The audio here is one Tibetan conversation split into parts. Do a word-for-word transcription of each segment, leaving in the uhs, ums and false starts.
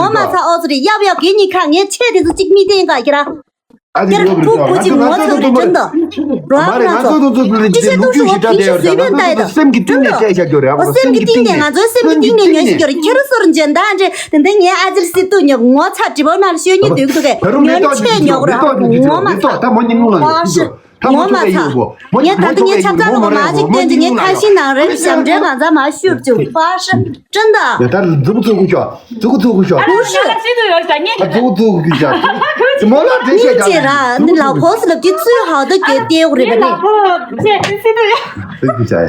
ངོ་མ་ཚ་ཨོ་ཙི་རེད། ཡབ་ཡབ་གེ་གཉིས་ཁ་ངའི་ཆེ་དེ་ཚོ་གཅིག་མི་བསྟན་ག་ཁྱེད་རང་། ཨ་ཙི་ཁྱེད་རང་ཕྲུ་གུ་གཅིག་ངོ་ཚ་རེད་དྲན་ད། རོ་ཨ་ང་ཚོ་ཏི་ཤི་ཏུ་ཤུ་ཨོ་ཕིང་ཤི་སུས་བན་ཏའི་ད། སེམས་ཀྱི་གཏིང་ནས་བཤད་བཞག་རྒྱུ་རེད། ཨ་སེམས་ཀྱི་གཏིང་ནས་ང་ཚོའི་སེམས་ཀྱི་གཏིང་ནས་ཉོན་ཤི་རྒྱུ་རེད། ཁྱེད་རང་སོར་འཇོན་ད་འདྲེ་དེ་འདྲ་ངའི་ཨ་ཙི་སི་ཏུ་ཉོ་ངོ་ཚ་དྲི་བ་ན་ཤོད་ཉི་དུག་དུག་གེ་ཉོན་ཆེ་ཉོག་ར་ངོ་མ་ཚ། ད་མོ་ཉིན་ལ་ངོ་མ་ཚ། ངས་ད་ལྟ་ངས་ཆབ་ཚང་ལ་མ་གཅིག་བསྟན་ཅིག་ངས་ཁ་ཞིག་ནང་རེ་ཞབས་འདྲེན་ང་ཚ་མ་ཤུར་བཅུག་པ་ཧྲི་ཀྲིན་ད། ཡ་ད་མཛུ་གུ་བཙུགས་ཤོག་མཛུ་གུ་བཙུགས་ཤོག་ཀུ་ཤི། ང་ལ་སི་ཏུ་ཡོད་ཤག་ངས། ཨ་མཛུ་གུ་བཙུགས་ཤོག་མོ་ལ་འདྲེ་བཤད་ཀྱང་ཅེ་ར་ནི་ལ་ཕོ་སི་ལབ་ཀྱི་ཚུལ་ཧའོ་ད་གེ་ཏེ་འོ་རེ་བ་ནི། ལ་ཕོ་ཅེ་སི་ཏུ་ཡོད། སི་ཏུ་ཅ་ཡ།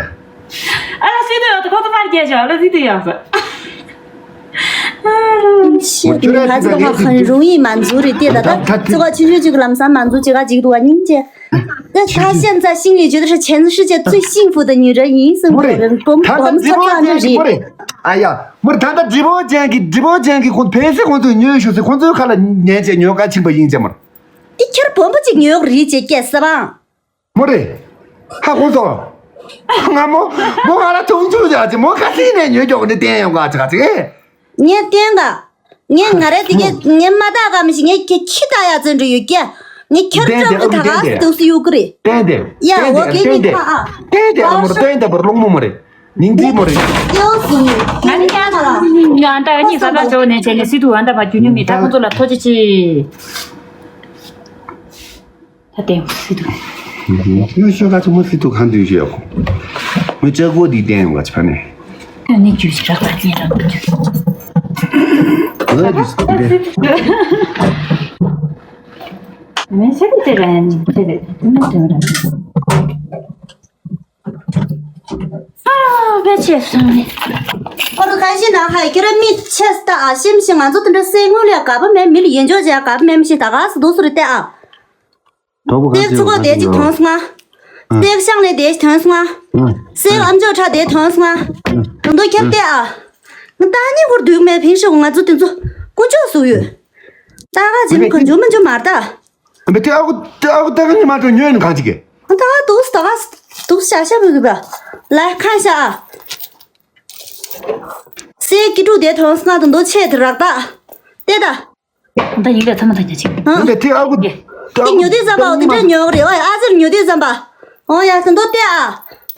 ཨ་ལ་སི་ཏུ་ཡོད་ད་ཁོ་ཚོ་མར་རྒྱལ་ཤག་ཨ་ལ་སི་ཏུ་ཡོད་ས། ཁ་ཚིག་ཁ་ཁ་རུང་ཡིན་མ་འཛུ་རེད་ཏེ་ད་ད་ཚོ་བ་ཆུང་ཆུང་ཅིག་ལམ་སང་མ་འཛུ་ཅེ་ག་ཅིག་འདུག་བ་སྙིང་རྗེ། 在他现在心里觉得是全世界最幸福的女人，ཡིན་སུ་མོ་རེ། ད་ལྟ་ཌི་བོ་ཅན་གྱི་མོ་རེ། ཨ་ཡ། མོ་རེ་ད་ལྟ་ཌི་བོ་ཅན་གྱི་ཌི་བོ་ཅན་གྱི་ཁོང་ཕན་སེ་ཁོང་ཚོས་ཉོས་ཞུ་སེ་ཁོང་ཚོའི་ཁ་ལ་ཉན་བྱས་ཉོ་ག་ཕྱིན་པ་ཡིན་ཅེ་མོ་རེ། དེ་ཁྱེར་བོན་པོ་ཅིག་ཉོས་རེད་ཅེ་སྐད་ས་བང་། མོ་རེ། ཧ་ཁོང་ཚོ། ང་མོ་མོ་ང་ལ་མཐོང་ཆུང་བྱ་ཅེ་མོ་ཁ་སིང་ནས་ཉོས་ཀྱོག་ནི་བསྟན་ཡོང་ག་ཅེ་ག་ཅེ། ངས་བསྟན་ག་ངས་ང་རེ་དེ་གས་ངས་མ་དག་ག་མི་ཞིག་ངས་ཁྱི་ཁྱི་ལྟ་ཡ་བཙོན་འགྲོ་ཡོད་ཀྱ། ངས་ཁྱོད་བཏང་གི་ད་ག་སི་དུ་སི་ཡོད་གི་རེད། ཏན་ཏན། ཡ་འོ་གེ་ནི་ཁ་ཨ། ཏན་ཏན་ཨ་མོ་རེ་ཏན་ཏན་པར་སློང་མོ་མ་རེད། ཉིང་ཙི་མོ་རེད། ཡོ་སུ་ནི། ང་ནི་ཡང་ད་ཡང་ད་ངས་ས་ད་ཇོ་ནས་བྱས་ནས་སི་དུ་ཨ་འདྲ་མ་རྒྱུ་ཉུ་མི་ད་ཁོ་ཚོ་ལ་ཐོ་ཅི་ཅི། ད་ལྟའི་སི་ཏུ། ཡོད་ཤོད་ག་ཚོ་མོ་སི་ཏུ་གང་དུ་ཡོད་ཤོད་ཡོད། མོ་ལྕགས་པོ་འདི་བསྟན་ཡོང་ག་ཕ་ནས། ཁྱོད་ནི་རྒྱུས་རག་པ་ཅན་རག་པ་རྒྱུས། ང་རྒྱུས་སི་ཏུ་དེ། མེ་ཤ་དེ་དེ་ར་ཡ་ནི་དེ་རེད་དེ་མེ་དེ་ར། ཨ་བེ་ཆེ་སོང་ནི། ཨོ་རོ་ཁ་ཤི་ན་ཧ་ཁྱོད་ར་མི་ཆེ་སྟ་ཨ་ཤིམ་ཤི་ང་ཚོ་དེ་འདྲ་སེ་ངོ་ལ་ག་པ་མེ་མི་ལ་ཡན་ཇོ་ཇ་ག་པ་མེ་མི་ཤི་ད་ག་སི་དུ་སུ་རེད་དེ་ཨ། དོ་པོ་ག་སྟེགས་ཚུགས་པ་དེ་ཅིག་ཐོངས་སོང་ང་། སྟེགས་ཤང་ལས་དེ་ཞིག་ཐོངས་སོང་ང་ སྲས་ཨམ་ཅོག་ཁྲ་དེ་ཐོན་སོང་ང་། ད་དུང་ཁྱབ་བལྟས་ཨ། ང་ད་ནི་ཧུར་སྡུག་མེད་ཕིན་ཤི་ང་ཚོ་དེ་ཚོ་དཀོན་མཆོག་སུ་ཡོད། ད་ག་ཇི་མི་ག་འཇུ་མི་འཇུ་མར་ད། མི་དེ་ཨ་ཁུ་དེ་ཨ་ཁུ་ད་ག་ནི་མ་འགྲོ་ཉོས་ནི་གང་ཅི་གི། ད་ག་དུག་ད་ག་དུག་ཤ་ཤ་མི་གི་བ། ལ་ཁ་ཤ་ཨ། སྲས་སྐྱིད་ཕྲུག་དེ་ཐོན་སོང་ང་ད་དུང་ཆེད་དུ་རག་ད། བལྟས་ད། ད་ཡིན་ལས་ཚང་མ་ཐང་ཆ་ཆིག་ཨ། འདི་དེ་ཨ་ཁུ་ཨེ། དེ་ཉོ་དུས་ཙམ་པ་འོ་དེ་འདྲ་ཉོ་གི་རེད། ཨོ་ཡ་ཨ་ཙིར་ཉོ་དུས་ཙམ་པ། ཨོ་ཡ་དེ་འདོ་བལྟས་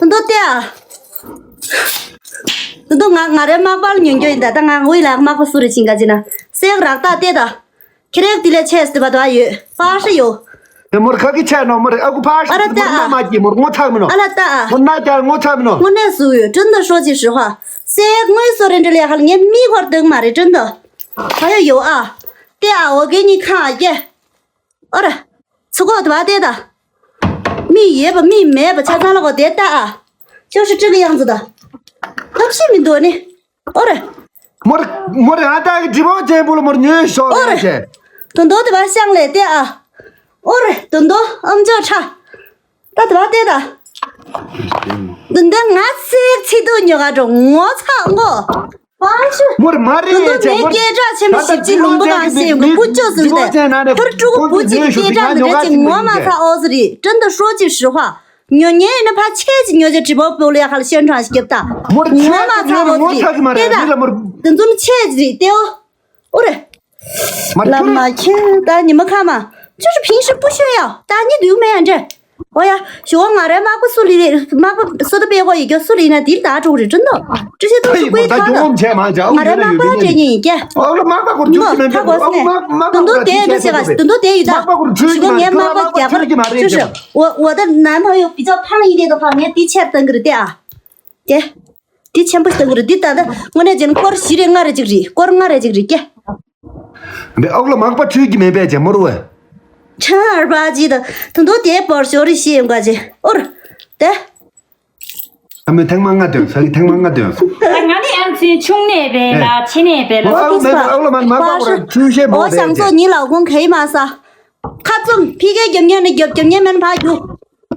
ཨ། དེ་འདོ་བལྟས་ཨ། དེ་འདོ་ང་ང་རའི་མག་པ་ལ་ཉོ་རྒྱུ་ཡིན་ད། ད་ང་ངུ་ཡི་ལ་མག་པ་སུ་རེད་ཅིང་ག་ཅི་ན་སེག་རག་ད་བལྟས་ད། ཁེ་རེག་དེ་ལས་ཆེ་སྟེ་བ་དོ་ཡོད་ཕ་ཧྲི་ཡོད། དེ་མོར་ཁ་གི་ཆད་ནོ་མོར་ཨ་ཁུ་ཕ་ཨ་ར་ཧྲི་ད་མོར་ཨ། མ་མ་ཀྱི་མོར་ངོ་ཚ་མི་ནོ། ཨ་ལ་ད་ཨ། མོར་ན་ཀྱ་ངོ་ཚ་མི་ནོ། དངོས་གནས་སུ་ཡོད་དྲིན་དུ་ཧྲོ་ཅི་ཧྲི་ཧ། སེག་དངོས་སུ་རེ་འདྲ་ལས་ཧ་ལ་ངས་མིག་ཧོར་དུག་མ་རེད་དྲིན་དུ། ཕ་ཡོ་ཡོ་ཨ། ཏེ་ཨ་འོ་གེ་ནི་ཁ་ཨ་ཀྱེ། ཨོ་ར། ཚུ་གོ་དུ་བ་ཏེ་ད། མི་ཡེ་བ་མི་མེ་བ་ཆ་ཚང་ལ་གོ་ཏེ་ད་ཨ། ཅོ་ཤི་ཀྲི་གི་ཡང་ཙུ་ད། ཐབས་ཤེས་མི་འདུག་ནི། ཨོ་ར། མོར་མོར་ཨ་ཏ་གི་ཇི་བོ་ཅན་པུ་ལ་མོར་ཉོས་ཤོག་ཨོ་ར། ཡ་ཅེ། དུ་འདོ་དུ་བ་ཤང་ལེ་ཏེ་ཨ། ཨོ་ར་དུ་འདོ་ཨམ་ཅོ་ཁྲ། ད་དུ་བ་ཏེ་ད། དུ་འདོ་ང་སེ་ཚི་དུ་ཉོ་ག་འགྲོ་ངོ་ཚ་ངོ། མོར་མ་རེད་ཡ་ཅེ་མོར། ད་ལྟ་ཇི་ལོ་ཅན་གི་མི་ཇི་ལོ་ཅན་ན་ནས་ཁོང་གི་ཉོས་ཤོག་ཅིག་ང་ཉོ་ག་ཅིག་མི་འདུག་ཅེ། ཉོ་ཉེ་ཡིན་ན་ཕ་ཆེ་ཅིག་ཉོ་ཅེ་དྲི་བ་པོ་ལ་ཡ་ཁ་ལ་ཤན་ཁྲང་ཞིག་རྒྱབ་ད། མོར་ངོ་མ་ཚ་བོ་ཟེར་ཏེ་ད། དེ་ཚོ་ནི་ཆེ་ཅིག་རེད་ཏེའོ། ཨོ་རེད། མ་ལ་མ་ཁྱེད་ད་ཉི་མ་ཁ་མ། ཅོ་ཧྲི་ཕིང་ཧྲི་པུ་ཤོད་ཡ། ད་ཉི་དུག་མེ་ཡ་འདྲེ། ཨོ་ཡ། ཞོ་ང་རའི་མག་པ་སུ་ལི་རེད། མག་པ་སུ་ད་པེ་གོ་ཡི་གྱོ་སུ་ལི་ན་དིལ་ད་ཀྲུག་རེད་ཀྲིན་དོ། ཀྲི་ཤེ་ཏོ་ཤུ་ཀུའི་ཐང་དོ། ང་རའི་མག་པ་ལ་འདྲེ་ཉེ་ཡི་ཀྱེ། ཨོ་ལ་མག་པ་གོར་ཅུག་ཅི་མེད་པ་ཨོ་མག་པ་གོར་ཅུག་ཅི་མ་རེད། དུ་འདུ་དེ་ཡི་ད་ཤེ་ག་དུ་འདུ་དེ་ཡི་ད། ཞུ་གོ་ངའི་མག་པ་རྒྱ་གར་ཅུ་ཤི། འོ་འོ་ད་ནན་ཕ་ཡོ་བི་ཅོ་ཕང་ཡི་དེ་དོ་ཕང་ངའི་དི་ཆེར་ཏང་གི་རེད་དེ་ཨ། དེ། དེ་ཆེན་པོ་ཞིག་ལྟ་གི་རེད་འདི་ད་ལྟ་དངོས་གནས་བྱས་ན་སྐོར་བཞི་རེ་ལྔ་རེ་ཅིག་རེད། སྐོར་ལྔ་རེ་ཅིག་རེད་ཀྱེ། འདི་ཨོག་ལ་མག་པ་འཁྲུད་ཀྱི་མེད་པས་ཇེ་མོར་བས། ཆར་པ་ཅི་ད་དུ་འདུག་དེ་པོར་ཞོ་རེ་ཤེས་ཡོང་ག་ཅེ་ཨོར། དེ། ཨ་མའི་ཐེངས་མ་ལྔ་འདོན་ས་གི་ཐེངས་མ་ལྔ་འདོན་སོང་། ང་ནི་ཨམ་ཆི་ཆུང་ནས་པས་ལ་ཆེ་ནས་པས་ལ། ཨོག་ལ་མག་པ་ཁོ་ར་འཁྲུད་ཤེས་མོ་པས་ཇེ། ཨོ་ཞང་ཚོ་ཉིན་ལ་དགོང་ག་ཡི་མ་ས། ཁ་བཙུམ་ཕི་ཀའི་རྒྱབ་ཉན་ནི་རྒྱབ་རྒྱབ་ཉན་མེན་ཕ་རྒྱུ།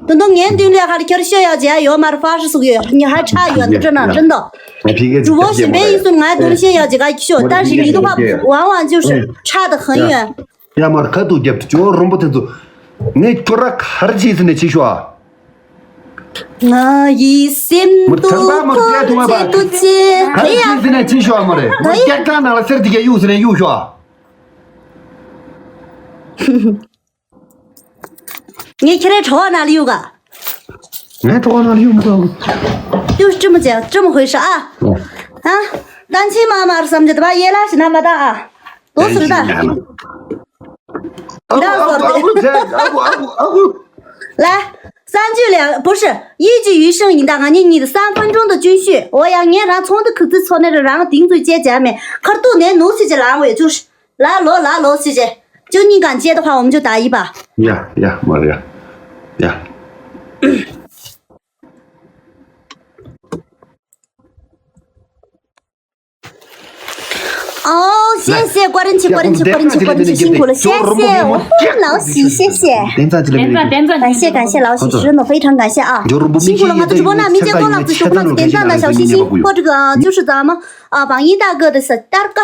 དོན་དུ་ངའི་མདུན་ལས་ཁར་ཁྱོད་ཤོད་ཡག་བྱས་ཡོད་མར་ཧྥ་ཧྲི་སུག་ཡོད་ཉི་ཧ་ཁྲ་ཡོད་འདི་ཁྲ་ན་ཁྲིན་དོ། གྲུ་བོ་ཞིམ་པའི་ཡིན་སུན་ང་དོན་ཤེས་ཡག་བྱེད་ག་ཤོད་ད་རིང་ཡིན་དུ་ཕབ་ཝང་ཝང་ཅུ་ཧྲི་ཁྲ་དུ་ཧན་ཡོད། ཡ་མར་ཁ་ཐུག་རྒྱབ་ཏུ་ཅོ་རོམ་པོ་དེ་ཚོ་ངས་ཁྱོད་ར་གར་བྱས་ཟིན་ནས་ཅི་ཤོག་ང་ཡི་སེམས་མོར་ཐང་པ་མོར་རྒྱ་ཐུང་བ་པ་ཚེ་ཐུ་ཅེ་གར་ཧེ་ཡ། བྱས་ཟིན་ནས་ཅི་ཤོག་མོ་རེ་མོར་རྒྱ་གང་ནང་ལ་སེར་དེ་ག་གཡུག་ཟིན་ནས་གཡུག་ཤོག་ངས་ཁྱེད་རའི་གྲོགས་ནང་ལ་གཡུག་ག་ངའི་གྲོགས་ནང་ལ་གཡུག་མི་ཐུབ། གཡུག་སྤྲི་མོ་ཅན་སྤྲི་མོ་ཧོས་ཧྲ་ཨ། ཨ། ཏན་ཆི་མ་མར་བསམ་གྱི་ད་པ་ཡེ་ལ་ཞི་ན་མ་ད་ཨ། དོ་སུ་རི་ད། ཨ་ཁུ་ཨ་ཁུ་ཨ་ཁུ་ཨ་ཁུ་ཨ་ཁུ། ལ། སང་ཇུ་ལ་不是一句余生ཡིན་ད་ང་གཉིས་གཉིས་དུ་三分钟的军训འོ་ཡང་ངས་རང་ཚོང་དུ་ཁུག་ཙི་ཚོ་ནས་རང་དིང་ཙུ་ཅེ་ཅ་མེ་ཁར་ཏུ་ནས་ནུ་སི་ཅེ་ལང་བའི་ཅུ། ལ་ལོ་ལ་ལོ་སི་ཅེ། ཅུ་གཉིས་གང་ཅེ་ད་ཧ་འོམ་ཅུ་ད་ཡི་པ། ཡ་ཡ་མ་རེད་ཡ། ཡ།哦，谢谢，个人去，个人去，个人去，个人去，辛苦了，谢谢，我老喜，谢谢。点赞起来，点赞点赞，感谢感谢老喜，真的非常感谢啊，辛苦了，我的主播呢，民间功劳最雄，点赞的小心心，或这个就是咱们啊榜一大哥的小大哥，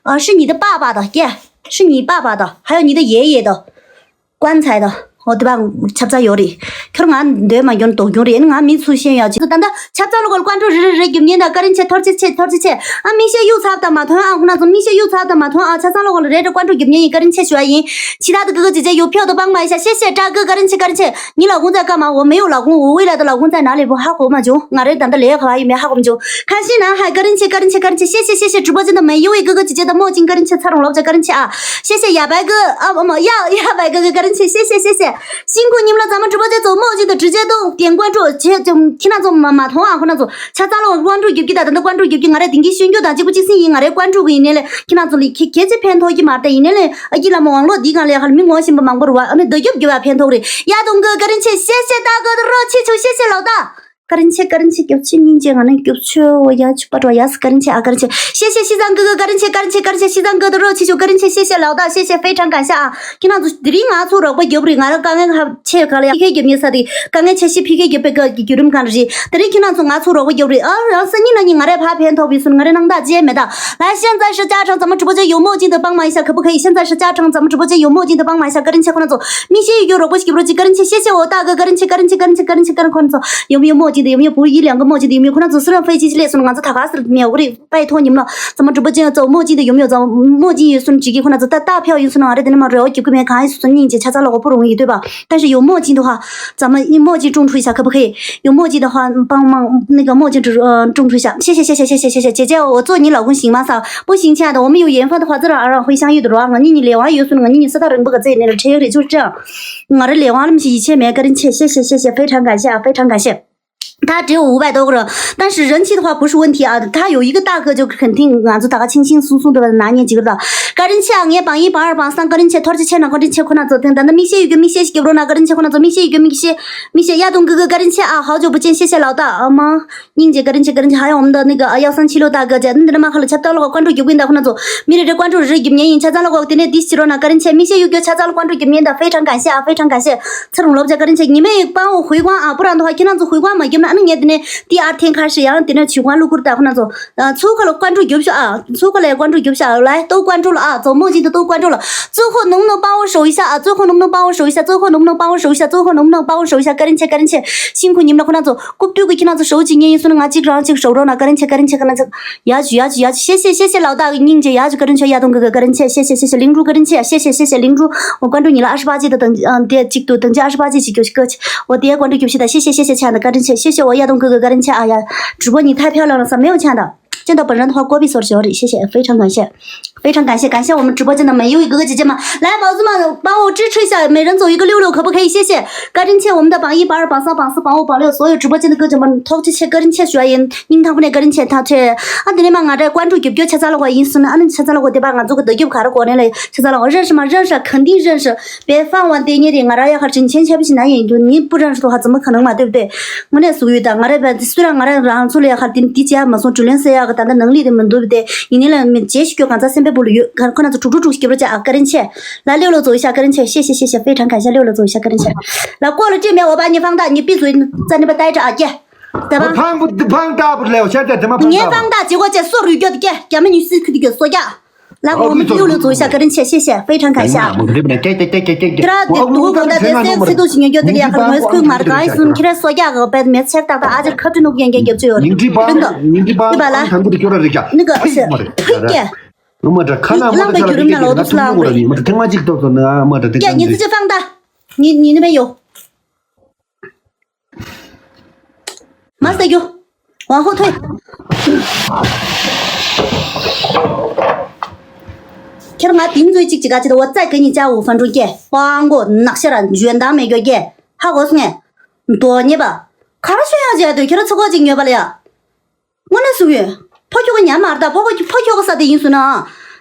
啊是你的爸爸的耶，是你爸爸的，还有你的爷爷的。 棺材དང་འོ་དེ་བ་ཆབ་ཚ་ཡོད་རེད། ཁྱོད་ང་འདོད་མ་འགྱོ་ན་དོགས་རྒྱུ་རེད། ང་མི་ཚུར་ཤེས་ཡོད་ཅིག་ད་ལྟ་ཆབ་ཚ་ལོ་གོལ་ཀོན་ཀྲོ་རེ་རེ་རེ་རྒྱུ་ཉེན་དང་ཀ་རིན་ཆེ་ཐོར་ཆེ་ཆེ་ཐོར་ཆེ་ཆེ་ཨ་མིག་ཤེལ་གཡུག་ཚར་དང་མ་ཐོན་ཨ་ཁོ་ན་ཚོ་མིག་ཤེལ་གཡུག་ཚར་དང་མ་ཐོན་ཨ་ཆ་ཚང་ལོ་གོལ་རེ་རེ་ཀོན་ཀྲོ་རྒྱུ་ཉེན་ཡིན་ཀ་རིན་ཆེ་ཞུ་བ་ཡིན། ཕྱི་ཐག་ཏུ་གི་གི་ཅི་ཅི་ཡོད་ཕྱོགས་དུ་སྤང་མ་ཡིན་ཤ་ཤེ་ཤེ་ཀྲ་གི་ཀ་རིན་ཆེ་ཀ་རིན་ཆེ་ཉི་ལ་ཁུང་ཚ་ཀ་མ་འོ་མེ་ཡོ་ལ་ཁུང་འོ་ཝི་ལ་དུ་ལ་ཁུང་ཚ་ན་ལེ་བུ་ཧ་གོ་མ་བྱུང་ང་རེ་ད་ལྟ་ལེ་ཁ་བ་ཡིན་མེ་ཧ་གོ་མ་བྱུང་ཁ་ཤི་ན་ཧ་ཀ་རིན་ཆེ་ཀ་རིན་ཆེ་ཀ་རིན་ཆེ་ཤེ་ཤེ་ཤེ་ཤེ་གྲུ་པ་ཅི་ད་མེ་ཡོ་ཝི་གི་གི་ཅི་ཅི་ད་མོ་ཅིང་ཀ་རིན་ཆེ་ཚ་རུང་ལོབ་ཅ་ཀ་རིན་ཆེ་ཨ། 谢谢，ཡ་བའི་གི་ཨ་མ་ཡ་ཡ་བའི་གི་གི་ཀ་རིན་ཆེ་谢谢谢谢། ཤིང་ཀུ་ཉིམ་ལ་ཛ་མ་གྲུ་པ་ཅེ་ཙོ་མོ་ཅི་ད་གྲི་ཅེ་ཏོ་ཏེན་ཀོན་ཀྲོ་ཅེ་ཁྱི་ན་ཙོ་མ་མ་ཐོང་ཨ་ཁོ་ན་ཙོ་ཆ་ཚ་ལོ་ཀོན་ཀྲོ་རྒྱབ་ཀྱི་ད་ད་ད་ཀོན་ཀྲོ་རྒྱབ་ཀྱི་ང་རེ་དིང་གི་ཤུན་ཀྱོ་ད་ཅི་པུ་ཅི་སིན་ཡིན་ང་རེ་ཀོན་ཀྲོ་གི་ཡིན་ནེ་ལེ་ཁྱི་ན་ཙོ་ལི་ཁྱི་ཁྱེ་ཅི་ཕན་ཐོག་གི་མ་ད་ཡིན་ནེ་ལེ་ཨ་ཀི་ལ་མོ་ཝང་ལོ་དི་གང་ལེ་ཧ་ལ་མི་ངོ་ཤིན་པ་མང་པོ་རུ་བ་ཨ་ནི་ད་རྒྱབ་རྒྱབ་ཡ་ཕན་ཐོག་རེ་ཡ་དུང་གི་ཀ་རིན་ཆེ་谢谢大哥的热气球谢谢老大། བཀའ་དྲིན་ཆེ། བཀའ་དྲིན་ཆེ། སྐྱབས་ཆེ། སྙིང་རྗེ། ང་ནི་སྐྱབས་ཆེ། འོ་ཡ་ཆུ་པ་འགྲོ་ཡ། བཀའ་དྲིན་ཆེ། ཨ་བཀའ་དྲིན་ཆེ། 谢谢西藏哥哥། 感谢，感谢，感谢西藏哥的热情，感谢，谢谢老大，谢谢，非常感谢啊！ ཁྱེད་རང་ཚོ་དེ་རིང་ང་ཚོ་རོགས་པ་རྒྱབ་རེད། ང་རང་དཀའ་ངལ་ཧ་ཆེ་ག་ལ་ཕི་ཁེ་རྒྱབ་ཉེ་ས་དེ་དཀའ་ངལ་ཆེ་ཤི་ཕི་ཁེ་རྒྱབ་པའི་སྐབས་ཀྱི་བརྒྱུད་རིམ་གང་རེད། དེ་རིང་ཁྱེད་རང་ཚོ་ང་ཚོ་རོགས་པ་རྒྱབ་རེད། ཨ་རང་སང་ཉིན་གནངས་ཉིན་ང་རས་ཕ་ཕན་ཐོགས་པའི་སོན་ང་རས་སྣང་དག་ཅེས་མེད་ད། ལ་ཤན་ཙ་ཧྲི་ཅ་ཁྲང་ཙམ་མ་གྲུ་པོ་ཅན་ཡོ་མོ་ཅིན་དུ་པང་མ་ཡི་ཤ་ཁ་པུ་ཁ་ཡི་ཤན་ཙ་ཧྲི་ཅ་ཁྲང་ཙམ་མ་གྲུ་པོ་ཅན་ཡོ་མོ་ཅིན་དུ་པང་མ་ཡི་ཤ་བཀའ་དྲིན་ཆེ། ཁོ་ན་ཚོ་མི་ཤེས་ཡོད་རོགས་པ་ཞིག་རོགས་ཅིག་བཀའ་དྲིན་ཆེ། ཤེས་ཤེས་འོ་ད་ག་བཀའ་དྲིན་ཆེ། བཀའ་དྲིན་ཆེ། བཀའ་དྲིན་ཆེ། བཀའ་དྲིན་ཆེ། བཀའ་དྲིན་ཆེ། ཁོ་ན་ཚོ་ཡོ་མོ་ཡོ་མོ་ཅིན་དུ་ཡོ་མོ་ཡོ་བུ་ཡི་ལེང་ག་མོ་ཅིན་དུ་ཡོ་མོ་ཡོ། ཁོ་ན་ཚོ་སུ་རང་ཕའི་ཅི་ལས་སོན་ང་ཚོ་ད་ག་སར་མེ་འོ་རི། པའི་ཐོག་ཉིམ་ལ་ཙམ་མ་གྲུ་པོ་ཅན་ཙོ་མོ་ཅིན་དུ་ཡོམ་ཡོ་ཙམ་མོ་ཅིན་ཡོད་སུན་ཅིག་གི་ཁོ་ན་ཚོ་ད་ད་ཕེའོ་ཡོད་སུན་ང་རེ་དེ་ནི་མ་རེའོ་རྒྱུག་གི་མེད། གང་ཡོད་སུ་སུན་སྙིང་རྗེ་ཆ་ཚང་ལ་གོ་པོ་རུང་ཡོད་འདོད་པ། ད་ཞི་ཡོམ་མོ་ཅིན་དུ་ཧ་ཙམ་མ་མོ་ཅིན་ཀྲུང་ཁྲུ་ཤ་ཁ་པུ་ཁེ་ཡོམ་མོ་ཅིན་དུ་ཧ་པང་མང་ནི་ག་མོ་ཅིན་ཀྲུང་ཁྲུ་ཤ་ཤེ་ཤེ་ཤེ་ཤེ་ཅེ་ཅེ་འོ་ཙོ་ཉི་ལ་གུན་ཞིང་མ་ས་པོ་ཞིང་ཆ་དང་འོ་མི་ཡོ་ཡན་ཧྥང་དུ་ཧ་ཙི་ར་ཨ་རང་ཧུའི་ཤང་ཡོད་དུ་རོ། ང་གཉིས་གཉིས་ལས་ཝང་ཡོད་སུན་ང་གཉིས་གཉིས་ས་ཐག་རིང་པོ་ག་ཙེ་ནས་ལ་ཁྲེ་ཡོ་རེ་ཅུ་ཅང་ང་རེ་ལས་ཝང་ལམ་ཞི་ཡི་ཆེ་མེ་བཀའ་དྲིན་ཆེ། ཤེ་ཤེ་ཤེ་ཤེ་ཕེ་ཁྲང་ག་ཤེ་ཨ་ཕེ་ཁྲང་ག་ཤེ།他只有五百多个人，但是人气的话不是问题啊，他有一个大哥就肯定俺就大家清清松松的拿捏几个的。 བཀའ་དྲིན་ཆེ། ཨ་ངའི་བང་ཡིན་བང་ཡར་བང་སང་བཀའ་དྲིན་ཆེ། ཐོར་ཅི་ཆེ་ན་བཀའ་དྲིན་ཆེ། ཁོ་ན་ཚོ་དེང་ད་ནི་མིག་ཤེལ་ཡོད་རྒྱུ་མིག་ཤེལ་ཞིག་རྒྱབ་རོགས་གནང་། བཀའ་དྲིན་ཆེ། ཁོ་ན་ཚོ་མིག་ཤེལ་ཡོད་རྒྱུ་མིག་ཤེལ་མིག་ཤེལ་ཡ་དུང་གི་གི་བཀའ་དྲིན་ཆེ། ཨ་ཧའོ་ཇོ་བུ་ཅན་ཤེ་ཤེ་ལའོ་ད་ཨ་མ། སྙིང་རྗེ། བཀའ་དྲིན་ཆེ། བཀའ་དྲིན་ཆེ། ཧ་ཡང་འོམ་ད་ནི་གི་ཨ་ཡག་སང་ཕྱི་ལོ་ད་གི་ཅེ་ནི་འདི་ནི་མ་ཁ་ལ་ཆབ་ཏོ་ལ་གོ་ཀོན་ཀྲུ་རྒྱབ་གིན་ད་ཁོ་ན་ཚོ་མི་རེ་རེ་ཀོན་ཀྲུ་རེ་རྒྱབ་ཉན་ཡིན། ཆ་ཚང་ལ་གོ་དེ་ནས་དིས་ཕྱི་རོ་ན་བཀའ་དྲིན་ཆེ། མིག་ཤེལ་ཡོད་རྒྱུ་ཆ་ཚང་ལ་ཀོན་ཀྲུ་རྒྱབ་ཉན་ད་ཧྥེ་ཁྲང་ག་ཤེ་ཨ་ཧྥེ་ཁྲང་ག་ཤེ། ཚེ་རིང་ལོབ་ཅ་བཀའ་དྲིན་ཆེ། ཉི་མའི་ཡིག་པང་འོ་ཧུའི་ཀོང་ཨ་པུ་རང་དོ་ཧ་ཁྱེད་རང་ཚོ་ཧུའི་ཀོང་མ་རྒྱབ་ན་ཨ་ནི་ངས་དེ་ནས་དེ་ཨར་ཐེན་ཁ་ཧྲི་ཡང་དེ་ནས་ཆུ་ཀོང་ལུ་ཀུར་ད་ཁོ་ན་ཚོ་ཚུ་ཁ་ལ་ཀོན་ཀྲུ་རྒྱབ་ཤོ་ཨ་ཚུ་ཁ་ལ་ཀོན་ཀྲུ་རྒྱབ་ཤོ་ཨ་ལ་ཏོ་ཀོན་ཀྲུ་ལ་ཨ་ཚོ་མོ་ཅིན་དུ་ཏོ་ཀོན་ཀྲུ་ལ། 最后能不能帮我守一下啊？最后能不能帮我守一下？最后能不能帮我守一下？最后能不能帮我守一下？ བཀའ་དྲིན་ཆེ། བཀའ་དྲིན་ཆེ། ཤིང་ཁུ་ཉིམ་ལ་ཁོ་ན་ཚོ་རྐུབ་སྟོད་ཀྱི་ཁྱེད་རང་ཚོ་ཧྲོ་ཅིག་ཉན་ཡིན་སོང་ན་ང་གཅིག་རང་གཅིག་ཧྲོ་རོ་ན་བཀའ་དྲིན་ཆེ། བཀའ་དྲིན་ཆེ། བཀའ་དྲིན་ཆེ། ཡ་ཇུ་ཡ་ཇུ་ཡ་ཇུ། ཤེ་ཤེ་ཤེ་ཤེ་ལའོ་ད་གི་སྙིང་རྗེ། ཡ་ཇུ་བཀའ་དྲིན་ཆེ། ཡ་དུང་གི་གི་བཀའ་དྲིན་ཆེ། ཤེ་ཤེ་ཤེ་ཤེ་ལིང་རུ་བཀའ་དྲིན་ཆེ། ཤེ་ཤེ་ཤེ་ཤེ་ལིང་རུ། འོ་ཀོན་ཀྲུ་ཉི་ལ་ཨ་ཧྲི་པ་ཅི་ད་དང་དེ་གཅིག་ཏུ་དང་ཅི་ཨ་ཧྲི་པ་ཅི་ཅིག་གྱོ་ཤི་གོ་ཆི། འོ་དེ་ཀོན་ཀྲུ་གྱོ་ཤི་ད། ཤེ་ཤེ་ཤེ་ཤེ་ཆ་ན་བཀའ་དྲིན་ཆེ། ཤེ་ཤེ། འོ་ཡ་དུང་གི་གི་བཀའ་དྲིན་ཆེ། ཨ་ཡ་གྲུ་པོ་ཉི་ཐ་ཕེའོ་ལ་ལ་ས་མེའོ་ཆ་ད། 见到本人的话，过避所是有理，谢谢，非常感谢，非常感谢，感谢我们直播间的每一位哥哥姐姐们。来，宝子们，帮我支持一下，每人走一个六六，可不可以？谢谢。 བཀའ་དྲིན་ཆེ། 我们的榜一、榜二、榜三、榜四、榜五、榜六，所有直播间的哥姐们，ཐོག་ཆེ་ཆེ་བཀའ་དྲིན་ཆེ་ཞུ་ཡ་ཡིན། སྙིང་ཐག་པ་ནས་བཀའ་དྲིན་ཆེ། ཐག་ཆེ། ཨ་དེ་ནས་མ་ང་འདྲ་ཀོན་ཀྲུ་རྒྱབ་སྐྱོར་ཆ་ཚང་ལ་གོ་ཡིན་སོང་ན་ཨ་ནི་ཆ་ཚང་ལ་གོ་དེ་པ་ང་ཚོ་གི་བདག་རྒྱབ་ག་ར་གོ་ནས་ལ་ཆ་ཚང་ལ་གོ་认识吗？认识，肯定认识。 别放我，对你的，我让要和真钱钱不行，那也就你不认识的话，怎么可能嘛，对不对？我那属于的，我这边虽然我这让出来哈，第第几嘛，从主任生呀，个，但是能力的蛮多，对不对？你那了，没接触过，刚才身边不旅游，可可能是处处处给不了家，个人钱，来六六走一下，个人钱，谢谢谢谢，非常感谢六六走一下，个人钱。来过了这边，我把你放大，你闭嘴，在那边待着啊，姐，对吧？我放不放大不了，现在怎么放大？你放大，结果这速率叫的，姐，咱们女婿可以给说价。 来，我们六六走一下，个人钱，谢谢，非常感谢啊。 ཁྱེད་རང་དེ་དུ་གོང་ད་དེ་སེམས་སི་དུ་ཞིག་ཉོ་རྒྱུ་དེ་ལ་ཡ་ཁར་ངོས་སྐུལ་མ་རེད། གང་ཡིན་སུན་ཁྱེད་རང་སོ་རྒྱག་གི་པད་མེད་ཆེག་ཏག་ཏག་ཨ་ཅེ་ཁ་བྲི་ནུབ་ཡན་གྱི་རྒྱབ་ཆུ་ཡོད་རེད། ཉིང་ཁྲི་པ་ཉིང་ཁྲི་པ་ཨང་དང་པོ་དེ་ཁྱོད་ར་རེད་ཀྱ། ནི་ག་ཨ་ཤེ་ཕུད་ཀྱེ། ང་མ་འདྲ་ཁ་ནང་མ་འདྲ་ཆ་ལ་དེ་གྱེར་ན་ང་ཐུག་མ་གོ་ར་ནི་མ་འདྲ་ཐེངས་མ་གཅིག་ཐོབ་སོང་ན་ང་མ་འདྲ་དེ་ཀྱ་ཉིང་ཁྲི་ཅི་ཕང་ད། ཉི་ཉི་ནི་མེ་ཡོ། 马上有，往后退。 ཁྱེད་ང་དེང་ཚོའི་གཅིག་གཅིག་ག་ཅི་ད་འོ་ཙ་གི་ཉི་ཅ་འུ་ཧྥན་ཀྲུང་སྐྱེ་པང་གོ་ནག་ཤ་ར་འཇོན་ཐང་མེད་རྒྱུ་སྐྱེ་ཧ་གོ་སོང་ངས། མདོ་ཉེས་པ་ག་ར་ཤོད་ཡང་བྱས་དུས་ཁྱེད་ར་ཚོ་གོ་གཅིག་ཉོས་པ་ལ་ཡ། དངོས་གནས་སུ་ཡོད། ཕོ་ཁྱོ་ག་ཉམས་མ་རེད་ད། ཕོ་ཁྱོ་ཕོ་ཁྱོ་ག་ས་དེ་ཡིན་སུ་ན།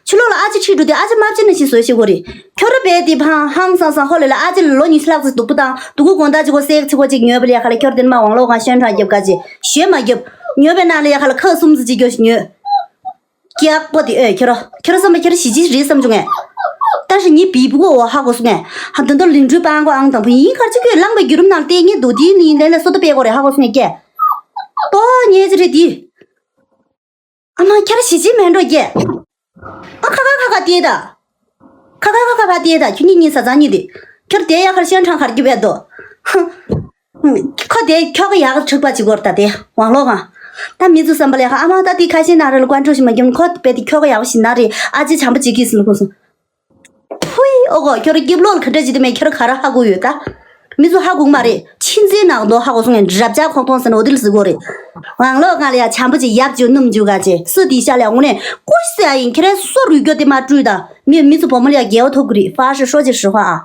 ཕྱི་ལོགས་ལ་ཨ་ཅེ་ཁྲིད་འགྲོ་དེ་ཨ་ཅེ་མ་བྱེད་ན་ཞིག་བཟོས་ཤེས་གོ་རེད། ཁྱོད་ར་བས་དེ་ཕང་ཧང་སང་སང་ཧོ་ལེ་ལ་ཨ་ཅེ་ལ་ལོ་ཉི་ཤུ་ལྷག་ཙམ་སྡུག་པོ་དང་སྡུག་གུ་དགོང་དག་ཅིག་གོ་སེག་ཚི་གོ་ཅིག་ཉོས་པ་ལ་ཡ་ཁ་ལ་ཁྱོད་དེ་མ་ཝང་ལོ་གང་ཤོན་ཁྲང་རྒྱབ་ག་ཅེ་ཞོན་མ་རྒྱབ། ཉོས་པའི་ནང་ལ་ཡ་ཁ་ལ་ཁ་གསུམ་ཙི་ཅིག་གྱོ་ཞིག་ཉོས། ཀྱག་པོ་དེ་ཨོས་ཁྱོད་ར་ཁྱོད་ར་བསམ་པ་ཁྱོད་ར་ཞི་ཅི་རེད་བསམ་བྱུང་ངས། ད་ཞི་ཉི་བི་བུ་གོ་ཧ་གོ་སོང་ངས། ཧ་དོན་དོ་ལིང་ཁྲུའི་པང་གོ་ཨང་དང་པོ་ཡིན་ཁར་ཅིག་གྱོ་ལངས་པའི་བརྒྱུད་རིམ་ནང་ལྟས་ངས་རྡོ་དེའི་ནི་ཡིན་ལས་ལས་སོ་ཏོ་པའི་གོ་རེ་ཧ་གོ་སོང་ངས་ཀྱེ། ཏོ་ཉེ་ཅི་རེད་དེ། ཨ་མ་ཁྱེད་ར་ཞི་ཅི་མེད་འགྲོ་ཀྱེ། ཨ་ཁ་ཁ་ཁ་ཁ་དེ་ད། ཁ་ཁ་ཁ་ཁ་ཁ་དེ་ད་ཁྱོད་གཉིས་གཉིས་ས་ཚང་གཉིས་དེ། ཁྱོད་དེ་ཡ་ཁར་ཤོན་ཁྲང་ཁར་གྱི་བས་དོ། ཧ། ཁོ་དེ་ཁྱོ་ག་ཡག་ག་ཁྲིག་པ་ཅིག་གོ་ར་ད་དེ་ཝང་ལོ་གང་། ད་མི་ཚོ་བསམ་པ་ལས་ཁ་ཨ་མ་ད་དེ་ཁ་ཤས་ན་ར་ལ་ཀོན་ཀྲུ་ཞིག་མ་རྒྱབ་ཁོ་དེ་བས་དེ་ཁྱོ་ག་ཡག་ཞིག་ན་རེ་ཨ་ཅེ་བྱམས་པ་ཅིག་གིས་ཟིན་གོ་སོང་། ཕུའི་ཨོ་གོ་ཁྱོད་ར་སྐྱིབ་ལོག་ལ་ག་འདྲ་ཅིག་དེ་མེད་ཁྱོད་ར་ག་ར་ཧ་གོ་ཡོད་ད། མི་ཚོ་ཧ་གོ་གི་མ་རེད། ཕྱི་འཛིན་ནང་དོ་ཧ་གོ་སོང་ངས་རབ་ཅག་ཁོང་ཐོང་ཟེར་ན་འོ་དེ་ལ་ཟེར་གོ་རེད། ཝང་ལོ་གང་ལ་ཡ་བྱམས་པོ་ཅིག་ཡབ་ཅིག་སྣུམ་ཅིག་ག་ཅེ་སུ་དེ་ཤ་ལ་ཡ་དངོས་གནས་ཀུ་ཤི་ཟེར་ཡ་ཡིན་ཁྱེད་ར་སོ་རུས་རྒྱོ་དེ་མ་སྤྲུལ་ད། མི་མི་ཚོ་བུ་མོ་ལ་ཡ་རྒྱལ་བ་ཐོབ་གི་རེད་ཧྥ་ཧྲི་ཧྲོ་ཅིག་ཧྲི་ཧ་ཨ།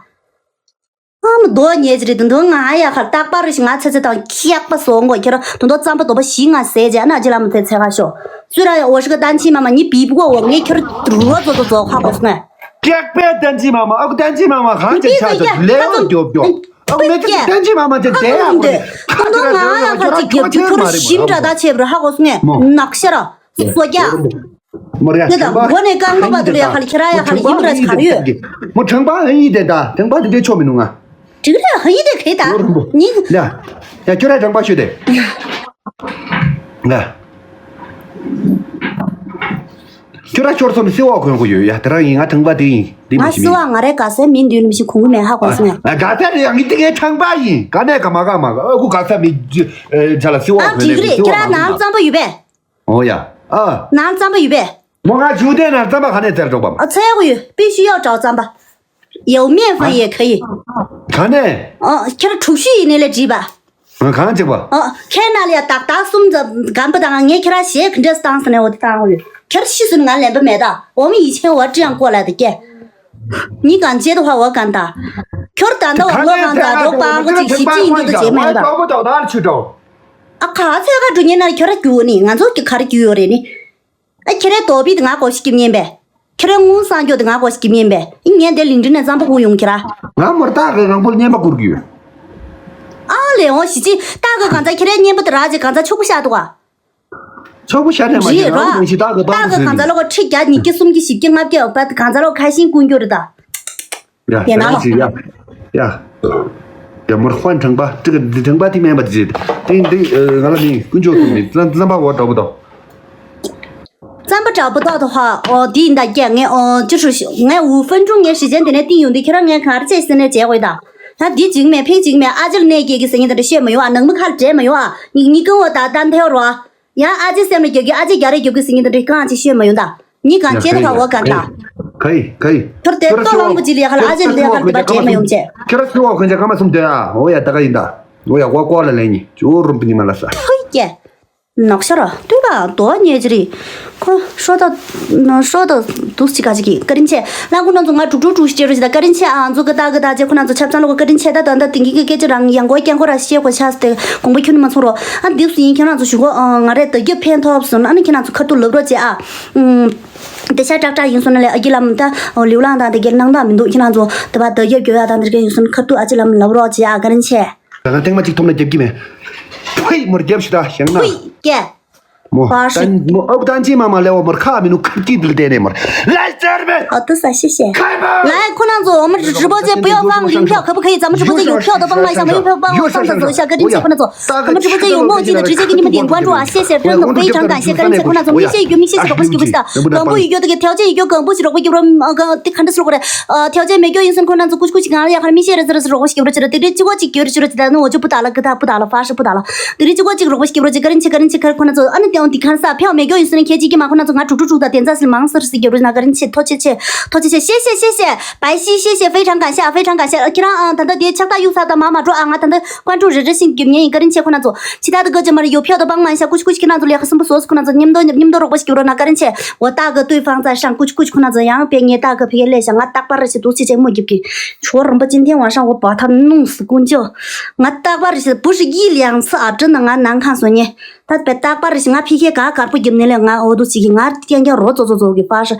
ཨ་མ་རྡོ་ཉེས་ཅི་རེད་དུ་འདུག་ང་ཡ་ཁར་རྟག་པར་ཞིག་ང་ཚེ་ཚེ་དང་ཁྱེག་པ་སོང་གོ་ཁྱེད་ར་དུ་འདོ་རྩམ་པ་རྡོ་པ་ཞིག་ང་ཟས་བྱས་ན་ཅི་ལ་མ་ཚེ་ཚེ་ག་ཤོ་སུ་ར་ཡ་འོ་ཧྲི་ག་ཏན་ཆི་མ་མ་ཉི་བི་བུ་གོ་འོ་ངས་ཁྱེད་ར་རུ་བ་ཙོ་ཙོ་ཙོ་ཧ་གོ་སོང་ངས། ཀྱག་པའི་ཏན་ཆི་མ་མ་ཨ་ཁུ་ཏན་ཆི་མ་མ་གང་ཅི་ཆ་ཆ་ལེ་འོ་རྒྱོབ་རྒྱོབ། ཨ་མེ་ཅི་ཏན་ཅི་མ་མ་ཅི་དེ་ཡ་ཁོ་ཏོང་ང་ཡ་ཁ་ཅིག་རྒྱབ་རྒྱུ་ཁྱོད་ཤིམ་འདྲ་ད་ཆེ་བར་ཧ་གོ་སོང་ངས་ནག་ཤ་ར་སོ་རྒྱ། མོ་ར་ཡ་དེ་ད་ཁྲང་པ་མགོ་ནས་རྐང་པ་བར་དུ་ལ་ཡ་ཁ་ལ་ཁྱེད་ར་ཡ་ཁ་ལ་ཡིན་ར་ཆ་ཡོད། མོ་ཁྲང་པ་ཨ་ཡིན་དེ་ད་ཁྲང་པ་དེ་འདྲས་ཆོ་མི་ནུ་ང་། འགྲིག་རེད་ཧ་ཡིན་དེ་གས་ད་ཉིན། ཡ་ཡ་ཁྱོད་ར་ཁྲང་པ་ཤོད་དེ། ཡ། ཁྱོད་ར་ཁྱོད་ཚོ་མི་སེ་བ་གོན་གོ་ཡོད་ཡ་དེ་རང་ཡིན་ང་ཁྲང་པ་དེ་ཡིན་དེ་མ་ང་ཤི་སེ་བ་ང་རའི་དགའ་སའི་མིན་དུས་ལམ་ཞིག་གོང་གི་མེད་ཧ་གོ་སོང་ངས། དགའ་ས་རེད་ཡ་ངི་དེ་ངའི་ཁྲང་པ་ཡིན་ག་ནས་ག་མ་ག་མ་ག་ཨ་ཁུ་དགའ་ས་མི་ཇ་ལ་སེ་བ་ཨ་གོན་འགྲིག་ནས་རེད་སེ་བ་ཁྱེད་ར་མ་ནང་གོན་ཙམ་པ་ཡོད་པས། ཨོ་ཡ། ཨ། ནང་རྩམ་པ་ཡོད་པས། མོ་ང་ཇུ་དེ་ནང་རྩམ་པ་ག་ནས་བཙལ་འགྲོ་བམ། ཨ་ཚལ་གོ་ཡོད་པི་ཤི་ཡོག་ཀྲའོ་རྩམ་པ། ཡའོ་མེན་ཧྥང་ཡེ་ཁ་ཡི། ག་ནས། ཨ་ཁྱེད་ར་དྲུག་ཤུ་ཡིན་ནས་ལས་བྲིས་པ། ཨ་གང་བྱེད་པ། ཨ་ཁྱེད་ན་ལས་ཏག་ཏག་གསུམ་ཙམ་གམ་པ་དང་ངས་ཁྱེད་ར་ཞེས་ག་འདྲས་བཏང་ཟེར་ནས་འོ་དེ་བཏང་གོ་ཡོད། ཁྱེད་ར་ཤི་སོང་ང་ལན་པ་མེད་ད་འོ་མི་ཡི་ཆེན་འོ་ཀྲི་ཡང་ཀོ་ལ་དེ་སྐྱེ། ཉི་གང་བྱེད་དུ་ཧ་འོ་གང་ད། ཁྱོད་ད་ནད་འོ་ལོ་གང་ད་འགྲོ་པ་གོ་ཅིག་ཞིབ་ཅིག་ཡིན་འདུག་བྱེད་མེད་ད། ཨ་ཁ་ཚད་ག་འགྲོ་ཉན་ན་ཁྱོད་ར་རྒྱུ་ནི་ང་ཚོ་གི་ག་རེ་རྒྱུ་ཡོད་རེད་ནི། ཨ་ཁྱེད་རའི་དོ་པི་དེ་ང་གོ་ཤི་སྐྱིབ་ཉན་པས། ཁྱེད་རའི་དངུལ་སང་སྐྱོ་དེ་ང་གོ་ཤི་སྐྱིབ་ཉན་པས། ཨི་ངས་དེ་ལིང་ཏྲིན་ནས་རྩམ་པ་ཁུག་ཡོང་ཁྱེད་ར། ང་མོར་སྟག་གི་རང་པོ་ལ་བརྙན་པ་བསྐུར་གི་ཡོད། ཨ་ལས་འོ་ཞི་ཅི་སྟག་གི་གང་ཚ་ཁྱེད་རའི་བརྙན་པ་དེ་རག་ཅིག་གང་ཚ་ཕྱུག་པོ་ཤ་འདུག་ག་ཕྱུག་པོ་ཤ་དེ་མ་རེད་ར། རང་ཞི་སྟག་གི་སྟག་གི་གང་ཚ་ལོ་ག་ཁྲི་བརྒྱ་ཉིས་བརྒྱ་གསུམ་བརྒྱ་བཞི་བརྒྱ་ལྔ་བརྒྱ་འོ་པ་གང་ཚ་ལོ་ཁ་ཤིང་ཀུན་འགྱུར་ད། ཡ་དེ་ན་ཡ་ཡ། ཡ་མོར་ཧོན་ཁྲང་པ་ཏི་ག་འདི་ཁྲང་པ་ཏི་མེན་པ་ཏི་ཏི་འདི་ང་ལ་མི་ཀུན་ཅོ་ཏི་མི་ཙམ་ཙམ་པ་བོ་ཏོ་བོ་ཏོ། རྩམ་པ་འདྲ་པོ་ཏོག་ཏོ་ཧ་ཨོ་དི་ཡིན་ད་སྐྱེ་ངས་ཨོ་ཅི་ཧྲུ་ཞི་ངས་ཝུ་ཧྥན་ཀྲུང་ངས་ཞི་ཅན་དེ་ནས་ཏིང་ཡོང་དུས་ཁྱེད་རང་ངས་ག་རེ་བྱས་ཟེར་ནས་བྱས་དགོས་ད། ད་འདི་འཇིགས་མེད་ཕིང་འཇིགས་མེད་ཨ་ཅེ་ལ་གནས་སྐྱེས་ཀྱི་ཟེར་ཉིན་དེ་འདྲ་བཤད་མ་ཡོང་ཨ་ནང་མི་ཁ་ལ་འདྲེས་མ་ཡོང་ཨ་ཉིག་ཉིག་ཀང་བ་ད་ད་འཐེའོ་རོ་ཨ། ཡང་ཨ་ཅེ་སེམས་ལ་རྒྱབ་ཀྱི་ཨ་ཅེ་རྒྱ་རེ་རྒྱབ་ཀྱི་ཟེར་ཉིན་དེ་འདྲ་གང་ཅི་བཤད་མ་ཡོང་ད། ཉིག་གང་ཁྱེད་ཁ་བ་གང་ད། ག་ཡི་ག་ཡི། ཁྱོད་དེ་ལྟོ་ལང་པོ་ཅི་ལི་ཧ་ལ་ཨ་ཅེ་ལི་ཧ་ལ་འདྲེས་མ་ཡོང་ཅེ། ཁྱོད་ར་སུ་བ་ཁོན་ཅེ་ཀ་མ་སུམ་དེ་ཨ་འོ་ཡ་ད་ག་ཡིན་ད། འོ་ཡ་ཀོ་ཀོ་ལ་ལེ་ཉི་ཅུ་རུམ་པི་ཉི་མ་ལ་ས། ཧུ་ཀྱེ། ནག་ཤ་ར་ལྟོས་ད་དོ་ཉེ་ཅི་རི། ཁོ་ཧྲོ་ད་ཧྲོ་ད་དུས་ཅི་ག་ཅི་གི་ཀ་རིན་ཆེ་ལ་ཁོ་ན་ཚོ་ང་དྲུག་དྲུག་དྲུག་ཤི་ཅེ་རུ་ཅི་ད་ཀ་རིན་ཆེ་ཨ་ཚོ་གི་ད་གི་ད་ཅེ་ཁོ་ན་ཚོ་ཆབ་ཚང་ལོ་གི་ཀ་རིན་ཆེ་ད་ད་ད་དེང་གི་གི་སྐད་ཅི་རང་ཡང་གོ་ཀྱང་ཁོ་ར་ཤེ་གོ་ཆ་སྟེ་དགོངས་པ་ཁྱོད་ནི་མ་ཚོར་རོ། ཨ་འདི་སུ་ཡིན་ཁྱོད་རང་ཚོ་ཞུ་གོ་ང་རེ་ད་རྒྱབ་ཕན་ཐོགས་སོང་ཨ་ནི་ཁྱེད་རང་ཚོ་ཁ་ཐུག་ལབ་རོགས་ཅེ་ཨ། དེ་ཤ་ཀྲག་ཀྲག་ཡིན་སོང་ན་ལས་ཨ་ཀི་ལམ་ད་ལིའུ་ལང་དང་དེ་གའི་སྣང་དག་མི་འདུག་ཁྱེད་རང་ཚོ་དེ་བ་ད་རྒྱབ་རྒྱབ་ཡ་དང་དེ་གའི་ཡིན་སོང་ན་ཁ་ཐུག་ཨ་ཅེ་ལམ་ལབ་རོགས་ཅེ་ཨ་ཀ་རིན་ཆེ། ད་ག་ཐེངས་མ་གཅིག་ཐོབ་ན་རྒྱབ་ཀྱི་མེད། ཕུའི་མོར་རྒྱབ་ཤི་ད་ཞེང་ན། ཕུའི་ཀྱེ། མོ་བ་ཤི། ཏན་མོ་ཨབ་ཏན་ཅི་མ་མ་ལེ་བ་མོར་ཁ་མི་ནུ་ཁར་ཀི་དིལ་ཏེ་ནེ་མོར་ལེ་ཟེར་མེ། ཨ་ཏུ་ས་ཤེ་ཤེ། ཁ་ཡི་མ། ལའི་ཁོ་ན་ཚོ་འོ་མ་ཀྲི་པོ་ཅེ་པུ་ཡོ་ཕང་ལིང་ཕྱོགས་ཁ་བུ་ཁ་ཡི་ཙམ་ཀྲི་པོ་ཅེ་ཡོ་ཕྱོགས་དོ་པང་ལ་ཤ་མ་ཡོ་ཕྱོགས་པང་ལ་སང་ས་ཚོ་ཤ་ཀ་རིན་ཆེ་ཁོ་ན་ཚོ། ཁ་མ་ཀྲི་པོ་ཅེ་ཡོ་མོ་ཅི་ན་ཀྲི་ཅེ་ཀི་ཉི་མ་དིང་ཀོན་ཀྲུ་ཨ་ཤེ་ཤེ་ཀྲི་ནོ་ཕེ་ཀྲང་ཀ་ཤེ་ཀ་རིན་ཆེ་ཁོ་ན་ཚོ་མི་ཤེ་ཡོ་མི་ཤེ་ཤེ་རོག་པ་ཤི་ཀི་པོ་ཅི་ད། གང་པོ་ཡོ་ཡོ་དེ་ག་ཐེའོ་ཅེ་ཡོ་གང་པོ་ཤི་རོག་པ་ཀི་པོ་ཅི་ད། ཐེའོ་ཅེ་མེ་ཀྱོ་ཡིན་སོང་ཁོ་ན་ཚོ་ཀུ་ཤི་ཀུ་ཤི་གང་ལ་ཡ་ཁ་མི་ཤེས་རེ་ཟེར་རོགས་ཞིག་རོགས་ཞིག་རོགས་ཞིག་རོགས་ཅིག་གྱོད་རེ་ཞིག་རོགས་ཅིག་ད་ནི་འོ་ཅོ་པུ་ད་ལ་ཀི་ད་པུ་ད་ལ་ཧྥ་ཧྲི་པུ་ད་ལ། དེ་རེ་ཅིག་གོ་ཅིག་རོགས་ཞིག་རོགས་ཅིག་ཀ་རིན་ཆེ་ཀ་རིན་ཆེ་ཀ་རིན་ཆེ་ཁ་ཁོ་ན་ཚོ་ཨ་ནི་ཏེའོ་འདི་ཁན་ས་ཕེའོ་མེ་ཀྱོ་ཡིན་སོང་ནི་ཁྱེད་ཅིག་གི་མ་ཁོ་ན་ཚོ་ང་དྲུག་དྲུག་དྲུག་ད་དེ་ཚ་སི་མང་སར་སི་གྱོད་རེ་ན་ཀ་རིན་ཆེ་ཐོ་ཆེ་ཆེ་ཐོ་ཆེ་ཆེ་ཤེ་ཤེ་ཤེ་ཤེ་པའི་ཤི་ཤེ་ཤེ་ཧྥེ་ཁྲང་ག་ཤ་ཧྥེ་ཁྲང་ག་ཤ་ཁྱེད་རང་ཨང་ད་ད་དེ་ཆག་ད་གཡུག་ས་ད་མ་མ་འགྲོ་ཨ་ང་ད་ད་ཀོན་ཀྲུ་རེ་རེ་ཤིང་གྱོད་ཉེ་ཡིན་ཀ་རིན་ཆེ་ཁོ་ན་ཚོ་ཆི་ད་ད་ག་ཅི་མ་རེ་ཡོ་ཕེའོ་ད་པང་མ་ཤ་ཀུ་ཤི་ཀུ་ཤི་ཁྱེད་རང་ཚོ་ལས་ཁ་སུམ་པོ་སོ་སི་ཁོ་ན་ཚོ་མཉམ་དུ་མཉམ་དུ་རོགས་པ་ཞིག་རོགས་ན་ཀ་རིན་ཆེ། 我大哥对方在上，过去过去，可能怎样？别人大哥别人来想，俺大伯儿媳妇去见我一个，说人不今天晚上我把他弄死，公叫，俺大伯儿媳妇不是一两次啊，真的，俺难看死你。他别大伯儿媳妇，俺脾气嘎嘎不给你了，俺我都自己，俺天天रोज रोज रोज给发生，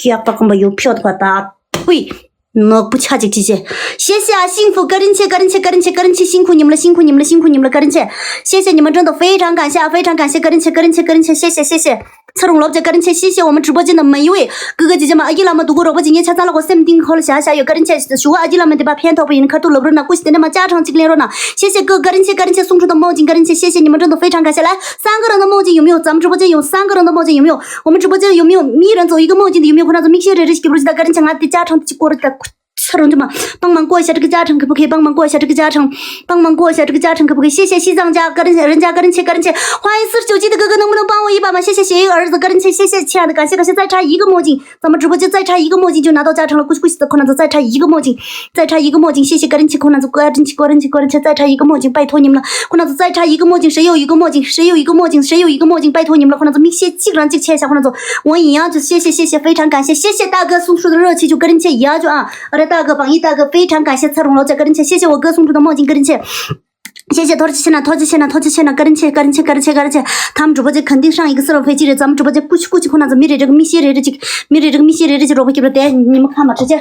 给他根本有票的话打，呸！ ནོག་པོ་ཆ་ཅིག་ཅི་ཅི། 谢谢啊，幸福，个人切，个人切，个人切，个人切，辛苦你们了，辛苦你们了，辛苦你们了，个人切。谢谢你们，真的非常感谢啊，非常感谢，个人切，个人切，个人切，谢谢，谢谢。 ཚེ་རིང་ལོ་བརྒྱ་བཀའ་དྲིན་ཆེ། 谢谢我们直播间的每一位哥哥姐姐们。 ཨ་ཀི་བླ་མ་དུ་གུ་རོགས་པ་ཅིག་ངའི་ཆ་ཚང་ལ་གོ་སེམས་གཏིང་ཁོ་ལ་བྱ་བྱ་ཡོད། བཀའ་དྲིན་ཆེ་ཞུ་བ། ཨ་ཀི་བླ་མ་འདི་པ་ཕན་ཐོགས་པ་ཡིན། ཁ་ཐུག་ལབ་རོགས་ན་སྐུ་ཞི་དེ་ནས་མ་ཅག་གྲངས་གཅིག་ལེན་རོགས་ན། 谢谢哥， བཀའ་དྲིན་ཆེ། 个人切，个人切，送出的梦境，个人切。 谢谢你们，真的非常感谢。来，三个人的梦境有没有？咱们直播间有三个人的梦境有没有？我们直播间有没有？ མིའི་རང་ཚོ་ཡི་གེ་མོ་ཅན་དུ་ཡོད་མེད་ཁོ་རང་ཚོ་མིག་ཤེལ་རེ་རེ་ཞིག་གི་རོ་ཅི་ད་བཀའ་དྲིན་ཆེ། ང་དེ་ཅག་གྲངས་གཅིག་སྐོར་ད་ཚ་རུང་ཅི་མ། 帮忙过一下这个加成可不可以？帮忙过一下这个加成，帮忙过一下这个加成可不可以？谢谢西藏家，个人人家个人切个人切，欢迎四十九期的哥哥，能不能帮我一把嘛？谢谢雪英儿子，个人切，谢谢亲爱的，感谢感谢，再差一个墨镜，咱们直播间再差一个墨镜就拿到加成了，恭喜恭喜的，可能再差一个墨镜，再差一个墨镜，谢谢个人切，可能个人切，个人切，个人切，再差一个墨镜，拜托你们了，可能再差一个墨镜，谁有一个墨镜，谁有一个墨镜，谁有一个墨镜，拜托你们了，可能 我一样就谢谢谢谢，非常感谢，谢谢大哥送出的热气球，个人切一样就啊，我的大哥榜一大哥非常感谢蔡荣老师，个人切，谢谢我哥送出的墨镜，个人切。谢谢托起切呢，托起切呢，托起切呢，个人切，个人切，个人切，个人切。他们直播间肯定上一个四万飞机人，咱们直播间过去过去，可能是没人这个密歇人这个，没人这个密歇人这个，我给他带你们看嘛，直接。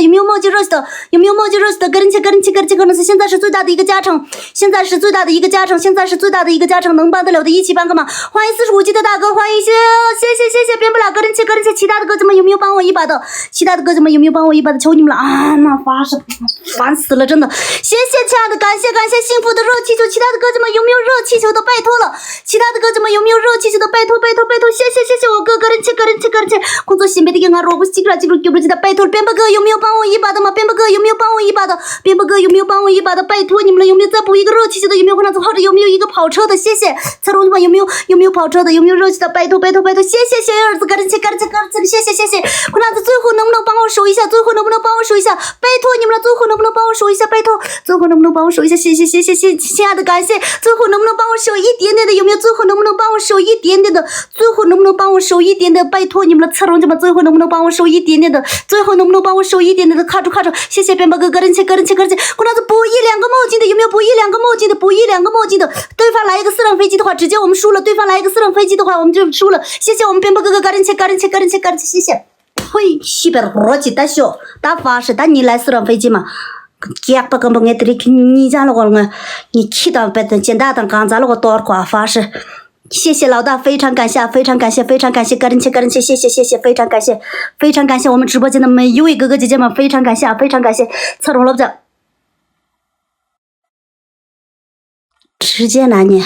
的，有没有墨镜热气的？有没有墨镜热气的？个人切，个人切，个人切，个人切。现在是最大的一个加成，现在是最大的一个加成，现在是最大的一个加成，能帮得了的一起帮个忙。欢迎四十五级的大哥，欢迎谢谢谢谢谢谢边不了，个人切，个人切。其他的哥哥们有没有帮我一把的？其他的哥哥们有没有帮我一把的？求你们了啊！那发誓。烦死了，真的。谢谢亲爱的，感谢感谢幸福的热气球，其他的哥哥们有没有热气球的？拜托了，其他的哥哥们有没有热气球的？拜托拜托拜托，谢谢谢谢我哥，个人切个人切个人切，工作新杯的给俺萝卜西克拉记录给不记得，拜托了，边伯哥有没有帮我一把的吗？边伯哥有没有帮我一把的？边伯哥有没有帮我一把的？拜托你们了，有没有再补一个热气球的？有没有换上子号着？有没有一个跑车的？谢谢，蔡荣你们有没有有没有跑车的？有没有热气的？拜托拜托拜托，谢谢小叶儿子，个人切个人切个人切，谢谢谢谢，换上子最后能不能帮我守一下？最后能不能帮我守一下？拜托你们了，最后能不能帮我守一下？拜托，最后能不能帮我守一下？谢谢谢谢谢，亲爱的，感谢。最后能不能帮我守一点点的？有没有？最后能不能帮我守一点点的？最后能不能帮我守一点点？拜托你们了，蔡荣姐们，最后能不能帮我守一点点的？最后能不能帮我守一点点的？卡住卡住，谢谢边伯哥，个人切个人切个人切，给我拿着补一两个墨镜的，有没有？补一两个墨镜的，补一两个墨镜的。对方来一个私人飞机的话，直接我们输了。对方来一个私人飞机的话，我们就输了。谢谢我们边伯哥哥，个人切个人切个人切个人切，谢谢。 ཕུའི་ཤི་བར་རོ་ཅི་ད་ཤོ་ད་ཧྥ་ཧྲི་ད་ཉི་ལ་སི་རང་ཕེ་ཅི་མ། སྐྱག་པ་སྐམ་པོ་ངས་དེ་རིང་ཁྱི་གཉིས་ཆ་ལ་གོ་ལ་ང་ངས་ཁྱི་དང་པད་དང་སྦྱིན་བདག་དང་གང་ཟག་ལ་གོ་གཏོར་གོ་ཧྥ་ཧྲི། 谢谢老大，非常感谢，非常感谢，非常感谢，个人切，个人切，谢谢，谢谢，非常感谢，非常感谢，我们直播间的每一位哥哥姐姐们，非常感谢啊，非常感谢，蔡荣老师。 直接拿捏，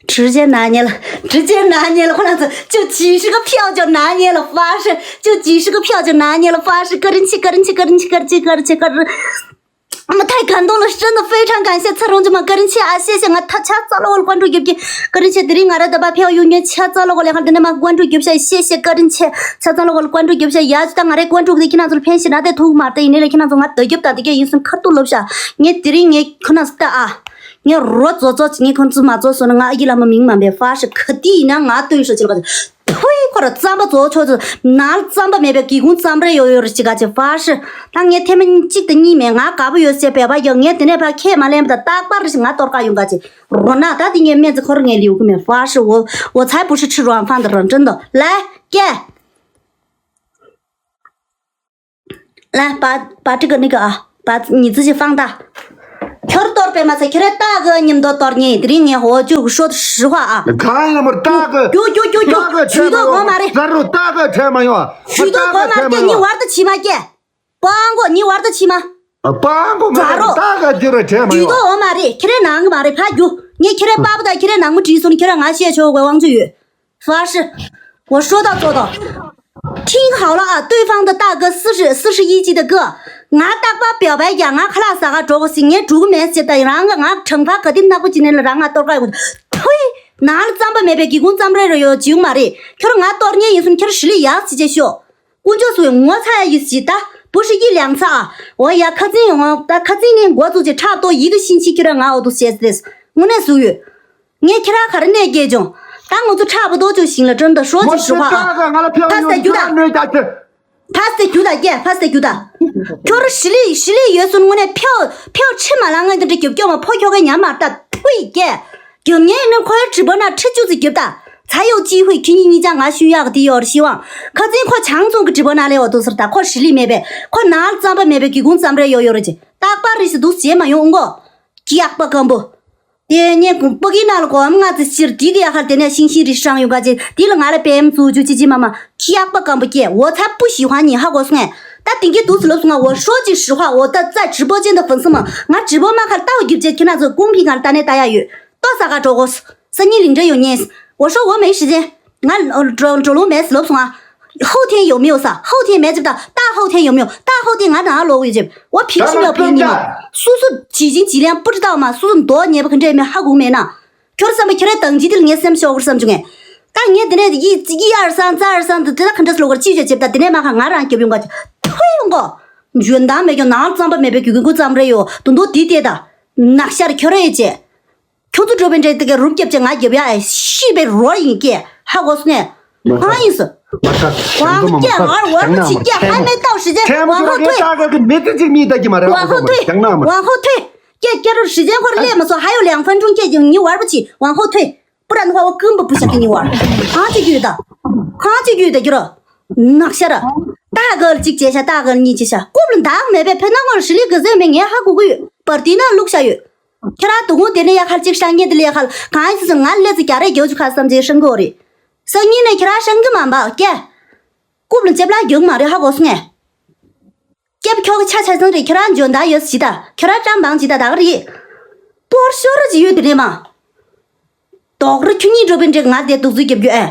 直接拿捏了，直接拿捏了，换上子就几十个票就拿捏了，发誓，就几十个票就拿捏了，发誓，个人气，个人气，个人气，个人气，个人气，个人。我们太感动了，真的非常感谢蔡荣姐们，个人气啊，谢谢啊，他家糟了，我关注给给，个人气，对，我来的把票永远家糟了，我来看，等他们关注给下，谢谢个人气，家糟了，我关注给下，也当我来关注的，看到这个偏心，那在偷骂的，你来看到这个，得给不到的，给人生可多了下。 ངས་དེ་རིང་ངས་ཁོ་ན་ལྟ་ཨ། ངས་རོ་ཙོ་ཙོ་ཅིག་ངས་ཁོ་ཚོ་མ་ཙོ་སོང་ན་ང་ཨ་ཡི་ལ་མ་མིང་མ་འབད་ཧྥ་ཧྲི་ག་དུས་ཡིན་ན་ང་ལྟོས་ཤོག་ཅི་ལ་ག་ཅི། ཕུའི་ཁོ་ར་རྩམ་པ་ཙོ་ཆོག་ཅི་ན་རྩམ་པ་མེད་པའི་སྒེའུ་ཁུང་རྩམ་རེ་ཡོད་ཡོད་རེ་ཅི་ག་ཅི་ཧྥ་ཧྲི། ད་ངས་ཐེ་མ་གཅིག་དང་གཉིས་མེད་ང་དགའ་པོ་ཡོད་ཟེར་བས་པ་ཡང་ངས་དེ་ནས་ཕར་ཁས་མ་ལེན་པ་ད་རྟག་པར་རེ་ཞིག་ང་གཏོར་ཁ་ཡོང་ག་ཅི། རོ་ན་ད་དེ་ངས་སྨན་རྩི་ཁོར་ངས་ལིའུ་གི་མེད་ཧྥ་ཧྲི། འོ་འོ་ཚའི་བུ་ཧྲི་ཁྲི་རོ་ཨང་ཧྥང་དང་རང་ཀྲིན་དོ་ལེ་ཀེ། ལ་པ་པ་ཏི་གི་ནི་གི་ཨ་པ་ཉི་ཙི་ཞི་ཧྥང་ཏ། ཁྱོར་གཏོར་པས་མ་ཚད་ཁྱོད་རེ་ཏ་གི་ཉིམ་དོ་གཏོར་ཉེ་དེ་རིང་ངས་ཧོ་ཅུ་ཧྲོ་ཧྲི་ཧ་ཨ། གང་ཡིན་ལ་མར་ཏ་གི་རྒྱུ་རྒྱུ་རྒྱུ་རྒྱུ་ཏ་གི་ཇུས་གཏོགས་གོ་མ་རེད། ཟ་རུ་ཏ་གི་ཁྲལ་མ་ཡོང་ཨ། ཇུས་གཏོགས་གོ་མ་རེད། ཉི་བར་དུ་ཕྱི་མ་སྐྱེ། པང་གོ་ཉི་བར་དུ་ཕྱི་མ། པང་གོ་མ་རེད། ཏ་གི་རྒྱུ་རེ་ཁྲལ་མ་ཡོང་ཨ། ཇུས་གཏོགས་གོ་མ་རེད། ཁྱོད་རེ་ནང་གི་མ་རེད། ཕ་རྒྱུ་ངས་ཁྱོད་རེ་པ་པ་དང་ཁྱོད་རེ་ནང་མི་བྲིས་སོང་ནི་ཁྱོད་རེ་ང་ཤེས་ཆོག་གི་དབང་ཆ་ཡོད། 发誓，我说到做到。听好了啊，对方的大哥四十四十一级的哥，ང་རྟག་པར་表白ཡ་ང་ཁ་ལག་ཟ་ག་འགྲོ་གི་ཟིན་ངས་འགྲོ་གི་མེད་ཟེར་ད་རང་གི་ང་དྲང་པ་ག་དེ་ནག་པོ་ཅི་ནས་ལ་རང་ང་གཏོར་ག་ཡོང་། ཐུའི། ནང་ལ་རྩམ་པ་མེད་པའི་སྒེའུ་ཁུང་རྩམ་རེ་རེ་ཡོད་ཅིའུ་མ་རེད། ཁྱོད་རང་ང་གཏོར་ཉེ་ཡིན་སོང་ཁྱོད་རང་ཞི་ལི་ཡག་ཟི་ཅེ་ཤོག 工作所有摩擦一起的，不是一两次啊。我呀，可真哦，但可真呢，我做这差不多一个星期，给了俺我都写的，我那所有，你给他看那个中，但我就差不多就行了，真的，说句实话啊。他是在觉得，他是在觉得，耶，他是在觉得，就是实力，实力元素，我那票，票吃满了，我这这就叫嘛，跑票个娘嘛，他退耶。 རྒྱབ་ཉེ་ནི་ཁོའི་直播ན་ཁྲི་བཅུ་ཙི་རྒྱབ་ད། ཚ་ཡོད་ཅི་ཧུད་ཁྱི་གཉིས་གཉིས་ཅང་ང་ཤུ་ཡག་དེ་ཡོད་རེད་ཤི་ཝང་། ཁ་ཚིན་ཁོ་ཆང་ཚོང་གི་直播ན་ལས་འོ་དུ་ཟེར་ད་ཁོ་ཧྲི་ལི་མེད་པས་ཁོ་ནང་རྩམ་པ་མེད་པའི་སྒེའུ་ཁུང་རྩམ་རེ་ཡོད་ཡོད་རེད་ཅི་རྟག་པར་རེ་ཞིག་འདུག་བྱེད་མ་ཡོང་ཨུ་གོ། ཀྱི་ཡག་པ་སྐམ་པོ། དེ་ནས་ཀོང་པོ་གི་ནང་ལ་གོམ་ང་ཚོ་ཕྱིར་དེ་གི་ཡ་ཁར་དེ་ནས་ཤིང་ཤིང་རི་སྲང་ཡོང་ག་ཅེ་དེ་ལ་ང་ལ་པེམ་ཚུ་ཅུ་ཅི་ཅི་མ་མ་ཁི་ཡག་པ་སྐམ་པོ་སྐྱེ་འོ་ཚ་པུ་ཞི་ཧ་ཉི་ཧ་གོ་སོང་ངས། ད་དེང་གི་དུས་སུ་ལོབས་སོང་ང་འོ་ཧྲོ་ཅིག་ཧྲི་ཧ་འོ་ད་ཙ་直播间的粉丝们ང་直播མ་ཁར་ལྟ་བ་རྒྱུ་བྱེད་ཁྱེད་རང་ཚོ་ཀུང་ཕི་ང་ལ་ལྟ་ནས་ལྟ་ཡ་ཡོད། ཏོ་ས་ག་གྲོ་གོ་ས་ཉི་ལིང་འདྲ་ཡོད་ཉེས། འོ་ཧྲོ་འོ་མེ་ཞི་ཅན། ང་འགྲོ་འགྲོ་ལུང་མེད་ལོབས་སོང་ང་ཧོ་ཐེན་ཡོད་མེད་ས་ཧོ་ཐེན་མེད་ཅིབ་ད་ད་ཧོ་ཐེན་ཡོད་མེད་ད་ཧོ་ཐེན་ང་ནང་ལོག་ཡོད་ཅིབ་འོ་ཕི་ཤི་མེད་ཕི་ཉི་མ་སུ་སུ་ཇི་ཅིང་ཇི་ལན་པུ་ཅི་ད་མ་སུ་སུ་མདོ་ཉེ་པ་ག་འདྲ་མེད་ཧ་གོ་མེད་ན། ཁྱོད་བསམ་པ་ཁྱོད་རའི་དང་ཇི་དེ་ལ་ངས་སེམས་ཤོག་གུར་བསམ་བྱུང་ངས། ད་ངས་དེ་ནས་ཡི་ཡི་ཨར་སང་ཙ་ཨར་སང་དེ་དེ་ད་ག་འདྲ་སློག་གར་ཅི་བྱེད་ཅེབ་ད་དེ་ནས་མ་ཁ་ང་རང་སྐྱོབ་ཡོང་ག་ཐོས་ཡོང་གོ། འཇོན་ཐང་མེད་ཀྱང་ནང་རྩམ་པ་མེད་པའི་རྒྱུ་རྒྱུ་ཀུ་ཙམ་རེ་ཡོད་དུ་འདུག་དེ་ལྟས་ད། ནག་ཤར་ཁྱོད་ར་ཡི་ཅེ། ཁྱོད་ཚོ་འགྲོ་བའི་འདྲེ་དེ་གའི་རུབ་རྒྱབ་ཅེ་ང་རྒྱབ་ཡ་ཨེ་ཤི་བའི་རོ་ཡིན་ཀྱེ་ཧ་གོ་སོང་ངས། གང་ཡིན་སོ། མ་ཐག་ཞང་དུ་མ་མ་ཐག་ཀྱེ་ཧར་བར་མ་ཆི་ཀྱེ་ཧ་མེ་ཏའོ་ཧྲི་ཅན་ཐེ་མ་ཝང་ཧོ་ཐོས། ད་ག་གི་མེ་ཏི་ཅིག་མི་ད་ཀྱི་མ་རེད། ཝང་ཧོ་ཐོས། ཀྱང་ན་མ་ཝང་ཧོ་ཐོས། ཀྱེ་ཀྱེ་རུ་ཧྲི་ཅན་ཁོར་ལས་མ་སོ་ཧ་ཡོ་ལེང་ཧྥན་ཀྲུང་ཀྱེ་ཀྱང་ཉི་བར་པ་ཆི་ཝང་ཧོ་ཐོས། པུ་ར་ནི་ཧ་བ་ཀུན་པ་པུ་ཤ་ཀི་ཉི་བར། གང་ཅི་རྒྱུད་ད། གང་ཅི་རྒྱུད་ད་ཀྱེ་རུ། ནག་ཤ་ར། ད་ག་ལ་གཅིག་བྱས་ཤ་ད་ག་ལ་གཉིས་བྱས་ཤ་རྐུབ་ལ་འདང་མེད་པའི་ཕེ་ན་ངོར་ཧྲི་ལི་གི་ཟེ་མེ་ངས་ཧ་གོ་གི་ཡོད་པར་དེ་ན་བླུགས་ཤ་ཡོད། ཁྱེད་རང་དུ་ཧུང་དེ་ནས་ཡ་ཁར་གཅིག་སྲང་ཉེ་དེ་ལས་ཡ་ཁར་གང་ཡིན་ཟེར་ང་ལས་ཚེ་རྒྱ་རེ་རྒྱོ་ཆུ་ཁ་བསམ་ཚེ་ཧྲང་གི་འོ་རེད། སང་ཉིན་ནས་ཁྱེད་རང་ཧྲང་གི་མ་འབའ་སྐྱེ། རྐུབ་ལ་ལྕེབ་ལ་རྒྱུག་མ་རེད་ཧ་གོ་སོང་ངས། སྐྱེ་བ་ཁྱོ་གི་ཆ་ཆ་ཚང་རེད་ཁྱེད་རང་འཇོན་ད་ཡོད་ཟི་ད་ཁྱེད་རང་ཀྲང་བང་ཇི་ད་ད་ག་རེད། ཏོར་ཤོར་ར་ཇི་ཡོད་དེ་ནས་མ། དོག་རུ་ཁྱོད་གཉིས་འགྲོ་བའི་འདྲེ་ང་དེ་དུག་རྫུས་རྒྱབ་རྒྱུ་ཨེ།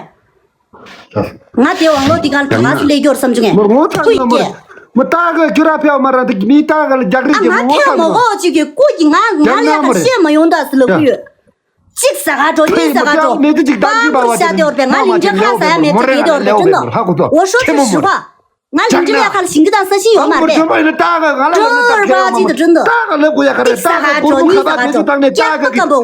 ང་དེ་ཝང་ལོ་དེ་ག་ལ་ག་སུ་ལས་རྒྱོར་བསམ་བྱུང་ངས། མོར་ངོ་ཐག་ཐུག་ཡིན་ན་མོར་ཀྱེ། མོ་ཏག་གི་ཁྱོད་ར་ཕེའོ་མ་ར་འདི་མི་ཏག་ག་ལ་རྒྱག་རེས་ཨ་ཀྱི་ང་མོ་ངོ་ཐེའོ་ཐག་མོ་ཡིན་ནོ། ཨོ་ཅིག་གི་ཀུ་ཀྱི་ང་ང་ལས་ཀ་བཤད་མ་ཡོང་ད་སུ་ལ་ཀུ་ཡོད། གཅིག་ཟ་ག་འགྲོ་གཉིས་ཟ་ག་འགྲོ། མེ་ཏི་ཅིག་ཏག་ཅིག་པ་བ་ཅིག་ནོ་མོ་རེ་ན་མ་ཅིག་ནོ་ཧ་གོ་ཐོ་ཧ་གོ་ཐོ་ཁྱེད་མོ་མོ་རེ། ང་ལིང་ཅི་ལ་ཁ་ལ་ཞིང་གི་དང་ས་ཞིང་ཡོད་མ་རེད། ཀྲོར་པ་ཅི་དུ་ཀྲིན་དུ། ཏག་ལ་ལབ་ན་ཏག་ཁེ་མོ་མོ་རེ། ཏག་ལ་ལབ་དགོས་ཡ་ཁ་རེད། ཏག་ལ་སྒོར་མོ་ཁ་པར་བེད་སྤྱོད་བཏང་ནས་ཏག་ལ་ཏག་ལ་དཀའ་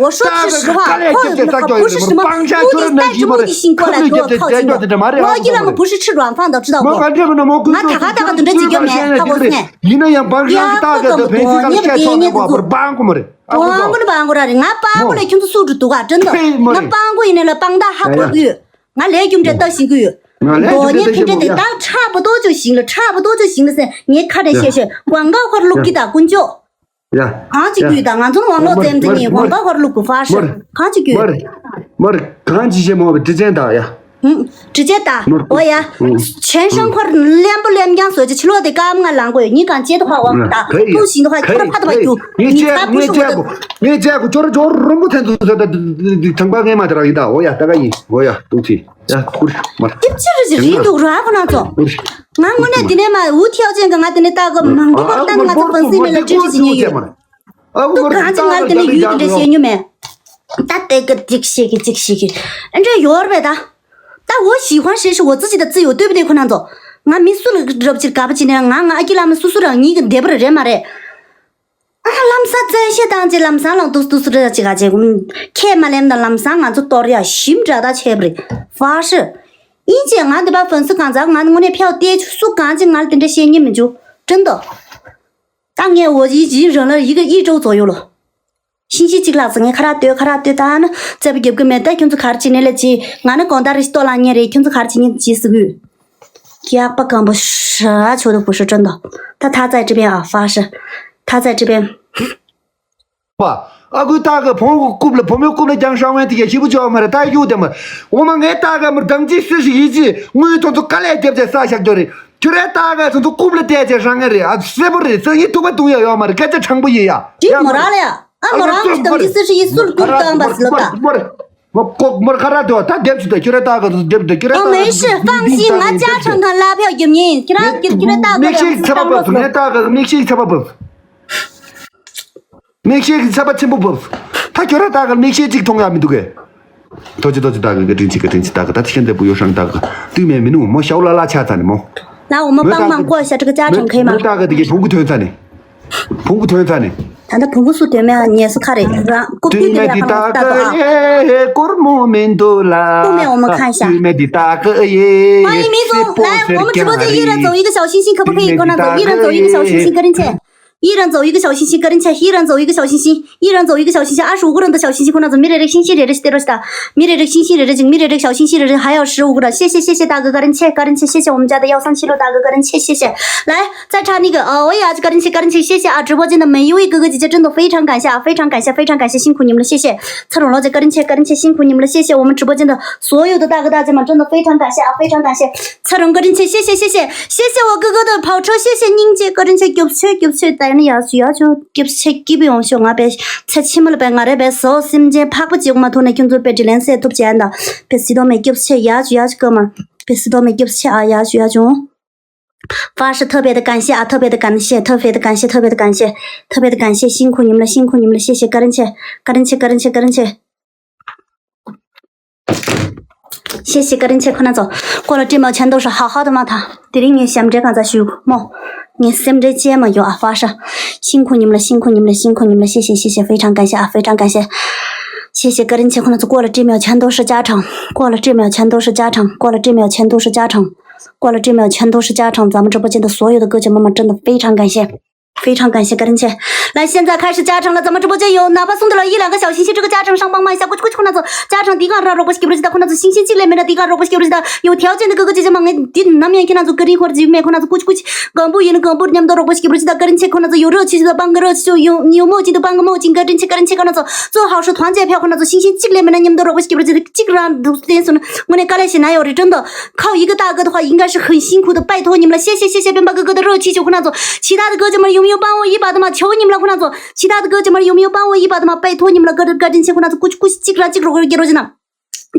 ལས་རྒྱབ་བྱས་ས་སྐྱོ་ཡོད་རེད། མོ་སྤང་ཤ་ཁྱོད་ར་ན་ཞིག་མོ་རེད། ཁ་ལུད་རྒྱབ་བྱས་བྱས་སྐྱོ་དེ་འདྲ་མ་རེད། ཨ་ཁུ་ཚོ་མོ་ག་འདྲ་མིན་ན་མོ་ཀུན་ཏུ་ཏག་ཏག་གི་འདུ་འདྲ་ཅིག་ཡོད་མེད་ཧ་གོ་སོང་ངས། ཡིན་ན་ཡང་སྤང་ཤ་གི་ཏག་གི་དུ་བེད་སྤྱོད་ཁ་ལ་བཤད་ཆོག་མེད་པ་བར་སྤང་གོ་མོ་རེད། ཨ་ཁུ་ཚོ། སྤང་གོ་ནི་སྤང་གོ་ར་རེད། ང་སྤང་གོ་ལས་ཁྱོད་ཚོ་སུ་འགྲོ་འདུག་ག་ཀྲིན་དུ། ཕེ་མོ་ང་རེད། སྤང་གོ་ཡིན་ནས་ལ་སྤང་ཏག་ཧ་གོ་གི་ཡོད། ང་ལས་རྒྱུ་འབྲས་ལྟ་ཞིག་གི་ཡོད། ང་ལས་རྒྱུ་འབྲས་ལྟ་ཞིག་གི་ཡོད། ད་ཁྲག་པོ་ཏོ་ཅོ་ཞིག་ལ་ཁྲག་པོ་ཏོ་ཅོ་ཞིག་ལ་ཟེར་ངས་ཁ་བྲལ་བཤད་བཤད་ཝང་གའོ་ཧོར་ལུག་གི་ད་དཀོན་མཆོག་ཡ། གང་ཅིག་ཡ། རྒྱུས་ད་ང་ཚོ་ཝང་ལོ་ཙེམ་ཙེ་ཉིན་ཝང་གའོ་ཧོར་ལུག་གི་ཧྥ་ཧྲི་གང་ཅིག་རྒྱུས། མོར་གང་ཅིག་བཤད་མོ་བའི་དྲི་ཅན་ད་ཡ། ཧུང་། དྲི་ཅན་ད་འོ་ཡ། ཆེན་ཧྲང་ཁོར་ལེན་པོ་ལེན་རྐྱང་བཟོ་ཅི་ཕྱི་ལོག་དེ་སྐར་མ་ལང་གོ་ཡོད་ཉིན་གང་ཅེ་དུ་ཧ་ཝང་ད་ཐུག་ཞིང་དུ་ཧ་ཁྱོད་ཕ་དུ་བ་རྒྱུ་ཉིན་ཚ་ཀུ་ཤུ་གོ་ད། ངས་ཅེ་ཀུ་ཅོར་ཅོར་རོམ་པོ་ཐན་དུ་ཟ་ད་དང་པ་ངས་མ་དེ་རག་ཡིན་ད་འོ་ཡ་ད་ག་ཡིན་འོ་ཡ་ཏུ་ཚི། ཡ་ཀུར་མར། ཨེ་ཅི་རེད་ཅི་རིང་འདུག་ར་ཁོ་ན་ཚོ། ང་དངོས་གནས་དེ་ནས་མ་འུ་ཐེའོ་ཅན་གྱི་ང་དེ་ནས་ལྟ་གི་མང་པོ་བར་ལྟ་ང་ཚོ་ཧྥན་སི་མེད་ལ་ཅི་ཅི་ཉེ་ཡོད། ཏུ་གང་ཅི་ང་དེ་ནས་ཡུལ་དེ་འདྲ་བཤད་ཉོ་མེད། ད་དེ་གི་ཅིག་ཤེས་གི་ཅིག་ཤེས་གི་ཨེ་འདྲ་ཡོར་བས་ད། ད་འོ་ཞི་ཧོན་ཧྲེ་ཧྲི་འོ་ཙི་ཅི་ད་ཙི་ཡོད་ལྟོས་པ་དེ་ཁོ་ན་ཚོ། ང་མི་སུ་ལ་རབ་ཅིར་དགའ་པ་ཅི་ནས་ང་ང་ཨ་ཀི་ལ་མི་སུ་སུ་རང་ཉིད་ཀྱི་འདས་པ་རེད་མ་རེད། ཨ་ལམ་སང་བཙན་ཤེད་བཏང་རྗེས་ལམ་སང་ལངས་འདུག་འདུག་སུ་རེ་ཅིག་ག་ཅེ་ཁས་མ་ལེན་དང་ལམ་སང་ང་ཚོ་གཏོར་ཡ་ཞིམ་དྲག་ད་ཆེ་བ་རེད། ཧྥ་ཧྲི། ཡིན་ཅེ་ང་འདི་པ་ཧྥན་སི་གང་ཚ་ང་དངོས་གནས་ཕེའོ་ཏེ་ཆུ་སུ་གང་ཅི་ང་ལ་དེ་འདྲ་བཤད་ཉན་མི་འཇུ་ཀྲིན་དོ། ད་ངས་འོ་ཡི་ཡི་རང་ལ་ཡི་ག་ཡི་ཀྲོ་ཙོ་ཡོ་ལོ། ཤིང་ཤི་ཅིག་ལགས་སུ་ངས་ཁ་ར་ལྟོས་ཁ་ར་ལྟོས་ད་ནི་རྩེ་པོ་རྒྱབ་གི་མེད་ད་ཁྱོད་ཚོ་ག་རེ་བྱེད་ནས་ལས་བྱེད་ང་ནི་གོང་ད་རི་ཤི་ཏོ་ལ་ཉན་རེད་ཁྱོད་ཚོ་ག་རེ་བྱེད་ཉན་བྱེད་སི་གུ། ཀྱག་པ་སྐམ་པོ་ཧྲ་ཆོ་དུ་བུ་ཧྲི་ཀྲིན་དོ། ད་ཐ་ཚ་ཀྲི་པན་ཨ་ཧྥ་ཧྲི། ཐ་ཚ་ཀྲི་པན། པ། ཨ་ཁུ་ཏག་གི་བོང་གི་རྐུབ་ལ་བུ་མོའི་རྐུབ་ལ་རྒྱང་ཧྲང་ཝན་དེ་ག་ཞི་བུ་ཅོ་མ་རེད་ད་གཡུག་དེ་མ། འོ་མ་ངས་ཏག་གི་མར་དམ་ཅི་སི་ཧྲི་ཡི་ཅི་དངུལ་ཐོ་ཚོ་དཀའ་ལས་རྒྱབ་བྱས་ས་བཞག་རྒྱུ་རེད། ཁྱོད་རའི་ཏག་གི་ཚོ་ཚོ་རྐུབ་ལ་བལྟས་བྱས་ཧྲང་ངེ་རེད་ཨ་སེ་བོ་རེད་སང་ཉིན་ཐུག་པ་བཏུང་ཡ་ཡོད་མ་རེད་སྐད་ཆ་དྲང་པོ་ཡིན་ཡ། དེ་མོ་ར་ལ་ཡ་ཨ་མོ་ར་ཅི་དམ་ཅི་སི་ཧྲི་ཡི་སུ་ལ་རྐུབ་བཏང་པ་སི་ལོ་ད། མོར་ཁོག་མོར་ཁ་ར་དོ་ད་རྒྱབ་ཅི་ད་ཁྱོད་རའི་ཏག་གི་ཚོ་རྒྱབ་ད་ཁྱོད་རའི་ཨ་ཏག་མེ་གི་ཤི་ཧྥང་ཤི་ང་ཅག་ཁྲང་ཁང་ལ་ཕེའོ་རྒྱབ་ཉིན་ཁྱོད་ར་ཁྱོད་རའི་ཏག་གི་མིག་ཤེལ་ཚ་པ་བབས་སོང་ངས་ཏག་གི་མིག་ཤེལ་ཚ་པ་བབས། མིག་ཤེལ་གྱི་ཚད་པ་ཆེན་པོ་བབས། ད་ཁྱོད་ར་ཏག་ག་མིག་ཤེལ་གཅིག་མཐོང་ཡ་མི་འདུག་གས། ཐོ་ཅི་ཐོ་ཅི་ཏག་ག་ག་དྲིན་ཆེ་ག་དྲིན་ཆེ་ཏག་ག་ད་ཤེན་ཏེ་བུ་ཡོ་ཧྲང་ཏག་ག་དུས་མེད་མི་ནུ་མོ་ཤའུ་ལ་ལ་ཆ་ཚ་ནི་མོ། ལ་འོ་མ་པང་མང་ཀོ་ཤ་ཁྲི་ཀ་ཅག་ཁྲང་ཁེ་མ། མོ་ཏག་ག་དེ་གའི་བོང་གུ་ཐོན་ཚ་ནི། བོང་གུ་ཐོན་ཚ་ནི། ད་ལྟ་བོང་གུ་སུ་ཐོན་མེད་ཉེ་སུ་ཁ་རེ་རང་ཀུ་ཀུ་དེ་ལ་ཁ་མ་ཏག་ག་ཡེ་ཀོར་མོ་མིན་འདུག་ལ། ཀུ་མེ་འོ་མ་ཁ་ཤ། དུས་མེད་དེ་ཏག་ག་ཡེ། ཨ་ཡི་མི་སུ་ལ་འོ་མ་ཆུ་བོ་ཚེ་ཡི་ར་ཙོ་ཡི་ག་ཤའུ་ཤིང་ཤིང་ཁ་པ་ཁེ་ཡི་ཁོ་ན་ཙོ་ཡི་ར་ཙོ་ཡི་ག་ཤའུ་ཤིང་ཤིང་ཁ་རིན་ཆེ། 依然走一个小星星，个人切，依然走一个小星星，依然走一个小星星，二十五个人的小星星，看到没？每人一个星星，每人一个星星，每人一个小星星，个人切，个人切，谢谢谢谢大哥，个人切，谢谢我们家的幺三七六大哥，个人切，谢谢。来，再唱那个，哦，我也要去，个人切，个人切，谢谢啊！直播间的每一位哥哥姐姐，真的非常感谢啊，非常感谢，非常感谢，辛苦你们了，谢谢。蔡荣老姐，个人切，个人切，辛苦你们了，谢谢我们直播间的所有的大哥大姐们，真的非常感谢啊，非常感谢。蔡荣，个人切，谢谢谢谢谢谢我哥哥的跑车，谢谢宁姐，个人切，九千九千，带你要去要求九千基本用熊啊，别才起码了别俺这边所有时间拍不及我们同那群主被这连线都不见的，别西多没九千要求要求哥们，别西多没九千啊要求要求。发誓特别的感谢啊，特别的感谢，特别的感谢，特别的感谢，特别的感谢，辛苦你们了，辛苦你们了，谢谢，个人切，个人切，个人切，个人切。 谢谢个人切困难走，过了这秒全都是好好的吗？他དེ་རིང་ངས་ཞབས་འདྲེན་གང་ཙམ་ཞུ་མོ། ངས་སེམས་འདྲེན་ཅན་མ་ཡོད་ཨ།发誓，辛苦你们了，辛苦你们了，辛苦你们了，谢谢谢谢，非常感谢啊，非常感谢。谢谢个人切困难走，过了这秒全都是加成，过了这秒全都是加成，过了这秒全都是加成，过了这秒全都是加成，咱们直播间的所有的哥姐妹们，真的非常感谢。 非常感谢个人切。来，现在开始加成了，咱们直播间有哪怕送到了一两个小心心，这个加成上帮忙一下，过去过去困难走，加成第二个肉不是给不知道困难走，星星积累没了第二个肉不是给不知道，有条件的哥哥姐姐们，哎，第那面困难走，个人或者姐妹困难走，过去过去，广播也能广播念到肉不是给不知道，个人切困难走，有热气的帮个热气，有有墨镜的帮个墨镜，个人切个人切困难走，做好事团结票困难走，星星积累没了念到肉不是给不知道，这个让读点什么，我那刚才写哪有的真的。 靠一个大哥的话，应该是很辛苦的，拜托你们了，谢谢谢谢边巴哥哥的热气球困难走，其他的哥姐们有没有帮我一把的嘛？求你们了困难走，其他的哥姐们有没有帮我一把的嘛？拜托你们了，个人个人切困难走，过去过去，这个让这个给我呢。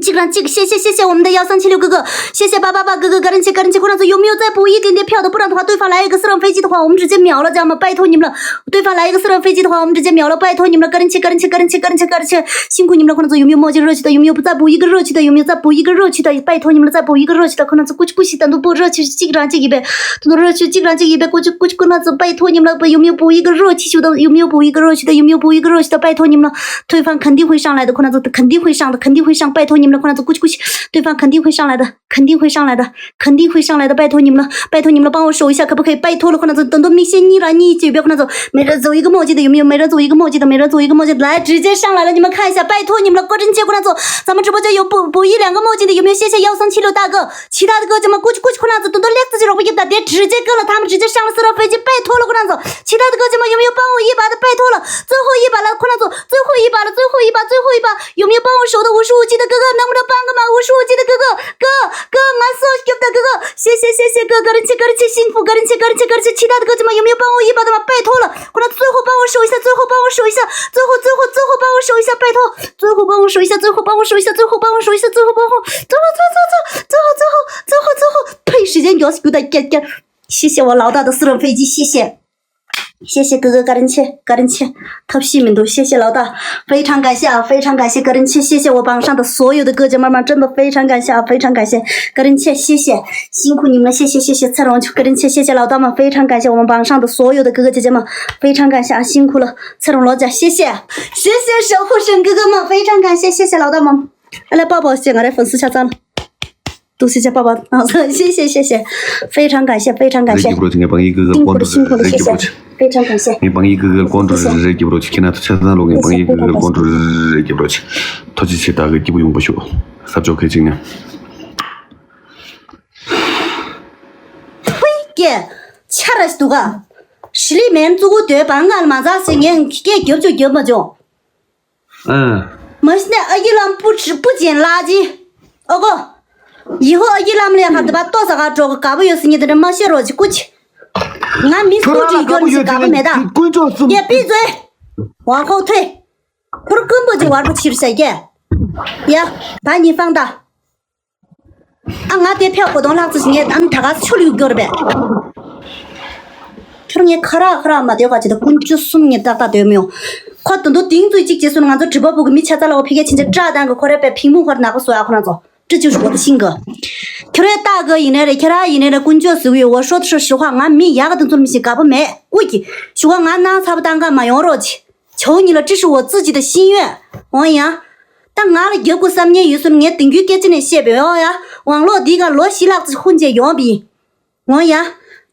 这个让这个，谢谢谢谢我们的幺三七六哥哥，谢谢八八八哥哥，个人切个人切困难走，有没有再补一点点票的？不然的话，对方来一个私人飞机的话，我们直接秒了，知道吗？拜托你们了。 对方来一个私人飞机的话，我们直接秒了，拜托你们了，个人切，个人切，个人切，个人切，个人切，辛苦你们了，困难走，有没有墨镜热气的？有没有再补一个热气的？有没有再补一个热气的？拜托你们了，再补一个热气的，困难走，过去过去，等都不热气，这个让这一杯，等都热气，这个让这一杯，过去过去，困难走，拜托你们了，有没有补一个热气球的？有没有补一个热气的？有没有补一个热气的？拜托你们了，对方肯定会上来的，困难走，肯定会上的，肯定会上，拜托你们了，困难走，过去过去，对方肯定会上来的。 肯定会上来的，肯定会上来的，拜托你们了，拜托你们了，帮我守一下，可不可以？拜托了，困难走，等到明天你了，你这边困难走，每人走一个墨镜的，有没有？每人走一个墨镜的，每人走一个墨镜的，来，直接上来了，你们看一下，拜托你们了，个人切困难走，咱们直播间有补补一两个墨镜的，有没有？谢谢幺三七六大哥，其他的哥姐们过去过去困难走，等到列子这种不给打点，直接跟了他们，直接上了私人飞机，拜托了，困难走，其他的哥姐们有没有帮我一把的？拜托了，最后一把了，困难走，最后一把了，最后一把，最后一把，有没有帮我守的五十五级的哥哥？能不能帮个忙？五十五级的哥哥，哥。 哥，俺送给的哥哥，谢谢谢谢哥，个人切个人切，幸福个人切个人切个人切，其他的哥姐们有没有帮我一把的吗？拜托了，快来最后帮我守一下，最后帮我守一下，最后最后最后帮我守一下，拜托，最后帮我守一下，最后帮我守一下，最后帮我守一下，最后帮我，最后最后最后最后最后最后最后，呸，时间有有点干干，谢谢我老大的私人飞机，谢谢。 谢谢哥哥，个人切，个人切，特别没多，谢谢老大，非常感谢啊，非常感谢个人切，谢谢我榜上的所有的哥姐妹们，真的非常感谢啊，非常感谢个人切，谢谢，辛苦你们了，谢谢谢谢蔡荣，个人切，谢谢老大们，非常感谢我们榜上的所有的哥哥姐姐们，非常感谢啊，辛苦了，蔡荣老姐，谢谢，谢谢守护神哥哥们，非常感谢，谢谢老大们，来抱抱，谢谢俺的粉丝下赞了。 都谢谢爸爸啊，谢谢谢谢，非常感谢非常感谢，རེད་རྒྱབ་རོགས་ཀྱི་ངས་བང་ཡིག་གི་གི་ཀོན་ཏུ་རེད་རེད་རྒྱབ་རོགས་ཀྱི། 非常感谢。 ངས་བང་ཡིག་གི་གི་ཀོན་ཏུ་རེད་རེད་རྒྱབ་རོགས་ཀྱི། ཁྱེད་ན་ཚོ་ཆ་ཚང་ལོ་ངས་བང་ཡིག་གི་གི་ཀོན་ཏུ་རེད་རེད་རྒྱབ་རོགས་ཀྱི། ཐོ་ཅི་ཆེ་ད་གི་སྐྱིད་པོ་ཡོང་པ་ཤོག་ས་ཕྱོགས་ཁེ་ཅིག་ནས། ཕུའི་ཀེ། ཆ་ར་ཞིག་འདུག་ག་ཞི་ལི་མེན་ཙུ་གུ་དོད་བང་ང་ལ་མ་ཛག་ཟེར་ངས་སྐད་རྒྱབ་ཆོག་རྒྱབ་མ་བྱུང་། ཨ། མ་གཞི་ནས་ཨ་ཡི་ལམ་པུ་ཁྲི་པུ་ཅན་ལགས་ཀྱི། ཨོ་གོ། ཡི་ཧོ་ཨ་ཡི་ལམ་ལས་ཧར་དུ་བ་ལྟོ་ཟ་ག་འགྲོ་གི་དགའ་པོ་ཡོད་སྲིད་ཉིད་དེ་འདྲ་མ་བཤད་རོགས་ཀྱི་སྐུ་ཅི། ང་མི་ཁོ་རང་ལ་སྐུ་ཅི་དགའ་པོ་ཡོད་ཀྱི་མེད་ད། དཀོན་མཆོག་གསུམ། ཡེ་པི་ཛོས། ཝང་ཧོ་ཐོས། ཁོར་རྐུན་པོ་ཅིག་བར་པོ་ཕྱིར་བྱ་ཀྱེ། ཡ། ད་ཉི་ཧྥང་ད། ཨ་ང་དེ་ཕེ་གོ་དོང་ལྷག་ཙི་ཞིག་ངས་ཨ་ནི་ད་ག་ཆུ་ལུག་གྱོར་བས། ཁྱོད་ངས་ཁ་རག་ཁ་རག་མ་སྡོད་པ་ཅིག་ད་ཀུན་སྤྱོད་གསུམ་ངས་ཏག་ཏག་སྡོད་མི་ཡོང་། ཁོ་དོན་དུ་དེང་ཚོའི་གཅིག་ཅེས་སོང་ང་ཚོ་དྲི་བ་པོ་གི་མི་ཆ་ཚ་ལ་བ་ཕི་ག་ཕྱིན་ཆད་བཀྲག་དང་གི་ཁོ་རེ་པའི་ཕིང་མུ་ཁོར་ནག་པོ་བཟོ་ཡ་ཁོ་རང་ཚོ་ཀྲི་ཅུ་ཞུ་བ་དུ་ཤིང་གི། ཁྱོད་རེ་ཏག་གི་ཡིན་ནའི་རེད་ཁྱེད་ར་ཡིན་ནའི་རེད་ཀུན་སྤྱོད་ཟིག་ཡོད་འོ་ཧྲོ་ཧྲོ་ཞུ་ཁ་ང་མི་ཡག་གི་དུ་ཚོར་མི་ཞིག་དགའ་པོ་མེད་ཨུ་ཀྱི། ཞུ་ཁ་ང་ནང་ཚ་པོ་བཏང་ག་མ་ཡོང་རོགས་ཀྱི། 求你了，这是我自己的心愿。 འོང་ཡ། ད་ང་ལ་རྒྱབ་དགོས་བསམ་ཉེན་ཡོད་སོང་ངས་དེང་རྒྱུའི་སྐད་ཆ་ནས་བཤད་པའི་འོང་ཡ། ཝང་ལོག་འདི་ག་ལོ་བཞི་ལྷག་ཙམ་ཧུན་རྗེས་ཡོང་པའི། འོང་ཡ།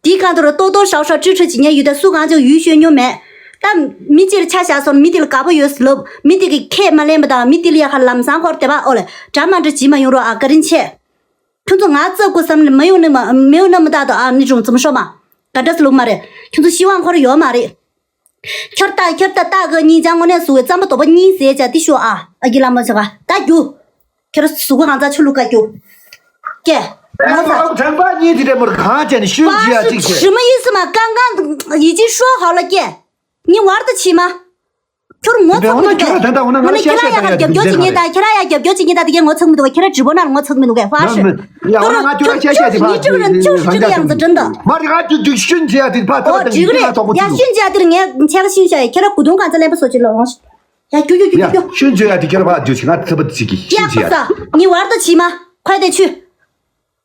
དེའི་སྒང་དུ་རུ་ཏོག་ཏོག་ཧྲའོ་ཧྲའོ་ཁྲི་ཁྲི་བྱེད་མཁན་ཡོད་དེ་སུ་གང་ཅིག་ཡུལ་ཤོད་མྱོང་མེད། ད་མི་གཅིག་ལ་ཆ་བཞག་སོང་མི་དེ་ལ་དགའ་པོ་ཡོད་ལབ་མི་དེ་གི་ཁས་མ་ལེན་པ་དང་མི་དེ་ལ་ཡ་ཧ་ལམ་སང་ཁོར་དེ་བ་ཨོ་ལེ་འདྲ་མ་འདྲ་བྱེད་མ་ཡོང་རོགས་ཨ། བཀའ་དྲིན་ཆེ། ཁྱོད་ཚོ་ང་རྩ་དགོས་བསམ་ནས་མི་ཡོང་ནི་མ་མི་ཡོང་ནི་མི་ད་དོ་ཨ་ནི་རུང་ཙམ་ཤོ་མ། ག་འདྲ་སི་ལུག་མ་རེད། ཁྱོད་ཚོ་ཤི་བང་ཁོར་ཡོད་མ་རེད། ཁྱོད་ལྟ་ཁྱོད་ལྟ་ལྟ་གི་གཉིས་ཅང་དངོས་གནས་སུ་བའི་རྩམ་པ་དོ་པ་གཉིས་ཟས་བྱ་ཏི་ཤོ་ཨ། ཨ་གི་ལ་མ་ཆ་ག་ད་རྒྱུ། ཁྱོད་གཟུགས་པོ་གང་ཚ་ཆུ་ལུག་ག་རྒྱུ། ཀྱེ། ངོ་ཚ། དྲང་པ་གཉིས་དེ་འདྲ་མོར་གང་བྱས་ནས་ཤུན་གྱི་ཡ་གཅིག་བྱས། ཞི་མ་ཡིན་སི་མ་ཀང་ཀང་ཡི་ཅི་ཤོ་ཧ་ལ་ཀྱེ། ཉི་བར་དུ་ཕྱི་མ། ཁྱོད་ངོ་ཚ་མི་འདུག་གས། ཁྱོད་ར་ཡ་ཧ་རྒྱབ་སྐྱོར་བྱེད་ཉེ་ད་ཁྱོད་ར་ཡ་རྒྱབ་སྐྱོར་བྱེད་ཉེ་ད་དེ་གས་ངོ་ཚ་མི་འདུག་གས། ཁྱོད་ར་ཇི་བོ་ནར་ངོ་ཚ་མི་འདུག་གས། ཧྥ་ཤི། ཡ་ཧོ་ང་ཁྱོད་ར་ཤ་ཤ་དེ་ཕ་ཁྱོད་ཁྱོད་ཁྱོད་ཁྱོད་ཡང་ཚ་དྲན་ད། མ་རེད་ང་ཁྱོད་ཁྱོད་ཤུན་བྱེད་ཡ་དེ་ཕ་ཐོ་ཨོ་ད་ཇི་ག་རེད། ཡ་ཤུན་བྱེད་ཡ་དེར་ངས་ཆ་ག་ཤུན་བྱ་ཡ་ཁྱོད་ར་གུ་དུང་གང་ཚ་ལེན་པ་སོ་ཅི་ལོ་ཡ་རྒྱུ་རྒྱུ་རྒྱུ་རྒྱུ། ཤུན་བྱེད་ཡ་དེ་ཁྱོད་ར་ཕ་རྒྱུ་ཞིག་ང་ཚ་པ་དེ་ཞིག་གི་ཤུན་བྱེད་ཡ། ཉི་བར་དུ་ཕྱི་མ་ཁོས་དེ་ཆུ།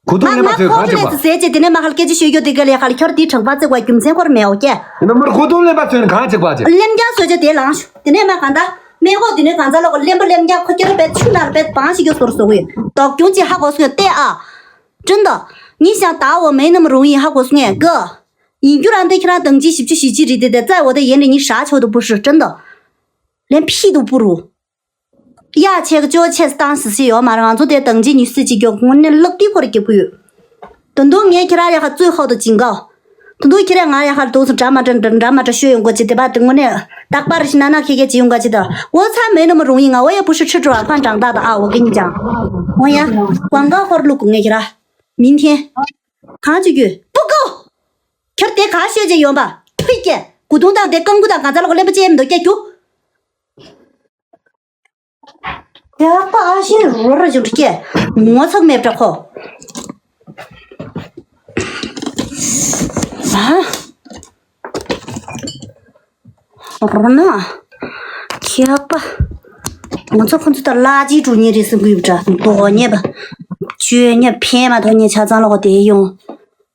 གོ་ཐུང་ལེན་པ་ཚོས་གང་བྱེད་པ། ཟས་བྱེད་དེ་ནས་མ་ཧལ་སྐད་ཆ་ཤོད་རྒྱུ་དེ་ག་ལས་ཧལ་ཁྱོད་དེའི་དྲང་པ་བརྩེགས་པ་རྒྱུ་མཚན་སྐོར་མེད་འོ་ཀྱེ། ཡིན་ན་མར་གོ་ཐུང་ལེན་པ་ཚོས་ནི་གང་བྱེད་པ་བྱེད། ལེམ་རྒྱག་བཟོས་བྱ་དེ་ལངས་ཤོག་དེ་ནས་མ་གང་ད། མེ་གོ་དེ་ནས་གང་ཚ་ལོག་ལེམ་པ་ལེམ་རྒྱག་ཁོ་ཁྱོད་ར་བེད་ཆུ་ནར་བེད་བང་ཞིག་གི་ཟོར་ཟོ་གི་ཡོད། དོག་གྱོང་ཅི་ཧ་གོ་སོང་ཡ་ཏེ་ཨ། ཀྲིན་ཏོ། ཉི་ཤང་ད་འོ་མེ་ནམ་རུང་ཡིན་ཧ་གོ་སོང་ཡ་གི། ཡིན་རྒྱུ་རང་དེ་ཁྱེད་རང་དང་ཅི་ཞིབ་ཅི་ཞིབ་ཅི་རིག་དེ་དེ་རྩ་འོ་དེ་ཡན་ལས་ཉི་ཧྲ་ཆོག་ཏུ་པུ་ཧྲུ་ཀྲིན་ཏོ། ལེན་ཕི་དུ་པུ་རུ། ཡ་ཆེ་གི་ཅོ་ཆེ་སི་ཏང་སི་སི་ཡོད་མ་རེད། ང་ཚོ་དེ་དང་ཅི་ཉི་སི་ཅི་གྱོ་ཁོང་ནས་ལག་ཏི་ཁོར་རྒྱབ་གི་ཡོད། དོན་དུ་ངས་ཁྱེད་རང་ཡ་ཁ་ཙོས་ཁོག་ཏུ་ཅིང་གོ། དོན་དུ་ཁྱེད་རང་ང་ཡ་ཁ་དུག་སུ་འདྲ་མ་འདྲ་འདྲ་མ་འདྲ་ཤོད་ཡོང་གོ་ཅི་དེ་བ་དེ་དངོས་གནས་རྟག་པར་ཞི་ན་ན་ཁེ་ཁེ་ཅི་ཡོང་ག་ཅི་ད་འོ་ཚ་མེད་ནོ་མ་རུང་ཡིན་ང་འོ་ཡ་བུ་ཤི་ཁྲི་ཀྲོ་ཨ་ཁོན་དྲང་ད་ད་ཨ་འོ་གི་ཉི་ཅང་འོ་ཡ་ཀོང་ག་ཁོར་ལུག་གུ་ངས་ཁྱེད་ར་མིན་ཐེན་གང་ཅི་རྒྱུ་པུ་ཀོ་ཁྱེད་དེ་ག་ཤོད་ཅི་ཡོང་པ་ཕི་ཀྱེ་གུ་དུང་དང་དེ་རྐང་གུ་དང་གང་ཚ་ལོག་གླེན་པ་ཅན་མི་འདུག་ཀྱེ་རྒྱུ། ཡ་པ་ཨ་ཤེ་རོ་ར་ཅུ་ཀྱེ་ངོ་ཚ་མེད་པྲ་ཁོ། ཨ་རོ་ན་ཁྱེད་པ་ངོ་ཚ་ཁོ་ཚོ་ད་ལ་ཅི་ཀྲུ་ཉེ་རེ་སི་གུ་ཡུ་ཏྲ་དོ་ཉེ་པ་ཅུ་ཉེ་ཕེ་མ་དོ་ཉེ་ཆ་ཚང་ལོག་དེ་ཡོང་།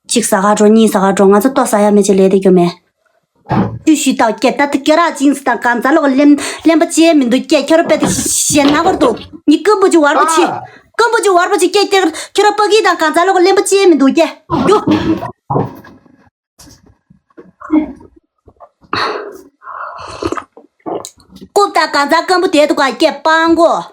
གཅིག་ཟ་ག་འགྲོ་གཉིས་ཟ་ག་འགྲོ་ང་ཚོ་ལྟོ་ཟ་ཡ་མེད་ཅེས་ལས་དེ་སྐྱོ་མེད། ཏུ་ཤི་ཏའོ་ཀྱེ་ད་ཏི་ཀྱེ་ར་ཅིང་སི་དང་གང་ཚ་ལོག་ལེམ་ལེམ་པ་ཅེས་མི་འདུག་ཀྱེ་ཁྱོད་ར་པད་ཞེ་ན་བར་དུ་ཉི་ཀུན་པོ་ཅི་བར་པོ་ཆེ་ཀུན་པོ་ཅི་བར་པོ་ཆེ་ཀྱེ་ཀྱེ་ཁྱོད་ར་པ་གི་དང་གང་ཚ་ལོག་ལེམ་པ་ཅེས་མི་འདུག་ཀྱེ་རྒྱུ། ཀུབ་དང་གང་ཚ་ཀུན་པོ་དེ་དུ་ག་ཀྱེ་པང་གོ།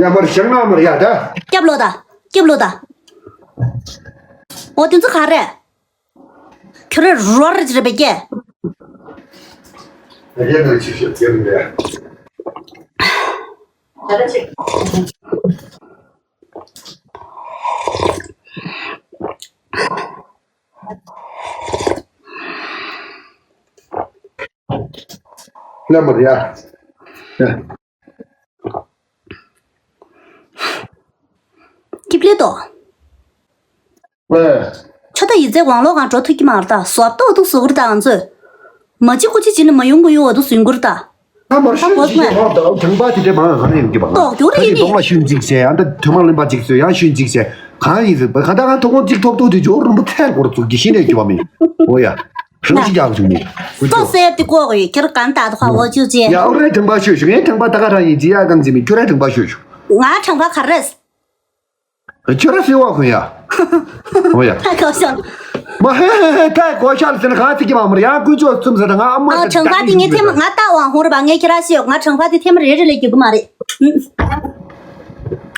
ཡ་མར་ཞང་ན་མར་ཡ་ད། སྐྱབས་ལོ་ད། སྐྱབས་ལོ་ད། འོ་དེ་ཚོ་ག་རེད། ཁྱོད་ར་རོ་ར་ཅི་རེད་པས་ཀྱེ། ལ་མ་རེད་ཡ། སྐྱིབ་ལེ་ཏོ། ཨེ། ཆོ་ད་ཡི་ཙེ་ཝང་ལོ་གང་འགྲོ་ཐུབ་ཀྱི་མ་རེད་ད། སོབ་ཏོ་འོ་དུ་སུ་གུར་ད་ང་ཚོས། མ་ཅི་ཀུ་ཅི་ཅི་ནི་མ་ཡོང་གུ་ཡོང་འོ་དུ་སུན་གུར་ད། ད་མར་ཤུན་ཅིག་ཡོང་ད་དྲང་པ་དེ་འདྲ་མང་ང་ནས་ཡོང་གི་པ་ང་། ཏོག་གྱུར་ཡིན་ནི། གདོང་ལ་ཤུན་ཅིག་ཟེར་ཡང་ད་ཐུན་མང་གླིང་པ་ཅིག་ཟེར་ཡང་ཤུན་ཅིག་ཟེར་གང་ཡིན་ཟེར་བ་གང་ད་གང་ཐོག་ཁོང་ཅིག་ཐོབ་ཐོབ་དེ་ཇོ་རུམ་པ་ཐལ་སྐོར་ཚུགས་ཀྱི་ཤི་ནས་རྒྱུ་བ་མིན། འོ་ཡ། རང་ཅི་རྒྱག་བྱུང་ནི། ཏོག་སེ་དེ་ཀོ་གི་ཁྱེར་གང་ད་དུ་ཁ་འོ་ཅུ་ཅེ། ཡ་འོ་རེ་དྲང་པ་ཤོད་ཞུ་ངས་དྲང་པ་ད་ག་རང་ཡིན་ཅི་ཡ་གང་ཅི་མིན་ཁྱོད་ར་དྲང་པ་ཤོད་ཞུ། ང་དྲང་པ་ག་རེ། ཁྱོད་ར་སེ་བ་ཁོ་ཡ། འོ་ཡ། ཁ་ཁ་ཤང་། མ་ཧེ་ཧེ་ཧེ་ད་གོ་ཤར་ཟེར་ན་གང་ཚིག་གི་མ་མར་ཡང་ཀུན་ཅོ་ཚུམ་ཟེར་ན་ང་ཨ་མ་ཨ་དྲང་པ་དེ་ངས་ཐེམ་ང་ལྟ་བ་ཧོང་ར་བ་ངས་ཁྱེད་ར་ཤེས་ཡོད་ང་དྲང་པ་དེ་ཐེམ་རེ་རེ་ལས་རྒྱུག་གི་མ་རེད།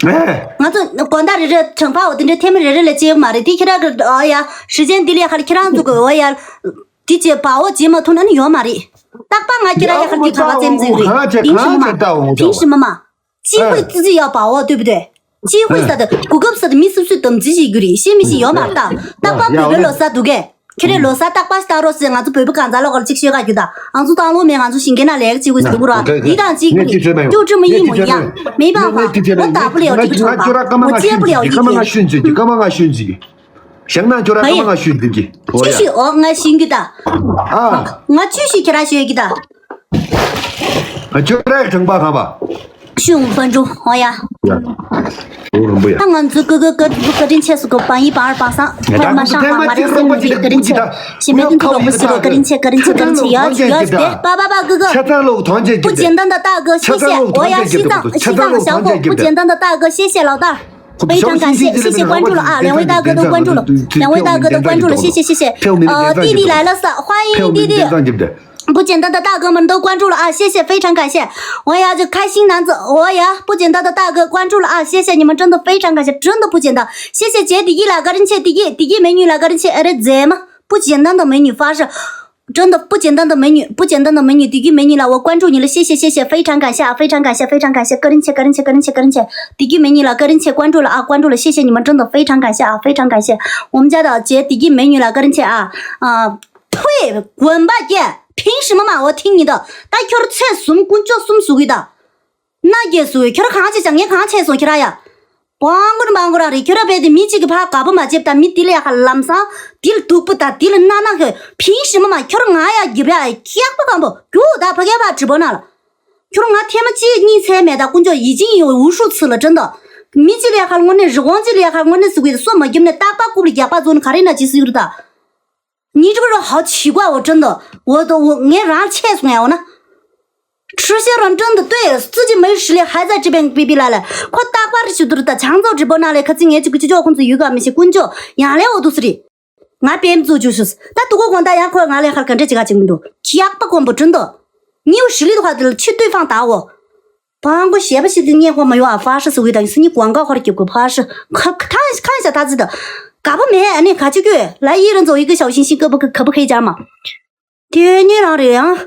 ཨེ། ང་ཚོ་དགོན་བདག་རེ་རེ་དྲང་པ་འོ་དེ་འདྲའི་ཐེམ་རེ་རེ་ལས་བྱེད་ཡོད་མ་རེད་དེ་ཁྱེད་ར་གི་ཨ་ཡ་ཧྲི་ཅན་འདི་ལས་ཁར་ཁྱེད་རང་ཚོ་གི་འོ་ཡ། དེ་བྱེད་པ་འོ་བྱེད་མ་ཐུབ་ན་ནི་ཡོད་མ་རེད། རྟག་པ་ང་ཁྱེད་ར་ཡ་ཁར་གི་དྲང་པ་ཙེམ་ཙེམ་རེད། དེང་ཤི་མ་མ། དེང་ཤི་མ་མ། 机会自己要把握，对不对？机会啥的，顾客啥的，没事事等自己一个人，是不是要买单？那把别人老啥都给，看来老啥大把大老师，俺子伯伯刚才那个这些个觉得，俺子当路面，俺子新跟那来个机会是不是？一旦机会就这么一模一样，没办法，我打不了这个电话，我接不了一天。 ཞང་ནང་ཁྱོད་ར་ཀ་མ་ང་ཤུན་ཅིག་གི་ཀ་མ་ང་ཤུན་ཅིག་གི་ཞང་ནང་ཁྱོད་ར་ཀ་མ་ང་ཤུན་ཅིག་གི་ཨོ་ཅི་ཡ། ཤི་ཨོ་ང་ཤུན་གི་ད། ཨ། ང་ཅི་ཤི་ཁྱེད་ར་ཤི་གི་ད། ཁྱོད་ར་དྲང་པ་ག་པ། ཤུན་པན་ཅུ་ཨོ་ཡ། ཡ། ཨོ་རོང་པོ་ཡ། ད་ང་ཚོ་ཀི་ཀི་ཀི་ཀི་བཀའ་དྲིན་ཆེ་སུ་ཀི་པ་ཡི་པར་པ་སང་ཕར་མ་ཤང་ཧ་མ་རེ་སེམས་ཀྱི་བཀའ་དྲིན་ཆེ། ཞི་མེད་ཀུན་གྱི་རོགས་པ་སུ་ཀི་བཀའ་དྲིན་ཆེ་བཀའ་དྲིན་ཆེ་བཀའ་དྲིན་ཆེ། ཡ་ཡ་དེ་པ་པ་པ་ཀི་ཀི། 不简单的大哥，谢谢。我要西藏，西藏小狗，不简单的大哥，谢谢老大。 非常感谢，谢谢关注了啊！两位大哥都关注了，两位大哥都关注了，谢谢谢谢。呃，弟弟来了是，欢迎弟弟。不简单的大哥们都关注了啊，谢谢，非常感谢。我呀，这开心男子，我呀，不简单的大哥关注了啊，谢谢你们，真的非常感谢，真的不简单。谢谢姐弟一来个人切，弟弟弟弟美女来个人切，哎，这怎么不简单的美女发射？ 真的不简单的美女，不简单的美女，地狱美女了，我关注你了，谢谢谢谢，非常感谢啊，非常感谢，非常感谢，个人切，个人切，个人切，个人切，地狱美女了，个人切关注了啊，关注了，谢谢你们，真的非常感谢啊，非常感谢。我们家的姐，地狱美女了，个人切啊，啊，呸，滚吧姐，凭什么嘛，我听你的，大圈儿菜什么滚叫什么所谓的。 ན་རྒྱལ་སུ་ཁྱོད་གང་བྱེད་ཅང་ངས་གང་བྱས་སོང་ཁྱོད་ར་ཡ། བང་གུར་བང་གུར་རང་རེད་ཁྱོད་ར་བས་དེ་མི་གཅིག་གི་ཕ་དགའ་པོ་མ་བྱེད་ད་མི་དེ་ལ་ཡ་ཁ་ལམ་སང་དེ་ལ་སྡུག་པོ་ད་དེ་ལ་ན་ན་ཁྱོད་ཕིང་ཤི་མ་མ་ཁྱོད་ང་ཡ་གི་བ་ཡ་སྐྱག་པ་གང་པོ་རྒྱུ་ད་ཕ་གའི་བ་གྲི་པོ་ན་ལ། ཁྱོད་ང་ཐེ་མ་གཅིག་གཉིས་ཚད་མེད་ད་དཀོན་མཆོག་ཡིད་ཅིང་ཡོད་འུ་ཧྲུ་ཚུ་ལ་དྲན་ད། མི་གཅིག་ལ་ཡ་ཁ་དངོས་གནས་རི་བོང་གཅིག་ལ་ཡ་ཁ་དངོས་གནས་སུ་གི་སོ་མ་རྒྱབ་ནས་རྟག་པ་རྐུབ་ལ་རྒྱག་པ་བཟོ་ནི་ག་རེ་ན་ཅི་སུ་ཡུར་ད། 你这个人好奇怪，我真的，我都我俺让切松呀，我呢。吃些人真的对，自己没实力还在这边逼逼赖赖，快大把的去都是在抢走直播那里，可是俺这个就叫工资有个没些工作，养了我都是的。俺别人做就是，但不过光大家快俺来还跟这几个节目都，加不光不真的，你有实力的话，去对方打我。 帮个斜不斜的年货没有啊？发是所谓的，是你广告号的结果发是，看看看一下他自己的，搞不没那卡几个，来一人走一个小心心，可不可可不可以这样嘛？天你让人啊，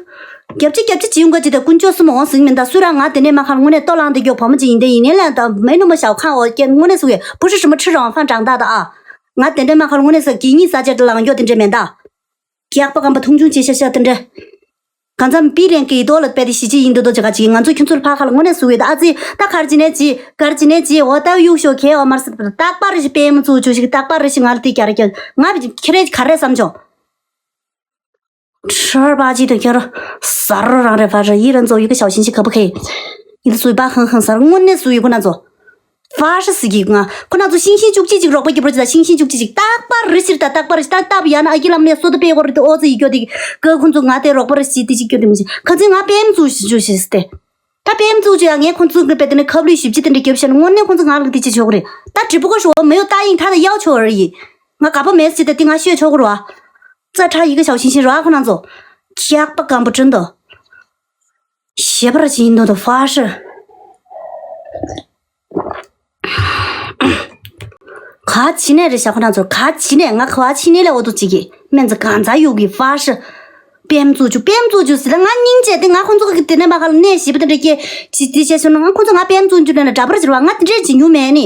夹起夹起金瓜子的滚就是没往生命的，虽然俺等那嘛看我那到浪的有朋友进的，一年两的没那么小看我，我那时候也不是什么吃软饭长大的啊，俺等那嘛看我那是给你撒娇的浪，要等这面的。 སྐྱག་པ་སྐམ་པ་མཐོང་ཆུང་བྱེད་ཤ་ཤ་དེ་འདྲ། གང་འཚམ་པི་རེན་གི་དོ་ལ་པད་དེ་ཤི་ཅི་ཡིན་དུ་དོ་ཅི་ག་ཅི་ང་ཚོ་ཁྱོད་ཚོར་ཕ་ཁ་ལ་དངོས་གནས་སུ་བས་ད་ཨ་ཙི་ད་གར་ཅི་ནས་ཅི་གར་ཅི་ནས་ཅི་འོ་ད་གཡུག་ཤོག་ཁེ་འོ་མར་སི་རྟག་པར་ཞི་པེ་མ་ཚུ་ཆུ་ཞིག་རྟག་པར་ཞི་ང་ལ་དེ་རྒྱ་ར་རྒྱ་ང་ལ་དེ་ཁྱེད་རེ་ག་རེ་བསམ་བྱུང་། ཧྲར་པ་ཅི་དང་ཁྱེད་ར་ཟ་རོ་རང་རེ་ཕ་ར་ཡི་ར་ཚོ་ཡི་གི་ཞའོ་ཤིན་ཞིག་ག་པ་ཁེ་ཡི་དུ་སུ་ཡི་པ་ཧང་ཧང་ཟ་ར་དངོས་གནས་སུ་ཡི་གུ་ན་ཚོ། ཧྥ་ཧྲི་སི་གི་ང་ཁོ་ན་ཚོ་ཤིང་ཤིང་བཅུ་གཅིག་ཅིག་རོགས་པ་སྐྱིད་པོ་ཅི་ད་ཤིང་ཤིང་བཅུ་གཅིག་ཅིག་རྟག་པར་རི་ཕྱིར་ད་རྟག་པར་རི་ཕྱིར་ད་ལྟ་བུ་ཡ་ན་ཨ་ཀི་ལམ་ནས་སོ་ད་པེ་གོ་རི་ཏི་ཨོ་ཙི་ཡི་གྱོད་དི་ཀ་ཁོ་ཚོ་ང་དེ་རོགས་པ་རི་ཕྱིར་ཏི་ཅིག་གྱོད་དི་མི་ཤི་ཁ་ཚི་ང་པེམ་ཚུ་ཤི་ཅུ་ཤི་སྟེ། ད་པེམ་ཚུ་ཅུ་ཡ་ངས་ཁོ་ཚོ་གི་པེ་ཏི་ནི་ཁབ་ལུས་ཞིབ་ཅི་དི་འདྲི་གྱོད་ཤ་ནི་དངོས་གནས་ཁོ་ཚོ་ང་ལ་ཏི་ཅི་ཆོག་རེད་ད་དྲི་པོ་གོ་ཤོ་མེ་ཡོ་ད་ཡིན་ད་ད་ཡའོ་ཆོ་རི་ཡི་ང་ག་པ་མེད་སི་ད་ཏི་ང་ཤོད་ཆོག་གོ་རོ་ཨ། ཙ་ཁྲ་ཡི་གི་ཞའོ་ཤིང་ཤིང་རོ་ཨ་ཁོ་ན་ཚོ། ཁྱག་པ་སྐམ་པོ་དྲིན་དོ། ཞེ་པར་ཅི་ཡིན་དོ་དོ་ཧྥ་ཧྲི། ག་ཅི་ནས་རེད་ཤག་ཁོ་རང་ཚོ་ག་ཅི་ནས་ང་ག་ཅི་ནས་ལས་འོ་དོ་ཅིག་གི་སྨན་རྩི་གང་ཚ་ཡོད་གི་ཧྥ་ཧྲི། པེམ་ཙུ་ཅུ་པེམ་ཙུ་ཅུ་ཟེར་ལ་ང་སྙིང་རྗེ་དེ་ང་ཁོང་ཚོ་གི་དེ་ནས་མ་ག་ལ་གནས་ཞིབ་དེ་འདྲ་སྐྱེ་ཅི་དེ་བྱས་སོང་ན་ང་ཁོང་ཚོ་ང་པེམ་ཙུ་ཅུ་ནས་ལ་འདྲ་པར་ཟེར་བ་ང་དེ་འདྲས་ཅི་ཉུ་མེད་ནི།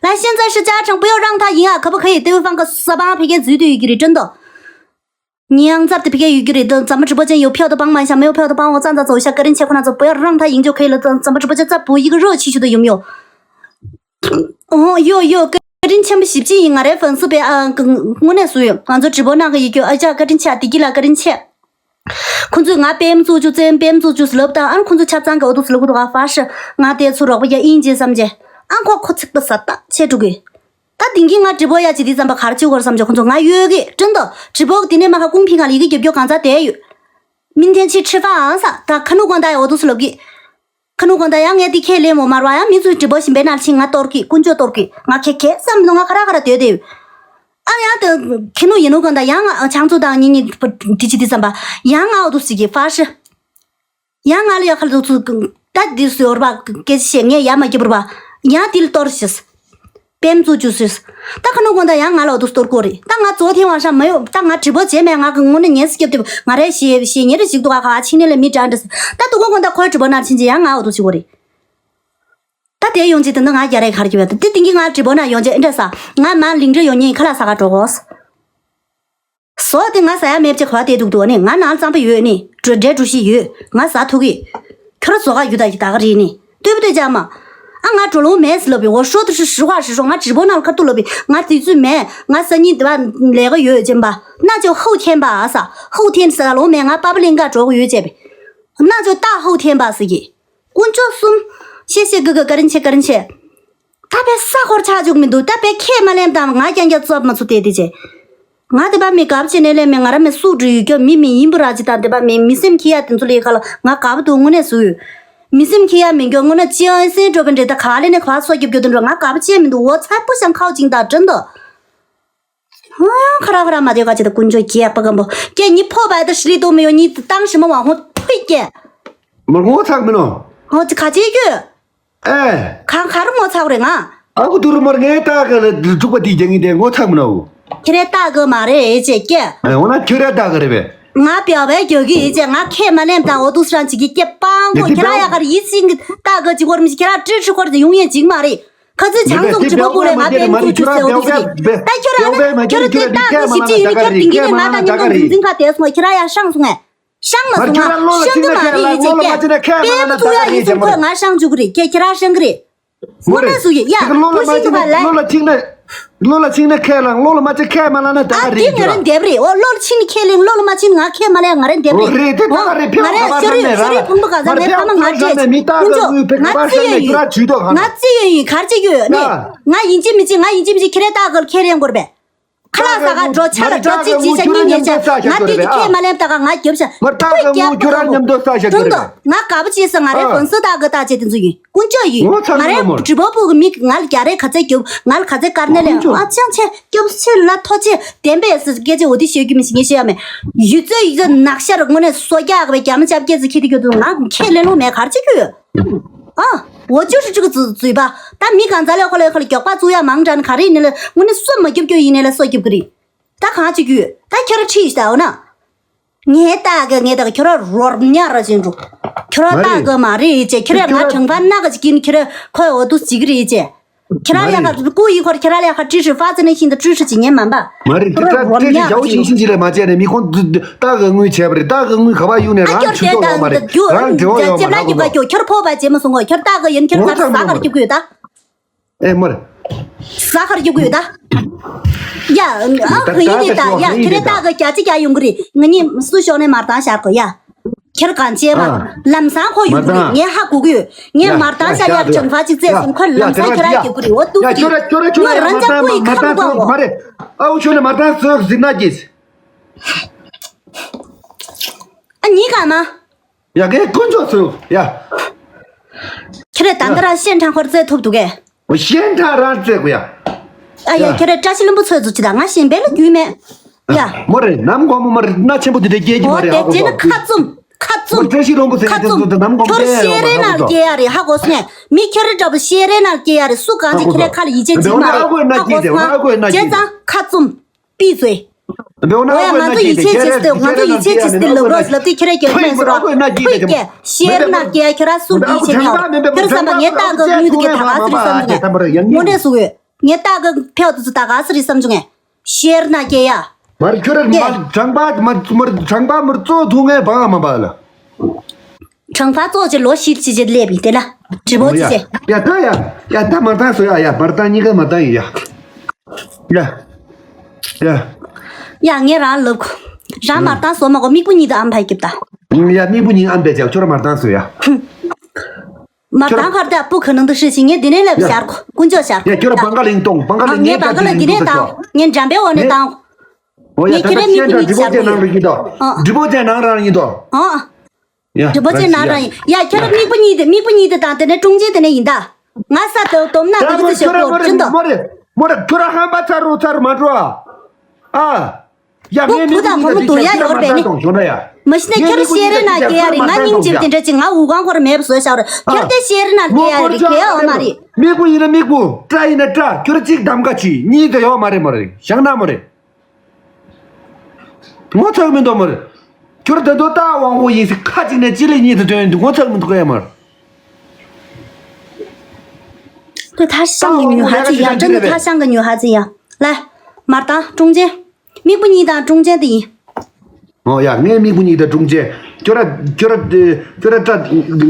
ལ་ཤན་ཙ་ཧྲི་ཅ་ཁྲང་པོ་ཡོ་རང་ཐ་ཡིན་ཨ་ཁ་པོ་ཁ་ཡི་ཏེ་བའི་ཧྥང་གི་ས་པང་ཕེ་ཀེ་འཛུལ་དུ་ཡོད་ཀྱི་རེད་དྲན་དོ། ཉིའང་ཙབ་ཏེ་ཕི་ཀའི་ཡུལ་གྱི་རེད་དོ་ཛམ་མ་གྲི་པོ་ཅན་ཡོད་ཕྱོགས་དུ་པང་མ་ཤ་མེའོ་ཕྱོགས་དུ་པང་འོ་ཙང་ཙ་ཙོ་ཤ་ཀ་རིན་ཆེ་ཁོ་ན་ཙོ་པོ་ཡ་རང་ཐ་ཡིན་ཅོ་ཁེ་ལ་ཙང་ཛམ་མ་གྲི་པོ་ཅན་ཙ་པོ་ཡི་གི་རོ་ཆི་ཆུ་དུ་ཡོམ་ཡོ། འོ་ཡོ་ཡོ་ཀ་རིན་ཆེན་པོ་ཞིབ་ཅི་ཡིན་ང་རའི་ཧྥན་སུ་པའི་ཨ་དངོས་གནས་སུ་ཡོད་ང་ཚོ་གྲི་པོ་ནང་གི་ཡི་གྱོ་ཨ་ཅག་ཀ་རིན་ཆེ་ཨ་དི་ཀི་ལ་ཀ་རིན་ཆེ། ཁོ་ཚོས་ང་པེམ་ཙུ་ཅུ་ཙེམ་པེམ་ཙུ་ཅུ་སི་ལབ་དང་ཨ་ཁོ་ཚོ་ཆབ་ཚང་གི་འོ་དུ་སི་ལབ་གུ་དུ་ག་ཧྥ་ཧྲི་ང་དེ་ཚུ་རོགས་པ་ཡ་ཨིན་ཇི་བསམ་ཅེ་ཨ་ཁོ་ཁོ་ཚིག་པ་ས་ཏ་ཆེ་དྲུག་གི། ད་དེང་གི་ང་གྲི་པོ་ཡ་ཅི་དེ་ཙམ་པ་གར་ཅི་གོ་བསམ་ཅོ་ཁོ་ཚོ་ང་ཡོད་གི་དྲན་དོ་གྲི་པོ་དེ་ནས་མ་ཁ་ཀུང་ཕིང་ང་ལ་ཡི་གེ་རྒྱབ་རྒྱོ་གང་ཚ་དེ་ཡོད། མིན་ཐེན་ཆི་ཁྲི་ཧྥ་ཨང་ས་ད་ཁ་ནུ་གོང་ད་ཡ་འོ་དུ་སུ་ལབ་གི། ཁ་ནུ་གོང་ད་ཡ་ངས་དེ་ཁས་ལེན་མོ་མར་བ་ཡ་མི་ཚོས་གྲི་པོ་ཞིམ་པའི་ནར་ཕྱིན་ང་གཏོར་གི་ཀུན་སྤྱོད་གཏོར་གི་ང་ཁེ་ཁེ་བསམ་ནོ་ང་ཁ་ར་ཁ་ར་དོད་དེ་ཡོད། ཨ་ཡ་ད་ཁེ་ནུ་ཡིན་ནོ་གོང་ད་ཡ་ང་ཆང་ཚུ་དང་ཉིན་ཉིན་དེ་ཅི་དེ་ཙམ་པ་ཡ་ང་འོ་དུ་སི་གི་ཧྥ་ཧྲི། ཡང་ང་ལ་ཡ་ཁ་ལ་ཚུགས་ཚུགས་ད་འདི་སུ་ཡོར་བ་སྐད་ཆ་བཤད་ངས་ཡ་མ་སྐྱིད་པར་བ་ཡང་དེ་ལ་གཏོར་ཤིས། པེམ་ཚུགས་ཅུ་སུས། ད་ཁ་ནོ་གོང་ད་ཡང་ང་ལ་འོ་དུ་གཏོར་གོ་རེད་ད་ང་ཙོ་ཐེ་བང་ཤ་མ་ཡོད་ད་ང་གྲི་པོ་བྱས་མེད་ང་གི་ངོ་ནས་ཉེས་སུ་སྐྱབས་དེ་ང་རའི་ཞེ་ཞེ་ཉེ་རེ་ཞིག་ཏུ་ང་ག་ཕྱིན་ནས་ལ་མི་དྲག་འདྲ་ད་དུ་གོ་གོང་ད་ཁོའི་གྲི་པོ་ནར་ཕྱིན་ཅི་ཡང་ང་འོ་དུ་ཞིག་གོ་རེད། ད་དེ་ཡོང་ཅི་ད་ང་རྒྱ་རེ་གར་གྱི་བས་ད་དེ་ཏིང་གི་ང་གྲི་པོ་ན་ཡོང་ཅི་ཨེ་འདྲ་ས་ང་མ་ལིང་འདྲ་ཡོང་ཉིན་ཁ་ལ་ས་ག་འགྲོ་གོ། ཟོག་དེ་ང་ཟ་ཡ་མེད་ཅེས་ག་བ་དེ་འདུག་འདུག་ནི་ང་ནང་གཙང་པོ་ཡོད་ནི་འགྲོ་འདྲེ་འགྲོ་ཤི་ཡོད་ང་ཟ་ཐུག་གི། ཁྱོད་ར་ཟོག་ག་ཡུ་ད་ཡི་ད་ག་རེད་ནི་ལྟོས་པ་ལྟོས་ཅག་མ། ཨ་ང་འགྲོ་ལོང་མེད་ཟི་ལབ་པའི་འོ་ཧྲོ་དུ་ཧྲི་ཧྲི་ཧ་ཧྲི་ཧྲོ་ང་གྲི་པོ་ནང་ལ་ཁ་ཐུག་ལབ་པའི་ང་དུས་ཚོད་མེད་ང་ས་ཉིན་དེ་བ་ལས་ཀ་ཡོད་ཅེན་པ་ན་ཅོ་ཧོ་ཐེན་པ་ཨ་ས་ཧོ་ཐེན་ས་ལོང་མེད་ང་པ་པ་ལིང་ག་འགྲོ་གི་ཡོད་ཅེས་པའི་ན་ཅོ་ཏ་ཧོ་ཐེན་པ་ཟི་གི། དཀོན་མཆོག་གསུམ། ཤེས་ཤེས་གི་གི་ཀ་རིན་ཆེ་ཀ་རིན་ཆེ། ད་པའི་ས་འཁོར་ཆགས་བཅུག་མི་འདུག་ད་པའི་ཁས་མ་ལེན་དང་ང་རྐྱང་རྐྱང་ཙོབ་མ་ཚུགས་དེ་དེ་ཆེ། ང་དེ་པ་མི་གབ་ཆེ་ནས་ལས་མི་ང་ར་མི་སུག་འགྲུལ་ཡོད་སྐྱོ་མི་མི་ཡིན་པོ་ར་ཅི་དང་དེ་པ་མི་མི་སེམས་ཁྱི་ཡ་དེ་ཚོ་ལས་ཁ་ལ་ང་གབ་འདུག་དངོས་གནས་སུ་ཡོད། མི་སེམས་ཁྱི་ཡ་མི་འགྱོ་དངོས་གནས་ཅི་ཨན་སེན་འགྲོ་བའི་འདྲེ་ད་ག་ལས་ནས་ག་སོ་རྒྱབ་རྒྱུ་དེ་འགྲོ་ང་གབ་ཆེ་མི་འདུག་འོ་ཚ་པོ་ཤང་ཁའོ་ཅིང་ད་དྲན་དོ། ཧང་ཁ་ར་ཁ་ར་མ་དེ་ག་ཅི་ད་ཀུན་ཅོ་རྒྱས་པ་གམ་པོ་ཀྱེ་ཉི་ཕོ་བ་ད་ཧྲི་ལི་ཏོ་མི་ཡོ་ཉི་ཏང་ཧྲི་མ་བ་ཧོ་ཕུད་ཀྱེ། མར་ངོ་ཚ་མི་ནོ། ཧོ་ཅི་ག་ཅི་གྱུ། ཨེ། གང་ག་རུ་ངོ་ཚ་རེ་ང་། ཨ་ཁུ་དུ་རུ་མར་ངའི་ཏག་ག་ལ་འཁྲུག་པ་དེ་རྒྱ་ངི་དེ་ངོ་ཚ་མི་ནོ། ཁྱེད་རའི་ཏག་ག་མ་རེད་ཅེ་ཀྱེ། ཨེ་འོ་ན་ཁྱོད་རའི་ཏག་ག་རེད་པས། ང་བེའུ་བེའུ་རྒྱག་གི་ཡིན་ཅེ་ང་ཁས་མ་ལེན་དང་འོ་དུ་སྲང་ཅིག་གི་སྐྱེ་སྤང་གོ་ཁྱེད་ར་ཡ་གར་ཡིད་སྲིང་གི་ཏག་ག་ཅིག་བོར་མི་ཤི་ཁྱེད་ར་ཀྲི་ཧྲི་ཁོར་དེ་ཡོང་ཡས་ཅིག་མ་རེད། ཁ་ཚོད་ཆང་འཛོམས་དྲི་བ་པོ་ལས་ང་བེན་ཚུ་ཆུ་སེའོ་དུ་ཟི་ད་ཁྱོད་ར་ཁྱོད་ར་དེ་ཏག་གི་ཞིབ་ཅིག་ཡོད་ནི་ཁྱོད་ཏིང་གི་ནས་ང་ད་ཉིན་གང་འཛིན་འཛིན་ཁ་དེ་སོང་ཁྱེད་ར་ཡ་ཤང་སོང་ངས་ཤང་མ་སོང་ང་ཤང་གི་མ་རེད་ཡིན་ཅེ་ཀྱེ་པེ་མི་ཚུ་ཡ་ཡིད་སྲིང་ཁོས་ང་ཤང་བཅུག་གི་རེད་ཀྱེ་ཁྱེད་ར་ཤང་གི་རེད། མོ་རེ། ངོ་མ་སུ་ཡི་ཡ། ལོ་ལ་མ་ཅི་ལོ་ལ་ཅིག་ན་ལོ་ལ་ཅིག་ན་ཁས་ལང་ལོ་ལ་མ་ཅི་ཁས་མ་ལ་ན་ད་ཨ་རེད་དེ་ང་རང་འདེབས་རེད། འོ་ལོ་ལ་ཅིག་ན་ཁས་ལེན་ལོ་ལ་མ་ཅིག་ང་ཁས་མ་ལེན་ང་རང་འདེབས་རེད། འོ་རེད་དེ་ད་རེད་ཕེ་ང་རང་ཤོ་རི་ཤོ་རི་ཕུང་པོ་ག་ས་ངའི་ཕ་མ་ང་བྲེས་ཀུན་ཅོ་ང་རྩི་ཡོད་ཡིན་ང་རྩི་ཡོད་ཡིན་གར་ཅི་ཡོད་ནི་ང་ཡིན་གཅིག་མིན་གཅིག་ང་ཡིན་གཅིག་མིན་གཅིག་ཁྱེད་རའི་ཏག་གར་ཁས་ལེན་དགོས་རེད་པས། ཁ་ལག་ཟ་ག་འགྲོ་ཆ་ལ་འགྲོ་ཅི་ཅི་ཤ་ཉིན་ཉེ་ཆ་ང་དེ་གི་ཁས་མ་ལེན་ད་ག་ང་རྒྱབ་ཤ་ཁོས་རྒྱབ་གོ་གོ་ཐུང་དོ་ང་དགའ་པོ་བྱེད་ས་ང་རའི་ཧོན་སི་ད་གི་ད་བྱེད་དེ་ཚོ་ཡིན་ཀུན་སྤྱོད་ཡིན་ང་རའི་དྲི་བ་ཕུག་གི་མིག་ང་ལ་རྒྱ་རེ་ག་ཚད་རྒྱབ་ང་ལ་ག་ཚད་དཀར་ནས་ལས་ཨ་ཅང་ཆེ་རྒྱབ་ཕྱིར་ལ་ཐོ་ཆེ་བདེན་པས་སི་སྐད་ཆ་འོ་དེ་ཤོད་རྒྱུ་མི་ཤེས་ངས་ཤེས་ཡ་མེད་ཡུལ་ཚོད་ཡུལ་ཚོད་ནག་ཤར་དངོས་གནས་སོ་རྒྱག་གི་བའི་རྒྱ་མ་ཅབ་སྐད་ཚི་ཁྱི་དེ་རྒྱུ་དུ་ང་ཁས་ལེན་ལོང་མེད་གར་བྱེད་རྒྱུ་ཡོད། ཨ། འོ་ཅོ་ཧྲི་ཅུ་གི་རྫུ་རྫུས་པ། ད་མི་གང་ཚ་ལས་ཁོ་ལས་ཁོ་ལ་མགྱོགས་པ་བཙུགས་ཡ་མང་དྲགས་ནི་ག་རེ་ཡིན་ནི་ལ་དངོས་གནས་སོ་མ་རྒྱབ་རྒྱུ་ཡིན་ནི་ལ་སོ་རྒྱབ་གི་རེད། ད་གང་བྱེད་རྒྱུ་ཡོད། ད་ཁྱོད་ར་ཁྲིད་ཤི་ད་འོ་ན། ངའི་ཏག་གི་ངའི་ཏག་གི་ཁྱོད་ར་རོར་ཉག་ར་བྱེད་འགྲོ། ཁྱོད་ར་ཏག་གི་མ་རེད་ཅེ་ཁྱོད་ར་ང་དྲང་པ་སྣ་ག་ཅིག་གིན་ཁྱོད་ར་ཁོའི་འོ་དུ་ཅིག་གི་རེད་ཅེ། ཁྱེད་རང་ལས་ཀ་ཀུ་ཡི་ཁོར་ཁྱེད་རང་ལས་ཀ་ཀྲི་ཧྲི་ཧྥ་ཙི་ནས་ཤིན་ཏུ་ཀྲི་ཧྲི་ཅི་ཉན་མ་འབའ། མ་རེད་དེ་ད་ཀྲི་ཧྲི་ཡའོ་ཤིང་ཤིང་ཅི་ལས་མ་བྱས་ནས་མི་ཁོང་ཏག་གི་དངུལ་བྱས་པ་རེད་ཏག་གི་དངུལ་ག་པར་གཡུག་ནས་ཨ་རང་ཁྱོད་ཆུ་དེ་ཏོག་ཡོང་མ་རེད་རང་དྲི་བ་ཡོང་མ་ལ་ཁོ་ཁོ། ཁྱོད་ཕོ་བ་བྱེད་མ་སོང་ངོ་ཁྱོད་ཏག་གི་ཡིན་ཁྱོད་ངོ་ཚ་ས་ཁར་རྒྱུག་གི་ཡོད་ད། ཨེ་མ་རེད། ས་ཁར་རྒྱུག་གི་ཡོད་ད། ཡ་ཨ་ཁོ་ཡིན་ནི་ད་ཡ་ཁྱེད་རེ་ཏག་གི་རྒྱ་ཅི་རྒྱ་ཡོང་གི་རེད་ང་གཉིས་སུ་ཤོག་ནས་མར་བཏང་བཞག་གོ་ཡ། ཁྱེད་གང་བྱས་པ། ཨ། ལམ་སང་ཁོ་ཡོང་གི་རེད་མར་ངས་ཧ་གོ་གི་ཡོད། ངས་ཡ་མར་ལྟ་ཡ་ཤ་ཡ་ཡ་ཡ་ཅང་ཕ་ཅིག་བཙས་ཡ་སོང་ཁོ་ཡ་ལམ་སང་ཁྱེད་ར་ཡ་རྒྱབ་གི་རེད་འོ་ཏུ་ཡ་ཅི་ཁྱོད་ར་ཁྱོད་ར་ཁྱོད་ར་ངས་ཡ་རང་མར་ཅང་ལྟ་ཀུ་ཡི་མར་ཁ་ལྟ་མི་གཏོང་གོ་མ་རེད། ཨ་འུ་ཆོ་ནས་མར་ལྟ་ཟོག་ཟིག་ན་གྱིས། ཨ་ཉི་ག་མ། ཡ་གའི་དཀོན་མཆོག་ཟོ་ཡ། ཁྱེད་ར་ད་འདི་ར་ཤན་ཁྲང་ཁོར་བཙས་ཐུབ་འདུག་གས། ཤན་ཁྲང་རང་བཙས་དགོས་ཡ། ཨ་ཡ་ཡ། ཁྱེད་ར་བཀྲ་ཤིས་ལྷུན་པོ་ཚོས་ཚུ་ཅི་ད་ང་ཞེན་པའི་ལ་རྒྱུས་མེད། ཡ། མོ་རེད་ནམ་གོང་མོ་མ་རེད་སྣ་ཆེན་པོ་དེ་འདྲའི་སྐྱེས་ཀྱི་མ་རེད་ཧ་གོ་སོང་། ཁ་བཙུམ། ཁ་བཙུམ། བཀྲ་ཤིས་ལྷུན་པོ་ཟེར་ཁ་མཁན་དེ་བཙུམ། ཚོ་ནམ་གོང་ཁྱོད་མོ་ཤེས་རེ་ན་ལ་སྐྱེ་ཡ་རེད་ཧ་གོ་སོང་ངས། མི་ཁྱོད་ར་འདྲ་པོ་ཤེས་རེ་ན་ལ་སྐྱེ་ཡ་རེད་སུ་གང་ཅི་ཁྱེད་ར་ཁ་ལ་ཡིད་ཆེས་བྱེད་མ་རེད་ཧ་གོ་སོང་ངས། བྱས་ཙང་ཁ་བཙུམ། པི་ཚོས། འོ་ཡ་ང་ཚོ་ཡིད་ཆེས་བྱེད་སྟེ་ང་ཚོ་ཡིད་ཆེས་བྱེད་སྟེ་ལབ་རོགས་ལབ་དུས་ཁྱེད་ར་རྒྱབ་མེད་ཟེར་རོགས་ཕུད་ཀྱི་ཤེར་ན་རྒྱལ་ཁྱོད་ར་སུ་འདི་བྱེད་མེད་ཁྱོད་བསམ་པ་ངའི་ཏག་གི་དངུལ་དེ་གས་ད་ག་སེ་རེད་བསམ་གྱི་ངས་ངོ་འདྲེས་སུ་ཡོད་ངའི་ཏག་གི་ཕེའུ་དེ་ཚོ་ད་ག་སེ་རེད་བསམ་གྱི་ངས་ཤེར་ན་རྒྱལ་ཡ། མར་ཁྱོད་ར་མར་དྲང་པ་མར་མར་དྲང་པ་མར་གཙོ་ཐུག་ངས་བང་མ་པ་ལ། དྲང་པ་གཙོ་ཆེ་ལོ་ཤིར་ཆེ་ཆེ་སླེབས་ཡིན་དེ་ལ་དྲི་བོ་ཆེ་ཆེ། ཡ་ད་ཡ་ཡ་ད་མར་བཏང་སོ་ཡ་ཡ་མར་བཏང་གཉིས་ཀ་མར་བཏང་ཡིན་ཡ། ཡ། ཡ། ཡ་ངས་རང་ལབ་གོ། རང་མར་བཏང་སོ་མ་གོ་མིག་པོ་གཉིས་དང་ཨམ་ཕ་སྐྱིབས་དང་། ཡ་མིག་པོ་གཉིས་ཨམ་པའི་ཅག་ཁྱོད་ར་མར་བཏང་སོ་ཡ། མར་བཏང་ཁར་དེ་སྤུ་ག་ནང་དུ་ཧྲི་ཞིང་ངས་འདི་ནས་ལབ་ཡ། ཤར་གོ་དཀོན་མཆོག་ཤར་གོ། ཡ་ཁྱོད་ར་བང་ག་ལིང་གཏོང་བང་ག་ལིང་ངས་བང་ག་ལ་འདི་ནས་བཏང་། ངས་འགྲམ་པའི་འོག་ནས་བཏང་། འོ་ཡ་ད་ཁྱེད་ར་མིག་པོ་གཉིས་ཤར་གོ། འགྲིག་པོ་ཅན་ནང་ར་ཡིན་དོ། འགྲིག་པོ་ཅན་ནང་ར་ཡིན་དོ། ཡ། འདི་པོ་ཅན་ནང་རང་ཡིན། ཡ་ཁྱེད་རང་མིག་པོ་གཉིས་དེ་མིག་པོ་གཉིས་དེ་དང་དེ་ནས་ཀྲུང་ཆེན་དེ་ནས་ཡིན་ད། ང་ས་དེ་དོམ་ན་ད་དེ་ཚོ་ཤོག་ཡོར་ཅི་འདུག་མོ་རེ་མོ་རེ་ཁྱོད་རང་ཧམ་པ་ཚ་རུ་ཚ་རུ་མ་འགྲོ་ཨ། ཨ། ཡ་ངའི་མིག་པོ་གཉིས་དེ་དེ་ཁྱོད་རང་མ་ད་གཏོང་ཞོ་ན་ཡ། མ་གཞི་ནས་ཁྱོད་ཤེས་རེ་ན་སྐྱེ་ཡ་རེད། ང་སྙིང་རྗེ་དེ་འདྲ་ཅིག་ང་འུ་གང་ཁོར་མེད་པ་བཟོས་བཞག་རེད། ཁྱོད་དེ་ཤེས་རེ་ན་སྐྱེ་ཡ་རེད་གལ་ཡོད་མ་རེད། མིག་པོ་ཡིན་ན་མིག་པོ་སྐྲ་ཡིན་ན་སྐྲ་ཁྱོད་གཅིག་གདམ་ཀ་ཅི་གཉིས་དེ་ཡོད་མ་རེད་མོ་རེ་བཞག་ན་མོ་རེད། ངོ་ཚ་གི་མི་འདུག་མོར། ཁྱོད་ད་དུང་ལྟ་དབང་པོ་ཡིན་ཟེར་ཁ་ཅིག་ནས་ཅི་ལས་གཉིད་དུ་ཐོན་འདུག་ངོ་ཚ་གི་མི་འདུག་ག་ཡ་མོར། ཁོས་ཐ་ཤང་གི་ཉོ་ཧ་ཙི་ཡ། ཁྲིམས་ཐ་ཤང་གི་ཉོ་ཧ་ཙི་ཡ། ལ། མར་དང་ཀྲུང་ཅན། མིག་པོ་གཉིས་དང་ཀྲུང་ཅན་དེ་ཡིན། ཨོ་ཡ་ངའི་མིག་པོ་གཉིས་དང་ཀྲུང་ཅན། ཁྱོད་ར་ཁྱོད་ར་ཁྱོད་ར་སྐྲ་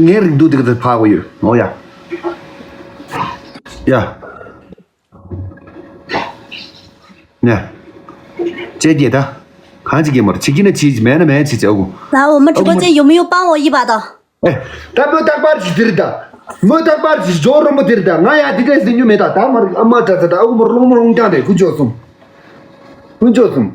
ངའི་རིགས་འདུག་དེ་ག་ཚོད་ཕག་གོ་ཡོད། ཨོ་ཡ། ཡ། ནས། ཅེ་ཀྱེ་ད། གང་ཅི་ཀྱེ་མར་ཅི་ཀྱེ་ན་ཅི་མེད་ན་མེད་ཅི་ཅེ་ཨོ། ལའོ་མ་གྲུ་པ་ཅེ་ཡོ་མི་ཡོ་པང་འོ་ཡི་བ་ད། ཨེ། ད་མོ་རྟག་པར་ཅི་དིར་ད། མོ་ད་པར་ཇོ་རོན་པོ་དེར་ད་ང་ཡ་དེ་གས་ཟིན་རྒྱུ་མེད། ད་ད་མར་ཨ་མ་ད་ད་ད་ཨུ་མོ་རླུང་མོ་རླུང་རྐྱང་རེད། ཀུན་སྤྱོད་གསུམ། ཀུན་སྤྱོད་གསུམ།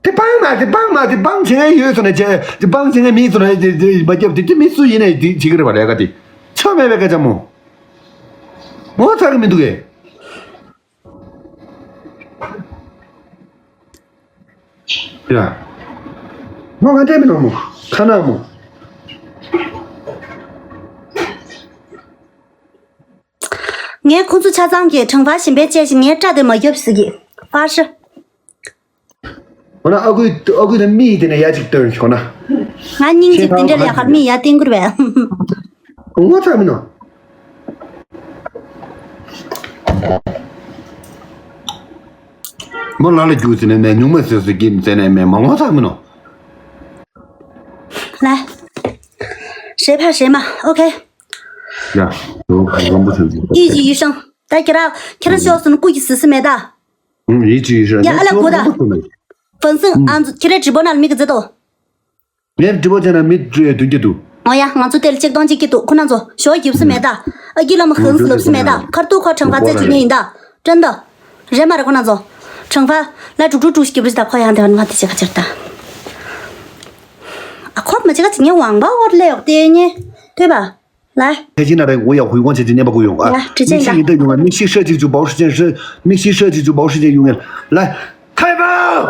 དེ་སྤང་མ་དེ་སྤང་མ་དེ་སྤང་བྱེད་མཁན་ཡོད་སོང་ན་བྱས། དེ་སྤང་བྱེད་མཁན་མེད་སོང་ན་དེ་དེ་མ་རྒྱབ་དེ་དེ་མི་སུ་ཡིན་ནའི་དེ་བྱེད་ཀྱི་རེད་པ། ལས་ཀ་དེ་ཆོ་མེད་པའི་སྐད་ཆ་མོ། ངོ་ཚ་གི་མི་འདུག་གས། ཡ། ངོ་ག་འདྲས་མི་ནོ་མོ། ཁ་ན་མོ། ངས་ཁོ་ཚོ་ཆ་ཚང་གི་གྲངས་ཕར་ཞིམ་པའི་བཅད་ཞིང་ངའི་སྐྲ་དེ་མ་རྒྱབ་ཟེར་གི། ཕར་ཧྲི། འོ་ན་ཨ་ཁུའི་ཨ་ཁུའི་ནི་མི་ཡི་དེ་ནས་ཡ་གཅིག་སྟོན་ཤོག་ན། ང་སྙིང་རྗེ་འདི་འདྲ་ལས་ཁར་མི་ཡ་བསྟན་ཁུར་བས། ངོ་ཚ་མི་ནོ། མོ་ལ་ལ་རྒྱུག་ཟེར་ནས་མེད། ཉུང་མ་ཟེར་ཟེར་གྱིས་ཟེར་ནས་མེད། མ་ངོ་ཚ་མི་ནོ། ལ། ཧྲེ་ཕ་ཧྲེ་མ། ཨོ་ཁེ། ཡ། ཡོ་རང་པོ་ཐོན་ཡིད་ཀྱི་ཡུལ་ཤང་། ད་ཁྱེད་རང་ཁྱེད་རང་ཤོག་སོང་སྐུ་གི་སི་སི་མེད་ད། ཡིད་ཀྱི་ཡུལ་ཤང་། ཡ་ཨ་ལ་གོ་ད། ཧྥན་སིང་ཨ་ཁྱེད་རང་ཀྲི་པོ་ནལ་མི་གི་ཛེ་ཏོ། ངས་ཀྲི་པོ་ཅན་ན་མི་བདུན་བརྒྱད་འདུག་ཨོ་ཡ། ང་ཚོ་དེ་ལ་ཆིག་སྟོང་གཅིག་གི་འདུག་ཁོ་ན་ཚོ་ཞོ་རྒྱུབ་སི་མེད་ད། ཨ་ཀི་ལ་མ་ཧན་སི་ལབ་སི་མེད་ད། ཁར་ཏུ་ཁོ་གྲངས་ཀ་རྩད་གཅོད་ཉན་ཡིན་ད། དྲན་ད། རེད་མ་རེད་ཁོ་ན་ཚོ། གྲངས་ཀ་ལ་དྲུག་དྲུག་དྲུག་ཞིག་རྒྱབ་རི་ད་ཁོ་ཡང་དེ་བ་ནི་མ་དེ་ཆེ་ཁ་ཆེར་ད། ཨ་ཁོ་མ་ཆེ་ཁ་ཆེ་ངས་དབང་པ་འོར་ལས་ཡོག་དེ་ཉེ། ཐོས་པ། 来。 开心了，我也回光姐姐念吧，不用啊。 来，直接 你是你的永远，你是设计主保时间是，你是设计主保时间永远。来，开吧！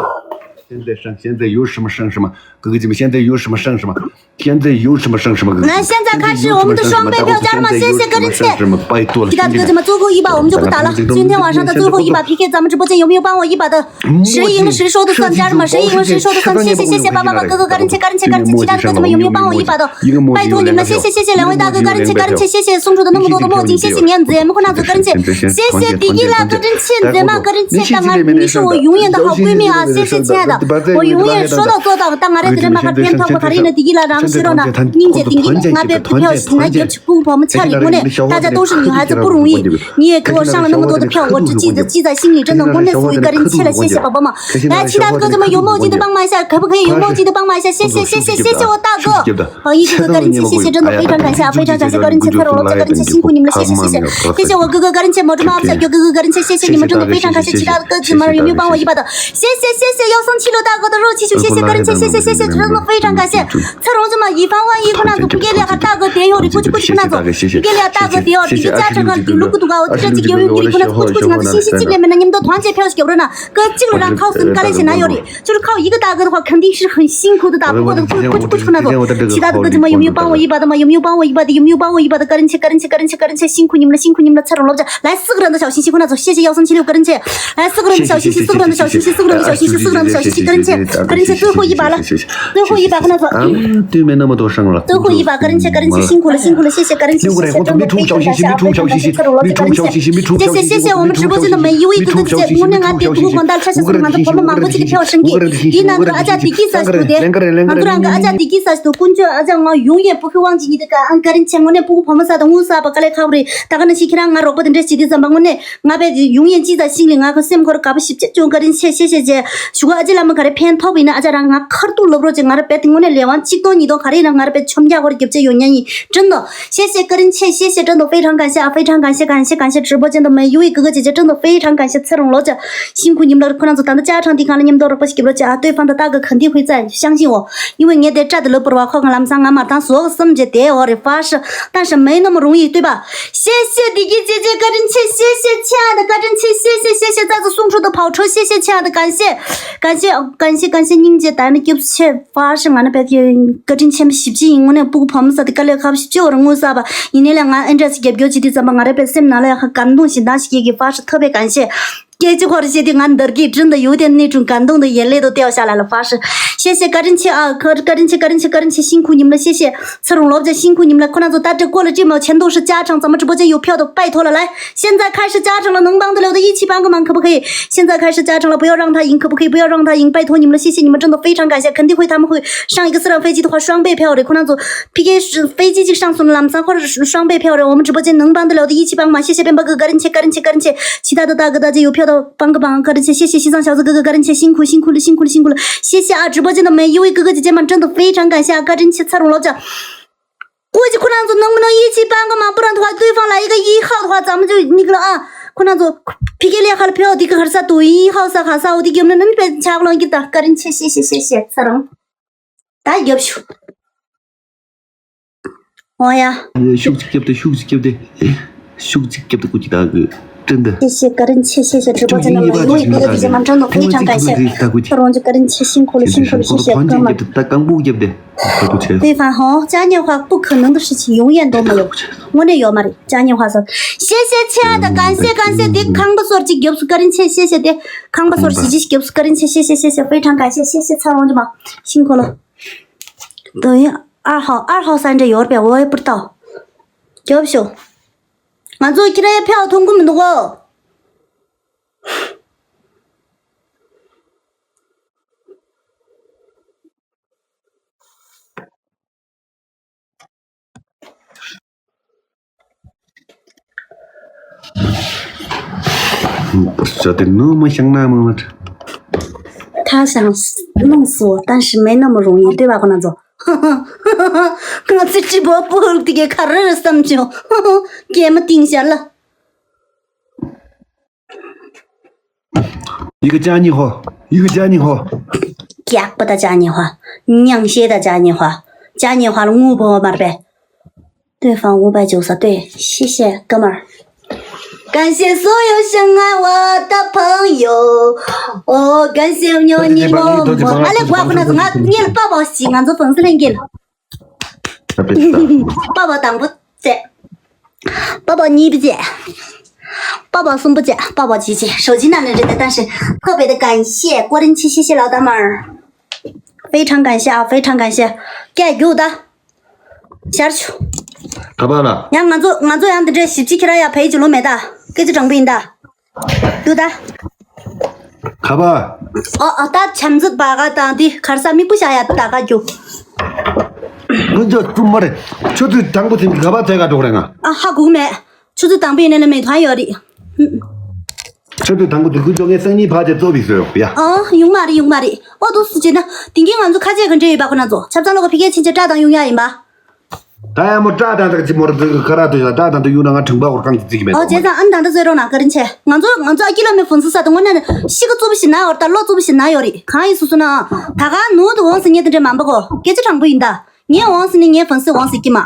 现在上，现在有什么上什么，哥哥姐妹，现在有什么上什么，现在有什么上什么，哥哥姐妹。 来，现在开始我们的双倍票加码，谢谢个人钱。 拜托了， 其他的哥姐们，最后一把我们就不打了，今天晚上的最后一把 P K，咱们直播间有没有帮我一把的？ 谁赢了谁说的算，家人们，谁赢了谁说的算。谢谢谢谢八八八哥哥，个人钱个人钱，其他的哥哥们有没有帮我一把的？拜托你们了，谢谢谢谢两位大哥，个人钱个人钱，谢谢送出的那么多的墨镜，谢谢你们，咱们混蛋组个人钱，谢谢迪丽啦，个人钱，咱们个人钱，大家你是我永远的好闺蜜啊，谢谢亲爱的，我永远说到做到，当俺的人马卡片透过卡琳的迪丽啦，然后是让呢，英姐迪丽，俺别不要，俺别不，我们家里姑娘，大家都是女孩子不容易。 你也给我上了那么多的票，我只记得记在心里，真的，我那时候一个人气了，谢谢宝宝们。来，其他哥哥们有墨镜的帮忙一下，可不可以有墨镜的帮忙一下？谢谢谢谢谢谢我大哥，榜一哥哥个人气，谢谢，真的非常感谢啊，非常感谢个人气，蔡荣龙哥个人气，辛苦你们了，谢谢谢谢谢谢我哥哥个人气，毛志妈下哥哥个人气，谢谢你们，真的非常感谢。其他的哥哥们有没有帮我一把的？谢谢谢谢幺三七六大哥的热气球，谢谢个人气，谢谢谢谢，真的非常感谢。 蔡荣这么以防万一，可能就不给了，大哥点有的，过去过去可能走，不给了，大哥点有，你家这个有路不堵啊，我这这有有的可能过去过去可能信息积累没呢，你们都团结票是有人呢，哥进了让靠死，你干了些哪有的，就是靠一个大哥的话，肯定是很辛苦的，打不过的，过去过去可能走，其他的哥哥们有没有帮我一把的吗？有没有帮我一把的？有没有帮我一把的？个人切，个人切，个人切，个人切，辛苦你们了，辛苦你们了，蔡荣老家来四个人的小心心，可能走，谢谢幺三七六个人切。 来，四个人的小心心，四个人的小心心，四个人的小心心，四个人的小心心，个人切，个人切，最后一把了，最后一把，跟他说，嗯，对面那么多声了。最后一把，个人切，个人切，辛苦了，辛苦了，谢谢，个人切，谢谢，真的非常感谢啊，非常感谢，蔡荣老师，个人切，谢谢，谢谢我们直播间的每一位哥哥姐姐，我们俺爹不管大差小错，俺都帮忙忙过去的票声音，你那个阿加迪基萨是对的，俺都让个阿加迪基萨是对，公爵阿加我永远不会忘记你的感恩，个人切，我那不婆婆啥的，我啥把格莱卡布里，大概那些其他俺萝卜的这些地方，我那。 ང་བས་ཡོང་ཡན་ཅི་ཙམ་ཤིང་ལི་ང་ཁོ་སེམས་ཁོར་དགའ་པོ་ཞིབ་ཅིག་ཅུང་བཀའ་དྲིན་ཆེ་ཤེས་ཤེས་བྱས། ཞུ་ག་ཨ་ཅེ་བླ་མ་ག་རེ་ཕན་ཐོགས་པ་ཡིན་ན་ཨ་ཅག་རང་ང་ཁར་ཐུག་ལོབ་རོགས་ཅིག་ང་ར་བེད་དེ་དངོས་གནས་ལས་དབང་གཅིག་སྟོང་ཉིས་སྟོང་ག་རེ་ཡིན་ན་ང་ར་བེད་ཆོམ་རྒྱག་ཧོར་རྒྱབ་ཆེ་ཡོད་ཉན་ཡིན་དྲན་དོ། ཤེས་ཤེས་བཀའ་དྲིན་ཆེ་ཤེས་ཤེས་དྲན་དོ། 非常感谢啊，非常感谢，感谢直播间的每一位哥哥姐姐，真的非常感谢， ཚེ་རིང་ལོ་ཅག་ཤིང་ཁུ་ཉིམ་ལགས་ཁོ་རང་ཚོ་ད་ལྟ་ཅག་ཁྲང་དེ་གང་ལ་མཉམ་དུ་རོགས་པ་ཞིག་རྒྱབ་རོགས་ཅིག་ཨ་ཏོའི་ཕང་ད་ཏག་གི་ག་འདི་ཧུའི་ཙ་ཤང་ཤིང་འོ། ཡིན་བས་ངས་དེ་སྐྲ་དེ་ལོབ་པར་བ་ཁོ་གང་ལམ་སང་ང་མར་ཐང་ཟོག་བསམ་བྱས་དེ་འོ་རེ་ཧྥ་ཧྲི། 但是没那么容易，对吧？ 谢谢你给姐姐个人切，谢谢亲爱的个人切，谢谢谢谢再次送出的跑车，谢谢亲爱的，感谢感谢感谢感谢 སྙིང་རྗེ། ད་ནི་སྐྱབས་ཆེ་ཧྥ་ཧྲི། ང་ནི་བེད་ཀྱི་བཀའ་དྲིན་ཆེན་པོ་ཞེ་པོ་ཅིག་ཡིན། དངོས་གནས་སྤུ་གུ་ཕོ་མོ་ས་དེ་དཀའ་ལས་ཁག་པོ་ཞེ་པོ་ཅིག་འོ་རེ་ངོ་ས་པ་ཡིན་ནའི་ལ་ང་ཨེ་འདྲ་ཞིག་རྒྱབ་སྐྱོར་བྱེད་དུས་ཙམ་པ་ང་རེ་བེད་སེམས་ནང་ལ་ཡ་ཁ་感动ཞིག་འདང་ཞིག་སྐྱེ་གི་ཧྥ་ཧྲི་ཐོབ་པའི་感谢། སྐད་ཅིག་ཧོར་བཤད་དུས་ང་འདར་གི་དྲིན་དུ་ཡོད་དེ་ནི་དྲུང་感动的眼泪都掉下来了 ཧྥ་ཧྲི། 谢谢བཀའ་དྲིན་ཆེ་ཨ། བཀའ་དྲིན་ཆེ་བཀའ་དྲིན་ཆེ་བཀའ་དྲིན་ཆེ། ཤིང་ཁུ་ཉིམ་ལ་谢谢། ཚེ་རིང་ལོ་ཅག་ཤིང་ཁུ་ཉིམ་ལ་ཁོ་རང་ཚོ་ད་དྲི་ཀོ་ལ་ཅི་མོ་ཆེན་དོ་ཧྲི་ཅག་ཁྲང་ཙམ་མ་དྲི་པོ་ཅན་ཡོད་ཕྱོགས་དུ་པའི་ཐོག་ལ་ལ། 现在开始加成了，能帮得了的一起帮个忙，可不可以？现在开始加成了，不要让他赢，可不可以？不要让他赢，拜托你们了，谢谢你们，真的非常感谢，肯定会他们会上一个私人飞机的话，双倍票的，可能就 PK飞机就上送了，咱们三号双倍票的，我们直播间能帮得了的一起帮忙，谢谢边包哥，个人切，个人切，个人切，其他的大哥大姐有票的帮个忙，个人切，谢谢西藏小子哥哥，个人切，辛苦辛苦了，辛苦了，辛苦了，谢谢啊！直播间的每一位哥哥姐姐们，真的非常感谢啊！个人切，蔡荣老师。过去可能就能不能一起搬个忙，不然的话，对方来一个一号的话，咱们就那个了啊。可能就 P K 练好了，不要这个还是读一号啥啥，我的有没有能被查不了，给打个人切，谢谢谢谢，啥人？打也不去。哦呀， ཤུགས་ཅིག་བརྒྱབ་སྟེ། ཤུགས་ཅིག་བརྒྱབ་སྟེ། ཤུགས་ཅིག་བརྒྱབ་སྟེ། ཀུ་ཅི་ད་གི་真的。谢谢个人切，谢谢直播间的每一位哥哥姐姐们，真的非常感谢。 ད་ཀུ་ཅི། 他们这个个人切辛苦了，辛苦了，谢谢哥们。 ད་གང་པོ་བརྒྱབ་སྟེ། ད་ཀུ་ཅི། 对方好，嘉年华不可能的事情永远都没有。我那有嘛的，嘉年华说，谢谢亲爱的，感谢感谢的，康巴索尔给给苏个人切，谢谢的，康巴索尔洗衣给苏个人切，谢谢谢谢，非常感谢，谢谢蔡荣姐嘛，辛苦了。等一下，二号，二号三这有点，我也不知道。 རྒྱོབ་ཤོག་ང་ཚོ་ཁྱེད་རང་ཡ་ཕེའོ་མཐོང་གི་མི་འདུག་གོ། ཟ་དེ་ནུ་མ་ཤང་ན་མ་མ། 他想弄死我，但是没那么容易，对吧，姑娘子？ ང་ཚོའི་སྤྱི་པོ་པོ་དེ་གའི་ཁ་རི་རི་བསམ་བྱུང་། སྐྱེས་མ་ཏིང་ཞལ་ལ། 一个嘉年华，一个嘉年华。 རྒྱག་པ་དང་嘉年华། ཉང་ཤེ་དང་嘉年华། 嘉年华ལ་དངུལ་འབོར་བ་མ་རེད་པས། 对方五百九十，对，谢谢哥们儿。 感谢所有深爱我的朋友，哦，感谢你们么么。 ཨ་ལེ་གོ་ཁོ་ན་ང་ངེད་ལ་པ་པ་ཞིག་ང་ཚོ་ཧྥང་སི་ལྷན་རྒྱས་ལ། 爸爸当不在，爸爸你不在，爸爸送不在，爸爸姐姐手机拿着的，但是特别的感谢，个人谢谢谢老大们儿，非常感谢啊，非常感谢，该给我的。 ཤར་ཆུ། ག་པ་ལ། ཡང་ང་ཚོ་ང་ཚོ་ཡང་འདི་འདྲའི་ཞིབ་ཕྱི་ཁྱེད་རང་ཡ་ཕེ་ཅི་ལོ་མེད་ད། སྐད་ཆ་དྲང་པོ་ཡིན་ད། དུ་ད། ག་པ། ཨོ་ཨོ་ད་བྱམས་རྩི་བ་ག་དང་འདི་གར་ས་མིག་པོ་བཞག་ཡ་ད་ག་རྒྱུ། ང་ཚོ་ཙུམ་མ་རེད། ཆུ་ཚོད་དང་པོ་དེ་ག་པ་བཙལ་ག་འགྲོ་རེད་ང་། ཨ་ཧ་གོ་མེད། ཆུ་ཚོད་དང་པོ་ཡིན་ན་ལ་མེད་ཐང་ཡོད་རེད། ཆུ་ཚོད་དང་པོ་དུས་ཀུན་ཚོ་ངས་སང་ཉིན་ཕར་ཆེར་ཚོགས་པའི་བཟོས་ཡོད་ཡ། ཨང་ཡོང་མ་རེད་ཡོང་མ་རེད། ཨོ་འདུག་སུ་བྱེད་ན་དེང་གི་ང་ཚོ་ཁ་ཆད་ག་འདྲ་ཡོད་པ་ཁོ་ན་ཚོ་ཆབ་ཚང་ལོ་ག་ཕི་ཀའི་ཕྱིན་ཆད་བཀྲག་དང་གཡུག་ཡ་ཡིན་པ། ད་ཡ་མོ་བཀྲག་དང་དག་ཅི་མོ་ར་ཁ་ར་དུ་ཡ་བཀྲག་དང་དུ་གཡུག་ན་ང་དྲང་པོ་བར་གང་གི་བརྩི་གི་མེད། ཨོ་བྱས་ཙང་ཨ་ནི་ད་ལྟ་བཟོས་རོགས་གནང་བཀའ་དྲིན་ཆེ། ང་ཚོ་ང་ཚོ་ཨ་ཀི་ལོ་མེ་ཕུན་སུ་ས་དང་དངོས་གནས་ཤི་ག་རྩུབ་པོ་ཞིག་ན་ཡོད་རེད་ད་ལོ་རྩུབ་པོ་ཞིག་ན་ཡོད་རེད་གང་ཡིན་སུ་སུ་ན། ད་ག་ནུ་དུ་འོང་སི་ངེ་དེ་འདྲ་མང་པོ་གོ་སྐད་ཆ་དྲང་པོ་ཡིན་ད། ངས་འོང་སི་ནི་ངས་ཕུན་སུ་འོང་སི་ཀི་མ།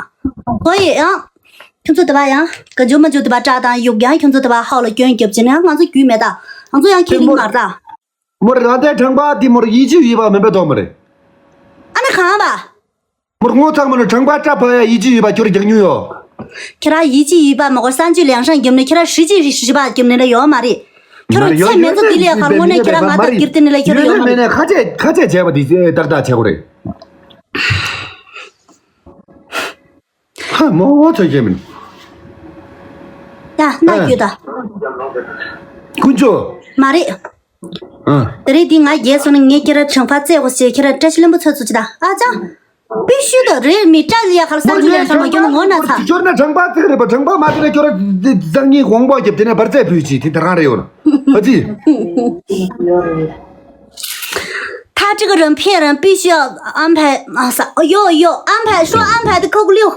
ཁོ་ཡི་ཡང་། ཁྱོད་ཚོ་དེ་བ་ཡང་ག་འཇུ་མ་འཇུ་དེ་བ་བཀྲག་དང་གཡུག་ཡང་ཁྱོད་ཚོ་དེ་བ་ཧའོ་ལ་སྐྱོན་རྒྱབ་ཅེ་ན་ང་ཚོ་རྒྱུས་མེད་ད། ང་ཚོ་ཡང་ཁས་ལེན་མར་ད། མོར་རང་དེ་དྲང་པ་དེ་མོར་ཡིད་ཆེས་ཡོད་པ་མིན་པ་དོ་མ་རེད། ཨ་ནི་གང་བ། མོར་ངོ་ཚ་མོ་ནི་དྲང་པ་བཀྲ་བ་ཡ་ཡིད་ཆེས་ཡོད་པ་ཁྱོད་རྒྱག་མྱོང་ཡོད། ཁྱེད་རང་ཡིད་ཆེས་ཡོད་པ་མ་གོ་སང་ཆུ་ལེང་ཤང་རྒྱབ་ནས་ཁྱེད་རང་ཧྲི་ཅི་ཧྲི་ཧྲི་པ་རྒྱབ་ནས་ལ་ཡོད་མ་རེད། ཁྱོད་རང་ཚེ་མེད་ཚོ་དེ་ལས་ཁར་ངོ་ནས་ཁྱེད་རང་ང་ད་རྒྱབ་དེ་ནས་ལ་ཁྱོད་རང་ཡོད་མ་རེད། ཁ་ཆད་ཁ་ཆད་བྱས་པ་དེ་ཏག་ཏག་བྱས་གོ་རེད། ཧ་མོ་ཚོ་ཡེ་མིན། ཡ་ན་རྒྱུ་ད། ཀུན་ཅོ། མ་རེད། ཨ། དེ་རིང་འདི་ང་རྒྱལ་སོང་ན་ངས་ཁྱེད་རང་དྲང་པ་བཙལ་དགོས་ཞེས་ཁྱེད་རང་བཀྲ་ཤིས་ལྷུན་པོ་ཚོ་ཚོ་ཅི་ད་ཨ་ཅང་། པི་ཤུ་དང་རེད་མི་བཀྲ་ལི་ཡ་ཁར་སང་ཆུ་ལེན་ཤར་མ་སྐྱོན་ངོ་ན་ཚ། ཁྱོད་ན་དྲང་པ་ཚིག་རེད་པ་དྲང་པ་མ་དེ་ལ་ཁྱོད་རང་སང་ཉིན་དགོངས་པ་རྒྱབ་དེ་ནས་བར་ཚད་བུས་ཅི་དེ་ད་རང་རེད་ཡོད་ན་ཨ་ཙི། ཐ་ཁྲི་གི་རིན་འཕེལ་རིན་པི་ཤི་ཨམ་ཕའི་ཨ་ས་ཡོ་ཡོ་ཨམ་ཕའི་ཤོ་ཨམ་ཕའི་དི་ཁོག་ལིའུ།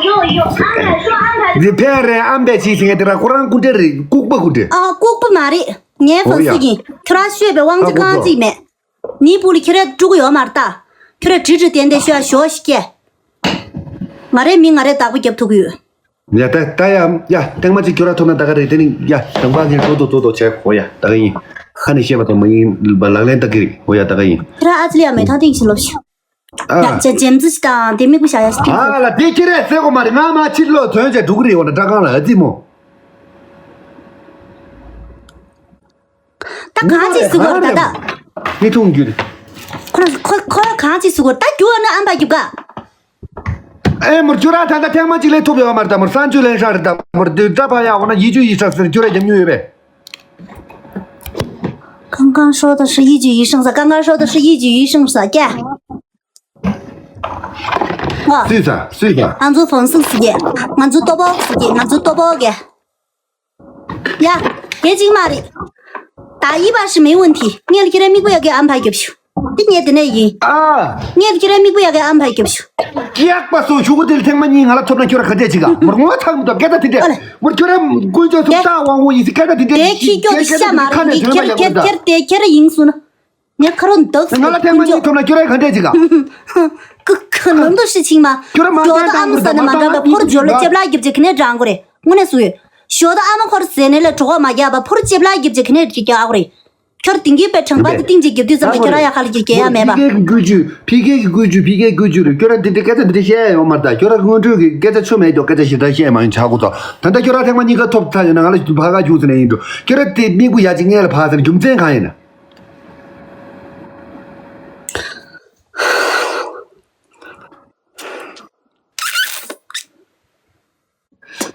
ཡོ་ཡོ་ཨམ་ཕའི་ཤོ་ཨམ་ཕའི་དི། རིན་འཕེལ་རིན་ཨམ་ཕའི་ཆི་ཟིང་དེ་ར་ཁོ་རང་ཀུ་འདྲེ་རེད་ལྐུགས་པ་ཀུ་འདྲེ། ཨ་ལྐུགས་པ་མ་རེད་ངའི་ཧོ་ཡ། ཕོན་སི་ཡིན་ཁྱོད་རང་ཤོད་པའི་དབང་ཅི་གང་ཅིག་མེད། ནི་པུ་ལི་ཁྱོད་ར་དཀྲུག་གི་ཡོད་མ་རེད་ད། ཁྱོད་ར་དྲི་དྲི་བསྟན་ཏེ་ཤོད་ཨ་ཞོ་ཞིག་སྐྱེ། ང་རའི་མིང་ང་རའི་བདག་པོ་རྒྱབ་ཐུབ་ཀྱི་ཡོད། ཡ་ད་ད་ཡ་ཡ་ཐེངས་མ་གཅིག་ཁྱོད་ར་ཐོབ་ན་ད་ག་རེད་དེ་ནི་ཡ་དང་པ་ངས་ཏོ་ཏོ་ཏོ་ཏོ་བྱས་གོ་ཡ་ད་ག་ཡིན། ཁ་ནས་བཤད་པ་དང་མ་ཡིན་པ་ལག་ལེན་ད་གི་རེད་གོ་ཡ་ད་ག་ཡིན། ཁྱེད་རང་ཨ་ཙི་ལི་ཡ་མེ་ཐང་སྟེང་ཞིག་ལོབས་ཤིག་ཨ། ཡ་ཇེ་ཇེམ་ཙི་ཞིག་དང་དེ་མིག་པོ་བྱ་ཡ་ཞིག་ཨ་ལ་དེ་ཁྱེད་རས་ཟེར་གོ་མ་རེད་ང་མ་ཕྱིར་ལོག་ཐོན་བྱས་འགྲོ་གི་རེད་འོ་ན་སྐྲག་གང་ལ་ཨ་ཙི་མོ། ད་གང་ཅིག་ཟེར་གོ་རེད་ད་ད། མི་ཐུང་རྒྱུ་རེད། ཁོ་ཁོ་ཁོ་གང་ཅིག་ཟེར་གོ་རེད་ད་རྒྱུ་ཨ་ན་ཨམ་པ་རྒྱུ་ག་ཨེ་མོར་ཁྱོད་རང་ད་ལྟ་ཐེངས་མ་གཅིག་ལས་ཐུབ་ཡོད་མ་རེད་ད་མོར་སང་ཆུ་ལེན་ཧྲ་རེད་ད་མོར་དུས་ད་པ་ཡ་འོ་ན་ཡིད་ཆུ་ཡིད་ཧྲ་ཟེར་ཁྱོད་རང་རྒྱབ་མྱོང་ཡོད་པས། 刚刚说的是一局一胜赛，刚刚说的是一局一胜赛，耶。哇，སུས་ས་སུས་ས། ང་ཚོ་ཧྥང་སང་སི་གེ་ང་ཚོ་ཏོ་པོ་སི་གེ་ང་ཚོ་ཏོ་པོ་གེ་ཡ། དེ་གཅིག་མ་རེད། ད་ཡིད་པ་ཧྲི་མེ་འོན་ཐི་ངས་ལ་ཁྱེད་རའི་མིག་པོ་ཡ་གེ་ཨམ་ཕ་རྒྱབ་ཤུ། འདི་ངས་དེ་ནས་ཡིན། ཨ། ངས་ཁྱེད་རའི་མིག་དཔེ་ཡག་གི་ཨམ་ཕ་རྒྱབ་ཤོག། སྐྱག་པ་སོ་ཞུ་གུ་དེ་ལ་ཐེངས་མ་གཉིས་ང་ལ་ཐོབ་ན་ཁྱོད་ར་ག་འདྲས་ཅིག་ག་མུར་ངོ་ཐག་མི་འདུག་སྐད་ཆ་དེ་འདྲས། ཨ་ལེ། མུར་ཁྱོད་ར་དཀོན་མཆོག་གསུམ་ལྟ་དབང་པོ་ཡིན་སི་སྐད་ཆ་དེ་འདྲས། དེ་ཁྱི་སྐྱོ་དེ་ཤ་མ་རེད། འདི་ཁྱེར་ཁྱེར་ཁྱེར་དེ་ཁྱེར་ཡིན་སུ་ན། ངས་ཁ་རོ་འདག་ང་ལ་ཐེངས་མ་གཉིས་ཐོབ་ན་ཁྱོད་ར་ག་འདྲས་ཅིག་ག་ཁུ་ཁུ་ནང་དུ་ཤི་ཆིང་མ། ཁྱོད་ར་མ་ཞོ་ད་ཨ་མ་ས་ནས་མ་འདྲ་བ་ཕོར་འཇོ་ལ་ལྕེབ་ལ་རྒྱབ་ཅིག་ཁ་ནས་འདྲང་གོ་རེད། དངོས་གནས་སུ་ཡོད། ཞོ་ད་ཨ་མ་ཁོར་ཟས་ནས་ལ་གྲོགས་མ་རྒྱབ་པ་ཕོར་ལྕེབ་ལ་རྒྱབ་ཅིག་ཁ་ནས་རྒྱག་གོ་རེད། ཁྱོད་དེང་གི་པའི་དྲང་པ་དེ་ཏིང་ཅིག་རྒྱབ་དུས་ཙམ་པ་ཁྱོད་ར་ཡ་ཁ་ལ་གི་རྒྱལ་ཡ་མེད་པ། ཕི་ཀེ་གི་བཀོད་ཇུས་ཕི་ཀེ་གི་བཀོད་ཇུས་ཕི་ཀེ་བཀོད་ཇུས་རེད། ཁྱོད་ར་འདི་འདྲའི་སྐད་ཆ་འདི་འདྲ་བཤད་ཡ་ཡོད་མ་རེད། ད་ཁྱོད་ར་སྔོན་འགྲོས་ཀྱི་སྐད་ཆ་ཆོ་མེད་ཀྱོག་སྐད་ཆ་ཞེ་དྲག་བཤད་མ་ཡིན་ཆག་གོ་ཚོ། ད་ལྟ་ཁྱོད་ར་ཐེངས་མ་གཉིས་ཀ་ཐོབ་ཚར་ཡོད་ན་ང་ལ་ཕ་ག་རྒྱུགས་ཟེར་ན་ཡིན་འགྲོ། ཁྱོད་ར་དེ་མིག་པོ་ཡ་གཅིག་སྔས་ལ་ཕ་ཟེར་ན་རྒྱུ་མཚན་གང་ཡིན་ན།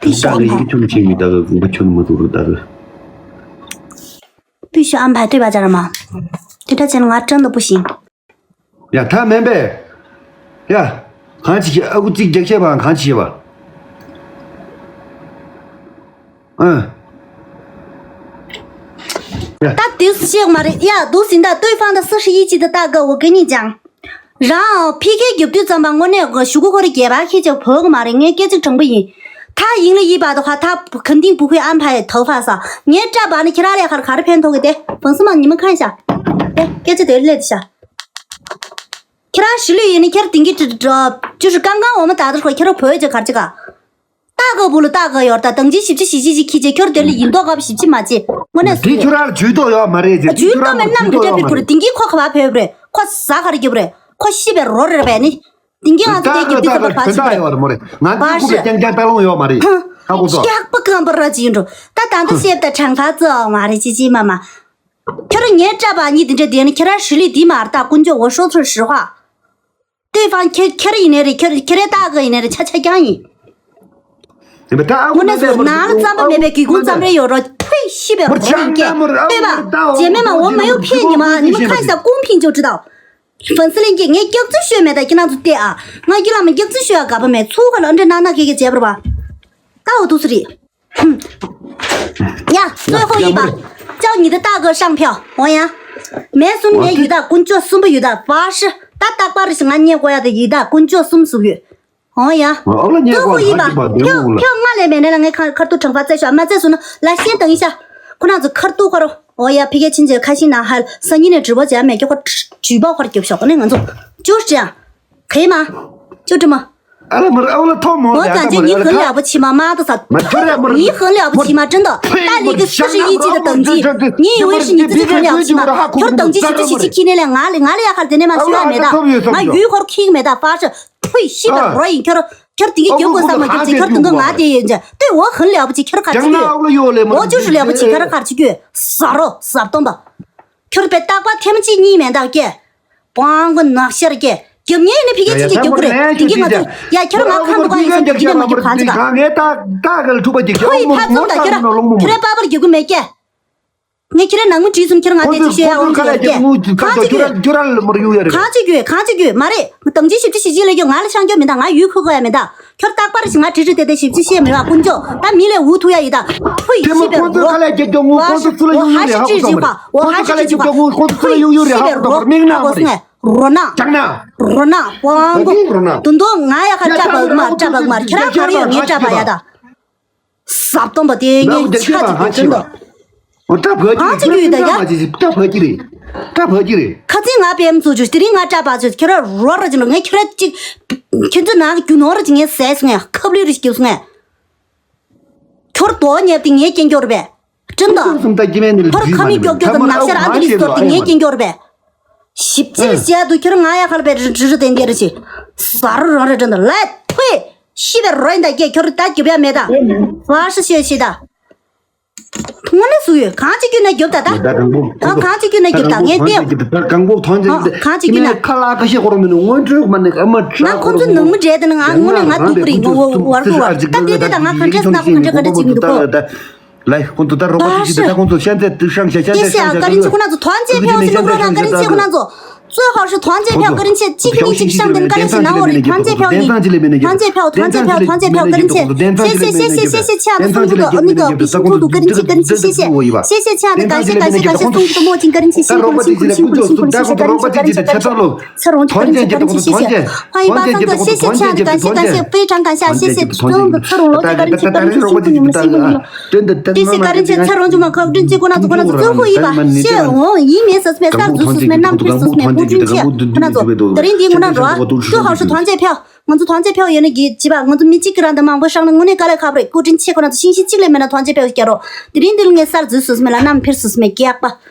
པི་ཤ་ཨམ་ཕ། པི་ཤ་ཨམ་ཕ་ལྟོས་པ་ཅར་མ། དེ་འདྲ་བྱས་ན་ང་སྐྲན་ནག་པོ་ཞིང་། ཡ་ད་མེན་པས། ཡ། གང་ཅི་ཤེས་ཨ་ཁུ་གཅིག་རྒྱག་ཤེས་པའང་གང་ཅི་ཤེས་པ། ཨ། ད་དུས་སུ་ཤེས་མ་རེད་ཡ། དུས་ཟིན་ད་ལྟོས་ཕང་ད་四十一级的大哥我跟你讲། རང་ཕི་ཁེ་རྒྱབ་དུས་ཙམ་པ་དངོས་གནས་གཞུག་གུ་ཁོ་རེ་རྒྱལ་བ་ཁེ་ཅག་བོད་གི་མ་རེད། ངས་སྐད་ཅིག་དྲང་པོ་ཡིན། ད་ཡིན་ལ་ཡིན་པ་དོ་ཁ་ད་肯定不会安排头发ས། ངས་སྐྲ་བ་ནི་ཁྱེད་རང་ལས་ཁར་ག་རེ་ཕན་ཐོགས་གི་དེ་བང་སི་མ་ཉི་མ་ཁ་ཤ། དེ་སྐད་ཆ་དེ་ལས་དེ་ཤ། ཁྱེད་རང་ཞི་ལུས་ཡིན་ནི་ཁྱེད་དེང་གི་ཅུ་ཞུ་ཀང་ཀང་འོ་མ་ད་དར་ཁོ་ཁྱེད་རང་བོད་ཅག་གར་ཅི་ག་ཏག་ག་བུ་ལ་ཏག་ག་ཡོར་ད་དང་ཅི་ཞིབ་ཅི་ཞིབ་ཅི་ཞིག་ཁྱི་ཅེ་ཁྱོར་དེ་ལ་ཡིན་མདོག་ག་ཞིབ་ཅི་མ་ཅི་དངོས་གནས་དེ་ཁྱོད་རང་ཇུས་གཏོགས་ཡོད་མ་རེད་ཅེས་ཇུས་གཏོགས་མེད་ནམ་གི་འདྲ་པི་ཁུར་དེང་གི་ཁོ་ག་བ་བོད་རེད། ཁོ་ཟ་ག་རེ་རྒྱབ་རེད། ཁོ་ཤི་བའི་རོ་རེད་པས་ནི། དེང་གི་ང་ཚོ་དེ་རྒྱབ་དུས་ཙམ་པ་ག་ཅི་རེད། ང་ཚོའི་ཁུག་པའི་རྐྱང་རྐྱང་ལྟ་ལོང་ཡོད་མ་རེད། ཧ་གོ་སོང་། སྐྱག་པ་སྐམ་པ་ར་ཅི་ཡིན་འགྲོ། ད་ད་ལྟ་བཤད་ད་དྲང་ཐག་ཚོ་མ་རེད་ཅི་ཅི་མ་མ། ཁྱོད་རང་ངའི་སྐྲ་བ་གཉིས་དེ་འདྲ་དེ་ནི་ཁྱེད་རང་ཧྲི་ལི་དེ་མ་ར་ད་དཀོན་མཆོག་འོ་ཧྲོ་ཚོར་ཧྲི་ཧ། ལྟོས་ཕང་ཁྱེད་ཁྱེད་ར་ཡིན་ནའི་རེད། ཁྱེད་ཁྱེད་རའི་སྟག་གི་ཡིན་ནའི་རེད། ཆ་ཆ་རྐྱང་ཡིན། དེ་མི་ད་ཨ་ཁུ་དངོས་གནས་སུ་ནང་ལ་རྩམ་པ་མེད་པའི་གི་ཁུང་རྩམ་རེ་ཡོད་རོ། ཐུས་ཤི་བའི་མོར་རོ་ཡིན་ཀྱེ་ལྟོས་པ། རྗེས་མེད་མ་འོ་མ་ཡོད་ཕེ་ཉི་མ་ཉི་མ་ཁ་ཤ་ཀུང་ཕིན་ཅོ་ཀྲི་དའོ། ཧྥན་སི་ལིན་ཀྱེ་ངས་སྐྱག་རྫུན་ཤོད་མེད་ད་ཁྱེད་རང་ཚོ་ལྟོས་ཨ། ང་ཁྱེད་ལ་མ་སྐྱག་རྫུན་ཤོད་ཨ་ག་པ་མེད་ཚུགས་ཁ་ལ་འདྲ་ནག་ནག་ཁེ་ཁེ་བྱས་པར་བ། ད་འོ་ཐུགས་སུ་རེད། ཡ།最后一把། 叫你的大哥上票。 འོ་ཡ། མེད་གསུམ་ནས་ཡུལ་དག་དཀོན་མཆོག་གསུམ་པོ་ཡུལ་དག་པ་ཧྲི། ད་རྟག་པར་ཞིག་ང་རྙེད་དགོས་ཡ་དེ་ཡུལ་དག་དཀོན་མཆོག་གསུམ་ཟུག་ཡོད། འོ་ཡ། ཨོ་ལ་རྙེད་དགོས་ལ་ཧ་ཅི་པ་དེ་ཕྱོགས་མོ་ལ། ཕྱོགས་ལྔ་ལས་མེད་ནས་ལ་ངས་ཁ་ཁར་ཏུ་དྲང་པ་བཙལ་ཤོག་མ་བཙལ་སོང་ན་ལ་ཤེས་དང་ཡིན་ཤ། ཁོ་རང་ཚོ་ཁར་ཏུ་ཁར། འོ་ཡ། ཕི་ཁེ་ཆིན་ཅེ་ཁ་ཤིན་ན་ཧལ་སང་ཉིན་ནས་དྲི་བ་བྱ་མེད་ཀྱོ་ཁོ་དྲི་བ་ཁར་རྒྱབ་ཤོག་ནས་ང་ཚོ་ཅོ་ཅི་ཡ། གེ་མ། ཅོ་ཀྲི་མ། ཨ་ལ་མར་ཨ་ལ་ཐོ་མོ། 我感觉你很了不起嘛，妈的操！ མ་ཁྱོད་ར་མར། 你很了不起嘛，真的。大理个四十一级的等级，你以为是你自己很了不起吗？ ཁྱོད་等级是这些去去那了哪里哪里呀？还在那嘛说没的，那鱼花儿king没的，发誓，呸，西北罗伊，ཁྱོད་ཁྱོད་དེ་གི་རྒྱབ་དགོས་ས་མ་རྒྱབ་ཅིག་ཁྱོད་དེ་གི་ང་དེ་ཡིན་ཅེ། 对，我很了不起，ཁྱོད་ག་ཅི་ཡོད། 我就是了不起，ཁྱོད་ག་ཅི་ཡོད། ཟ་རོ་ཟ་སྟོང་པ། ཁྱོད་པའི་རྟག་པ་ཐེམ་གཅིག་གཉིས་མེད་འདག་སྐྱེ། པང་གི་ནག་ཤར་སྐྱེ། རྒྱབ་ཉེ་ནི་ཕི་གེ་ཅིག་གི་རྒྱབ་གི་རེད། དེང་གི་ང་ཚོ་ཡ་ཁྱོད་ང་ཁམས་པ་ཡིན་ཟེར་གྱི་དེ་མ་རྒྱབ་གང་ཅི་ག་ངས་ཏག་ཏག་གི་ལ་ཐུག་པ་ཅིག་ཁོ་ཡི་ཕ་ཚོམ་དང་ཁྱོད་ཁྱོད་ར་པ་པར་རྒྱབ་གི་མེད་སྐྱེ། ངས་ཁྱོད་ར་ནང་མི་བྲིས་སོང་ཁྱོད་ང་དེ་ཅིག་བཤད་ཡ་འོང་ཅིག་ཡོད་སྐྱེ། གང་ཅི་གི་གང་ཅི་གི་གང་ཅི་གི་མ་རེད། ང་དང་ཅི་ཞིབ་ཅི་ཞིབ་ཅི་ལས་ཀྱི་ང་ལ་ཤང་སྐྱོ་མི་འདང་ང་ཡུལ་ཁུ་གོ་ཡ་མི་འདང་། ཁྱོད་རྟག་པར་ཞིག་ང་བྲིས་བྲིས་ཏེ་ཏེ་ཞིབ་ཅི་བཤད་མི་བ་དཀོན་མཆོག་ད་མི་ལས་འུ་ཐུག་ཡ་ཡི་ད། ཕུ་ཡི་ཤི་བའི་རོ། ཁ་ལས་རྒྱབ་རྒྱབ་ངུ་ཁོང་ཚོ་ཚུར་ལ་གཡུག་ཡུག་རེད་ཧ་གོ་སོང་མ་རེད། ཁོང་ཚོ་ཁ་ལས་རྒྱབ་རྒྱབ་ངུ་ཁོང་ཚོ་ཚུར་ལ་གཡུག་ཡུག་རེད་ཧ་གོ་སོང་མ་རེད། མིག་ནག་མ་རེད། རོ་ན། རོ་ན། ཅག་ན། རོ་ན། པང་གོ་རོ་ན། དུ་འདོ་ང་ཡ་ཁ་ཡ་ཀྲ་བག་མ་ཀྲ་བག་མ་ཁྱེད་རང་ག་རེ་ཡོད་ངས་ཀྲ་བག་ཡ་ད། ཟབ་སྟོང་པ་དེ་ངས་ཆ་ཅིག་དུ་ཅི་འདོ། ཨོ་ཀྲ་བག་ཅི་ཨང་ཅིག་ཡོད་ད་ཡ། ཀྲ་བག་ཅི་རེད། ཀྲ་བག་ཅི་རེད། ཁ་ཚིག་ང་པེམ་ཚོ་ཅུ་དེ་རིང་ང་ཀྲ་བག་ཚོ་ཁྱེད་རང་རོ་ར་ཅི་ལོ་ངས་ཁྱེད་རང་ཅིག་ཁྱེད་ཚོ་ནང་གི་རྒྱུ་ནོར་ར་ཅིག་ངས་ཟས་སོང་ངས་ཁབ་ལི་རི་ཞིག་རྒྱབ་སོང་ངས། ཁྱོར་དོ་ཉེབ་དེ་ངས་སྐྱེན་སྐྱོར་བས། ཀྲིན་ཏོ། ཁོར་ཁ་མི་ཀྱོག་ཀྱོག་དང་ནག་ཤར་ཨ་ཏི་ལི་སྟོར་དེ་ངས་སྐྱེན་སྐྱོར་བས། ཞིབ་ཅིག་བཤད་དུ་ཁྱོར་ང་ཡ་ཁར་བས་རི་རི་རི་དེ་འདི་རི་ཞིག་ཟ་རུ་རང་རེ་ཀྲིན་ཏོ་ལ་ཐོས། ཤི་བའི་རོ་ཡིན་ད་སྐྱེ་ཁྱོར་ད་རྒྱབ་ཡ་མེད་ད། བ་ཧྲི་ཤོད་ཤི་ད། དངོས་གནས་སུ་ཡོད་གང་ཅི་རྒྱུ་ན་རྒྱབ་ད་ད། ད་གང་པོ་ཨ་གང་ཅི་རྒྱུ་ན་རྒྱབ་ད་ངས་བལྟས། ད་གང་པོ་ཐོན་ཅིག་ཨ་གང་ཅི་རྒྱུ་ན། ཁ་ལག་ཁ་ཤས་ཁོ་རང་མིན་ནུ་སྔོན་འགྲོས་མ་ནི་ཨ་མ་ཁྲ་ང་ཁོ་ཚོ་ནང་མི་འདྲེས་དེ་ནི་ང་དངོས་གནས་ང་སྡུག་གི་རེད་ངོ་བོ་བར་གོ་བར་ད་དེ་དེ་ད་ང་ག་འདྲས་སྣ་ཁོ་ག་འདྲས་ག་འདྲས་ཅིག་མི་འདུག་གོ། ལའི་ཁོང་ཚོ་ད་རོགས་པ་ཅིག་ད་ཁོང་ཚོ་ཤན་ཚད་དུ་ཤང་ཤ་ཤན་ཚད་ཤང་ཤ་ཀ་རིན་ཆེ་ཁོ་ན་ཚོ་ཐོན་ཅེ་ཕེ་བ་སི་ལུག་རོ་ན་ཀ་རིན་ཆེ་ཁོ་ན་ཚོ། 最好是团结票，个人钱，这个你这个上等，个人钱拿我的团结票你，团结票，团结票，团结票，个人钱，谢谢谢谢谢谢，亲爱的，送这个那个比心猪肚，个人钱，个人钱，谢谢，谢谢，亲爱的，感谢感谢感谢，送这个墨镜，个人钱，辛苦了辛苦了辛苦了辛苦了，谢谢，个人钱，个人钱，个人钱，谢谢，欢迎八三个，谢谢，亲爱的，感谢感谢，非常感谢，谢谢，所有的车龙罗姐，个人钱，个人钱，辛苦你们了，辛苦你们了。 དེ་སྲིད་ཀ་རིན་ཆེ་ཚེ་རིང་ཅུང་མ་ཁག་དྲིན་ཅི་ཁོ་ན་ཚོ་ཁོ་ན་ཚོ་གཙོད་ཁོ་ཡིན་པ་ཤེས་འོང་ཡིན་མེད་སོ་སྨད་གསར་འཛུལ་སོ་སྨད་རྣམ་འཕེལ་སོ་སྨད་བུ་དྲིན་ཆེ་ཁོ་ན་ཚོ་དེ་རིང་འདི་ངུ་ན་རོ་ཨ་ཏུ་ཧའོ་ཧྲི་ཐོན་ཅེ་ཕྱོགས་ང་ཚོ་ཐོན་ཅེ་ཕྱོགས་ཡོད་ན་གི་ཅི་པ་ང་ཚོ་མི་གཅིག་གི་རང་དང་མང་པོ་ཧྲང་ན་དངོས་གནས་དཀའ་ལས་ཁག་པོ་རེད་ཀོ་དྲིན་ཆེ་ཁོ་ན་ཚོ་ཤིང་ཤིང་གཅིག་ལས་མེད་ན་ཐོན་ཅེ་ཕྱོགས་སྐྱ་རོ་དེ་རིང་འདི་ལ་ངས་གསར་འཛུལ་སོ་སྨད་ལ་རྣམ་འཕེལ་སོ་སྨད་སྐྱག་པ།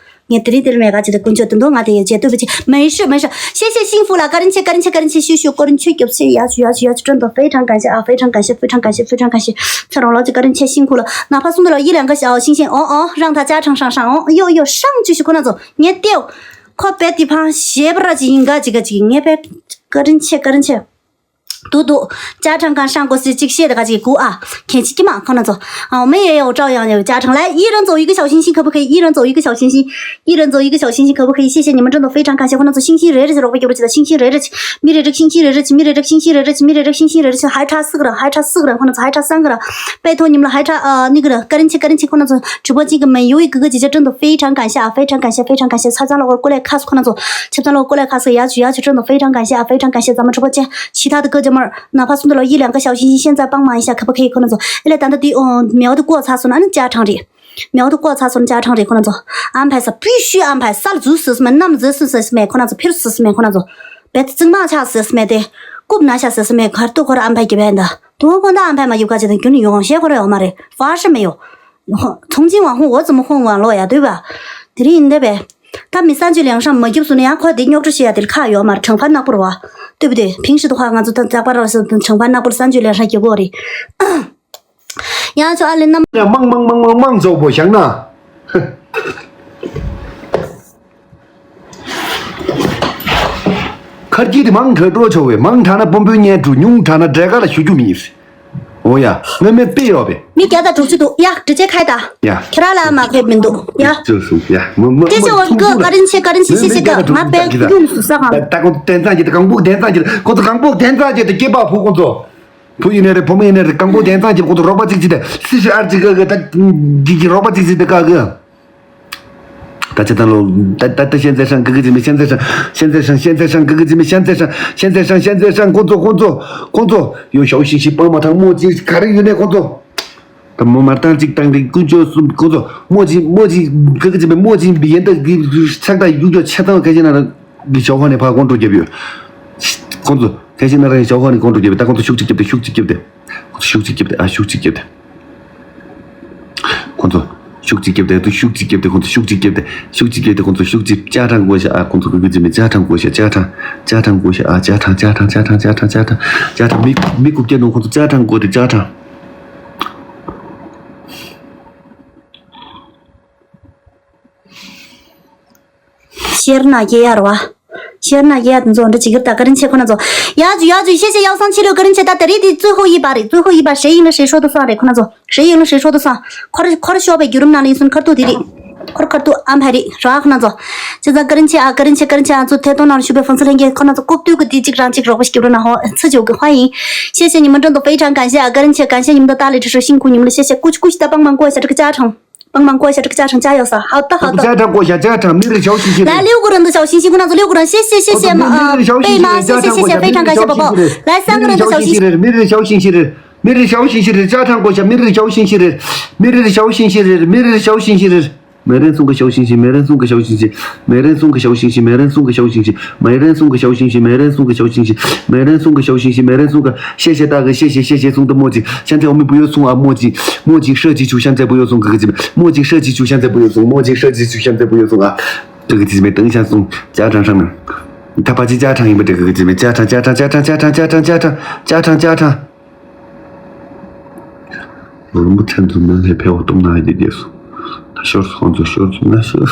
ངས་དེ་རིང་དེ་རིང་མེད་ག་ཅི་དེ་དཀོན་མཆོག་དེ་འདུག་ང་དེ་ཡོད་བྱེད་ཐུབ་པ་ཅི་མི་ཤི་མི་ཤི་ཤེས་ཤེས་ཤིང་ཧྥུ་ལ་ཀ་རིན་ཆེ་ཀ་རིན་ཆེ་ཀ་རིན་ཆེ་ཤུ་ཤུ་ཀོ་རིན་ཆོས་སྐྱོབ་ཤེས་ཡ་ཤུ་ཡ་ཤུ་ཡ་ཤུ་ཀྲོན་དོ་ཧྥེ་ཁྲང་གན་ཤེ་ཨ་ཧྥེ་ཁྲང་གན་ཤེ་ཧྥེ་ཁྲང་གན་ཤེ་ཧྥེ་ཁྲང་གན་ཤེ་ཚེ་རོང་ལོ་ཅི་ཀ་རིན་ཆེ་ཤིང་ཧྥུ་ལ་ན་ཕ་སུང་དུ་ལོ་ཡི་ལན་ག་ཤ་ཨོ་ཤིང་ཤིང་ཨོ་ཨོ་རང་ཐ་ཅ་ཁྲང་ཧྲང་ཧྲང་ཨོ་ཡོ་ཡོ་ཧྲང་ཅུ་ཤུ་ཁོ་ན་ཚོ་ངས་ཏེའོ་ཁོ་པེ་ཏི་ཕང་ཞེ་པ་ར་ཅི་ཡིན་ག་ཅི་ག་ཅི་ངས་པེ་ཀ་རིན་ཆེ་ཀ་རིན་ཆེ། ཏུ་ཏུ། ཅ་ཁྲང་ཁང་ཧྲང་གོ་སི་གཅིག་བཤད་དེ་ག་ཅིག་གུ་ཨ། ཁྱེད་ཅིག་ཀྱི་མ་ཁོ་ན་ཚོ། ཨ་མེ་ཡེ་ཡོ་ཀྲའོ་ཡང་ཡོ་ཅ་ཁྲང་ལ་ཡི་རན་ཙོ་ཡི་གི་ཞའོ་ཤིང་ཤིང་ཁ་བུ་ཁ་ཡི་རན་ཙོ་ཡི་གི་ཞའོ་ཤིང་ཤིང་། ཡི་རན་ཙོ་ཡི་གི་ཞའོ་ཤིང་ཤིང་ཁ་བུ་ཁ་ཡི་ཤེས་ཤེས་ཉི་མ་ཀྲོན་དོ་ཧྥེ་ཁྲང་ཁ་ཤེས་ཁོ་ན་ཚོ་ཤིང་ཤིང་རེ་རེ་ཅི་རོགས་པ་སྐྱོ་རོ་ཅི་ད་ཤིང་ཤིང་རེ་རེ་ཅི་མི་རེ་རིག་ཤིང་ཤིང་རེ་རེ་ཅི་མི་རེ་རིག་ཤིང་ཤིང་རེ་རེ་ཅི་ཧའི་ཁྲ་སི་གི་ར་ཧའི་ཁྲ་སི་གི་ར་ཁོ་ན་ཚོ་ཧའི་ཁྲ་སང་གི་ར། པེ་ཐོ་ཉིམ་ལ་ཧའི་ཁྲ་ཨ་ནི་གི་ར་ཀ་རིན་ཆེ་ཀ་རིན་ཆེ་ཁོ་ན་ཚོ་གྲུ་པ་ཅིག་གི་མ་ཡོ་ཡི་གི་གི་ཅི་ཅ་ཀྲོན་དོ་ཧྥེ་ཁྲང་ཁ་ཤེས་ཨ་ཧྥེ་ཁྲང་ཁ་ཤེས་ཧྥེ་ཁྲང་ཁ་ཤེས་ཆབ་ཚང་ལ་གོ་ཀོ་ལེ་ཁ་སི་ཁོ་ན་ཚོ་ཆབ་ཚང་ལ་གོ་ཀོ་ལེ་ཁ་སི་ཡ་ཅུ་ཡ་ཅུ་ཀྲོན་དོ་ཧྥེ་ཁྲང་ཁ་ཤེས་ཨ་ཧྥེ་ཁྲང་ཁ་ཤེས་ཛ་མ་གྲུ་པ་ཅན་ཆི་ཐ་དི་གི་ཇ་མར། ན་ཕ་སུན་དུ་ལོ་ཡི་ལང་ཀ་ཞའོ་ཤིང་ཤིང་ཤན་ཙ་པང་མ་ཡི་ཤ་ཁ་པ་ཁེ་ཁོ་ན་ཚོ་ཨེ་ལེ་ད་ད་དི་ཨོ་མེའོ་དི་ཀོ་ཚ་སོ་ན་ནི་ཅ་ཁྲང་རེད། མེའོ་དི་ཀོ་ཚ་སོ་ན་ཅ་ཁྲང་རེད་ཁོ་ན་ཚོ། ཨམ་ཕའི་ས་པུ་ཤུ་ཨམ་ཕའི་སལ་ཛུ་སི་སི་མེ་ནམ་ཛི་སི་སི་སི་མེ་ཁོ་ན་ཚོ་ཕིར་སི་སི་མེ་ཁོ་ན་ཚོ། བེ་ཙི་ཙིང་མ་ཆ་སི་སི་མེ་དེ། ཀུབ་ན་ཤ་སི་སི་མེ་ཁར་ཏུ་ཁོ་ར་ཨམ་ཕའི་གི་བན་ད། དུ་ཁོ་ན་ཨམ་ཕའི་མ་ཡུབ་ཁ་ཅེ་དང་གྱུ་ནི་ཡོང་ཤེ་ཁོ་ར་ཡོང་མ་རེད་ཧྥ་ཤི་མེ་ཡོ། ཚོང་ཅིང་ཝང་ཧུང་འོ་ཙི་མོ་ཧུང་ཝང་ལོ་ཡ་དུ་བ། དེ་རིང་ཡིན་དེ་བས། ད་མི་ས་འཇུ་ལེང་ཧྲང་མ་རྒྱབ་སུ་ནི་ཡང་ཁོ་དེ་རྙོག་གྲ་ཤི་ཡ་དེ་ཁ་ཡོད་མར་ཁྲང་ཕ་ནག་པོར་བ། ལྟོས་བུ་དེ་ཕིང་ཤི་དུ་ཁ་ང་ཚོ་ད་ཛག་པ་ར་སུ་ཁྲང་ཕ་ནག་པོར་ས་འཇུ་ལེང་ཧྲང་རྒྱབ་གོ་རེ། ཡང་ཚོ་ཨ་ལེ་ནམ། མང་མང་མང་མང་མང་ཚོགས་པོ་བཞག་ན། ཁར་གྱིས་དེ་མང་དྲགས་འགྲོ་ཆོག་བས་མང་དྲགས་ན་དཔོན་པོའི་གཉེན་དྲུག་ཉུང་དྲགས་ན་འབྲས་དཀར་ལ་ཞུ་རྒྱུ་མི་ཡིན། འོ་ཡ། ངས་མེད་པི་ཡོད་པས། མི་བརྒྱ་དང་དྲུག་ཅུ་འདུག་ཡ། འདྲི་བྱེད་ཁ་ཡི་ད། ཡ། ཁྱེད་རང་ལ་མ་ཁེབས་མི་འདུག་ཡ། ཅོ་སུ་ཡ། མི་མི་ཏེ་ཅི་འོ་གི་ཀ་རིན་ཆེ་ཀ་རིན་ཆེ་ཤེ་ཤེ་ག་ང་པའི་ཡུམ་སུ་ས་གང་། ད་ད་ཁོང་དན་ཚང་གི་ད་གང་པོ་དན་ཚང་གི་ཁོང་ཚོ་གང་པོ་དན་ཚང་གི་ད་སྐྱེས་པ་བུ་ཁོང་ཚོ། བུ་ཡིན་ནའི་རེད་བུ་མོ་ཡིན་ནའི་རེད་གང་པོ་དན་ཚང་གི་ཁོང་ཚོ་རོགས་པ་གཅིག་གཅིག་ད་སི་ཤི་ཨར་གཅིག་གི་ད་གི་གི་རོགས་པ་གཅིག་གཅིག་ད་ག་གི། ད་ཅི་ད་ལོ། ད་ད་ད་ཤན་ཙེ་ཧྲང་གི་གི་ཅི་མི་ཤན་ཙེ་ཧྲང་ཤན་ཙེ་ཧྲང་ཤན་ཙེ་ཧྲང་གི་གི་ཅི་མི་ཤན་ཙེ་ཧྲང་ཤན་ཙེ་ཧྲང་ཤན་ཙེ་ཧྲང་ཁོང་ཚོ་ཁོང་ཚོ་ཁོང་ཚོ་ཡོ་ཞའོ་ཤིང་ཤིང་སྤང་མ་ཐང་མོ་ཅི་ག་རེ་ཡོད་ནས་ཁོང་ཚོ། ད་མོ་མར་ཏང་ཅིག་ཏང་རིག་ཀུན་སྤྱོད་གསུམ་ཁོང་ཚོ་མོ་ཅི་མོ་ཅི་གི་གི་ཅི་མི་མོ་ཅི་བི་ཡན་ད་གི་ཆག་ད་ཡུག་ཡོ་ཆ་ཚང་ཁ་ཤས་ན་ར་གི་ཞའོ་ཧོ་ནས་ཕ་ཁོང་ཁྲོ་རྒྱབ་ཡོད། ཁོང་ཚོ་ཁ་ཤས་ན་ར་ཞའོ་ཧོ་ནས་ཁོང་ཁྲོ་རྒྱབ་ཡོད་ད་ཁོང་ཚོ་ཤུགས་ཅིག་རྒྱབ་ད་ཤུགས་ཅིག་རྒྱབ་ད། ཁོང་ཚོ་ཤུགས་ཅིག་རྒྱབ་སྟེ་ཨ་ཤུགས་ཅིག་རྒྱབ་སྟེ། ཁོང་ཚོ་ཤུགས་ཅིག་རྒྱབ་སྟེ་ཏུ་ཤུགས་ཅིག་རྒྱབ་སྟེ་ཁོང་ཚོ་ཤུགས་ཅིག་རྒྱབ་སྟེ་ཤུགས་ཅིག་རྒྱབ་སྟེ་ཁོང་ཚོ་ཤུགས་ཅིག་ཅ་ཁྲང་དགོས་ཤ་ཨ་ཁོང་ཚོ་གི་གི་ཅི་མི་ཅ་ཁྲང་དགོས་ཤ་ཅ་ཁྲང་ཅ་ཁྲང་དགོས་ཤ་ཨ་ཅ་ཁྲང་ཅ་ཁྲང་ཅ་ཁྲང་ཅ་ཁྲང་ཅ་ཁྲང་ཅ་ཁྲང་མི་མི་རྐུབ་སྐྱེ་ནོ་ཁོང་ཚོ་ཅ་ཁྲང་དགོས་ཏེ་ཅ་ཁྲང་། ཤེར་ན་རྒྱལ་ཡར་བ། ཤེར་ན་རྒྱལ་ཡར་དུ་འཛོག་འདྲ་བྱེད་ཀྱི་རེད་ད་ཀ་རིན་ཆེ་ཁོ་ན་ཚོ། ཡ་ཇུ་ཡ་ཇུ་ཤེ་ཤེ་ཡའོ་སང་ཆི་ལོ་ཀ་རིན་ཆེ་ད་དེ་རིང་དེ་最后一把རེད་最后一把谁赢了谁说的算རེད་ཁོ་ན་ཚོ།谁赢了谁说的算། ཁོར་ཁོར་ཤོག་པའི་བརྒྱུད་རིམ་ནང་ལ་ཡིན་སོང་ཁར་ཐུག་དེ་རེད། ཁོར་ཁར་ཐུག་ཨམ་ཕ་རེད་ར་ཁོ་ན་ཚོ། བྱས་ཙང་ཀ་རིན་ཆེ་ཨ་ཀ་རིན་ཆེ་ཀ་རིན་ཆེ་ཨ་ཚོ་ཐད་གཏོང་ནང་ལ་ཞུགས་པའི་ཧྥང་སི་ལྷན་རྒྱས་ཁོ་ན་ཚོ་རྐུབ་སྟོད་ཀྱི་དེ་གཅིག་རང་གཅིག་རོགས་པ་ཞིག་རྒྱབ་རོགས་གནང་ཧོ་ཚུ་ཇོ་གི་ཧོ་ཡིན། ཤེ་ཤེ་ཉི་མ་ཀྲོན་དུ་ཧྥེ་ཁྲང་ཀན་ཤེ་ཨ་ཀ་རིན་ཆེ་ཀན་ཤེ་ཉི་མ་དུ་ཏཱ་ལི་ཁྲི་ཧྲི་ཤིང་ཁུ་ཉི་མ་ལ་ཤེ་ཤེ་ཀུ་ཆུ་ཀུ་ཆུ་ད་པང་པང་ཀོ་ཤ་ཁྲི་ཀ་ཅ་ཁྲང་། 帮忙过一下这个家常。 帮忙过一下这个家常，加油撒，好的好的。 ལ་ལེའུ་གུ་རང་དུ་ཞའོ་ཤིང་ཤིང་ཁོ་ན་ཚོ་ལེའུ་གུ་རང་ཤེ་ཤེ་ཤེ་ཤེ་མ་ཨ་贝妈，谢谢谢谢，非常感谢宝宝。来，三个人的小星星。 མི་རེ་ཞའོ་ཤིང་ཤིང་རེད། མི་རེ་ཞའོ་ཤིང་ཤིང་རེད། ཅ་ཁྲང་དགོས་ཤ་མི་རེ་ཞའོ་ཤིང་ཤིང་རེད། མི་རེ་ཞའོ་ཤིང་ཤིང་རེད། མི་རེ་ཞའོ་ཤིང་ཤིང་རེད། མེ་རན་སུང་གི་ཞའོ་ཤིང་ཤིང་མེ་རན་སུང་གི་ཞའོ་ཤིང་ཤིང་མེ་རན་སུང་གི་ཞའོ་ཤིང་ཤིང་མེ་རན་སུང་གི་ཞའོ་ཤིང་ཤིང་མེ་རན་སུང་གི་ཞའོ་ཤིང་ཤིང་མེ་རན་སུང་གི་ཞའོ་ཤིང་ཤིང་མེ་རན་སུང་གི་ཤེ་ཤེ་ཏ་གི་ཤེ་ཤེ་ཤེ་ཤེ་སུང་དུ་མོ་ཅིག་ཤན་ཚེ་འོ་མི་བུ་ཡོ་སུང་ཨ་མོ་ཅིག་མོ་ཅིག་ཧྲ་ཅིག་ཆུ་ཤན་ཚེ་བུ་ཡོ་སུང་གི་གི་ཅི་མོ་ཅིག་ཧྲ་ཅིག་ཆུ་ཤན་ཚེ་བུ་ཡོ་སུང་མོ་ཅིག་ཧྲ་ཅིག་ཆུ་ཤན་ཚེ་བུ་ཡོ་སུང་ཨ། གི་གི་ཅི་མེ་ཏང་ཤན་སུང་ཅ་ཁྲང་ཧྲང་ནང་། ད་པ་ཅི་ཅ་ཁྲང་ཡིན་པ་དེ་གི་གི་ཅི་མེ་ཅ་ཁྲང་ཅ་ཁྲང་ཅ་ཁྲང་ཅ་ཁྲང་ཅ་ཁྲང་ཅ་ཁྲང་ཅ་ཁྲང་ཅ་ཁྲང་། རིན་པོ་ཆེ་ཚོ་མི་ལྷའི་ཕེ་བོ་གཏུམ་ན་ཡི་རྒྱས་སོ། ད་ཤོར་སོང་ཚོ་ཤོར་སོང་ན་ཤོར།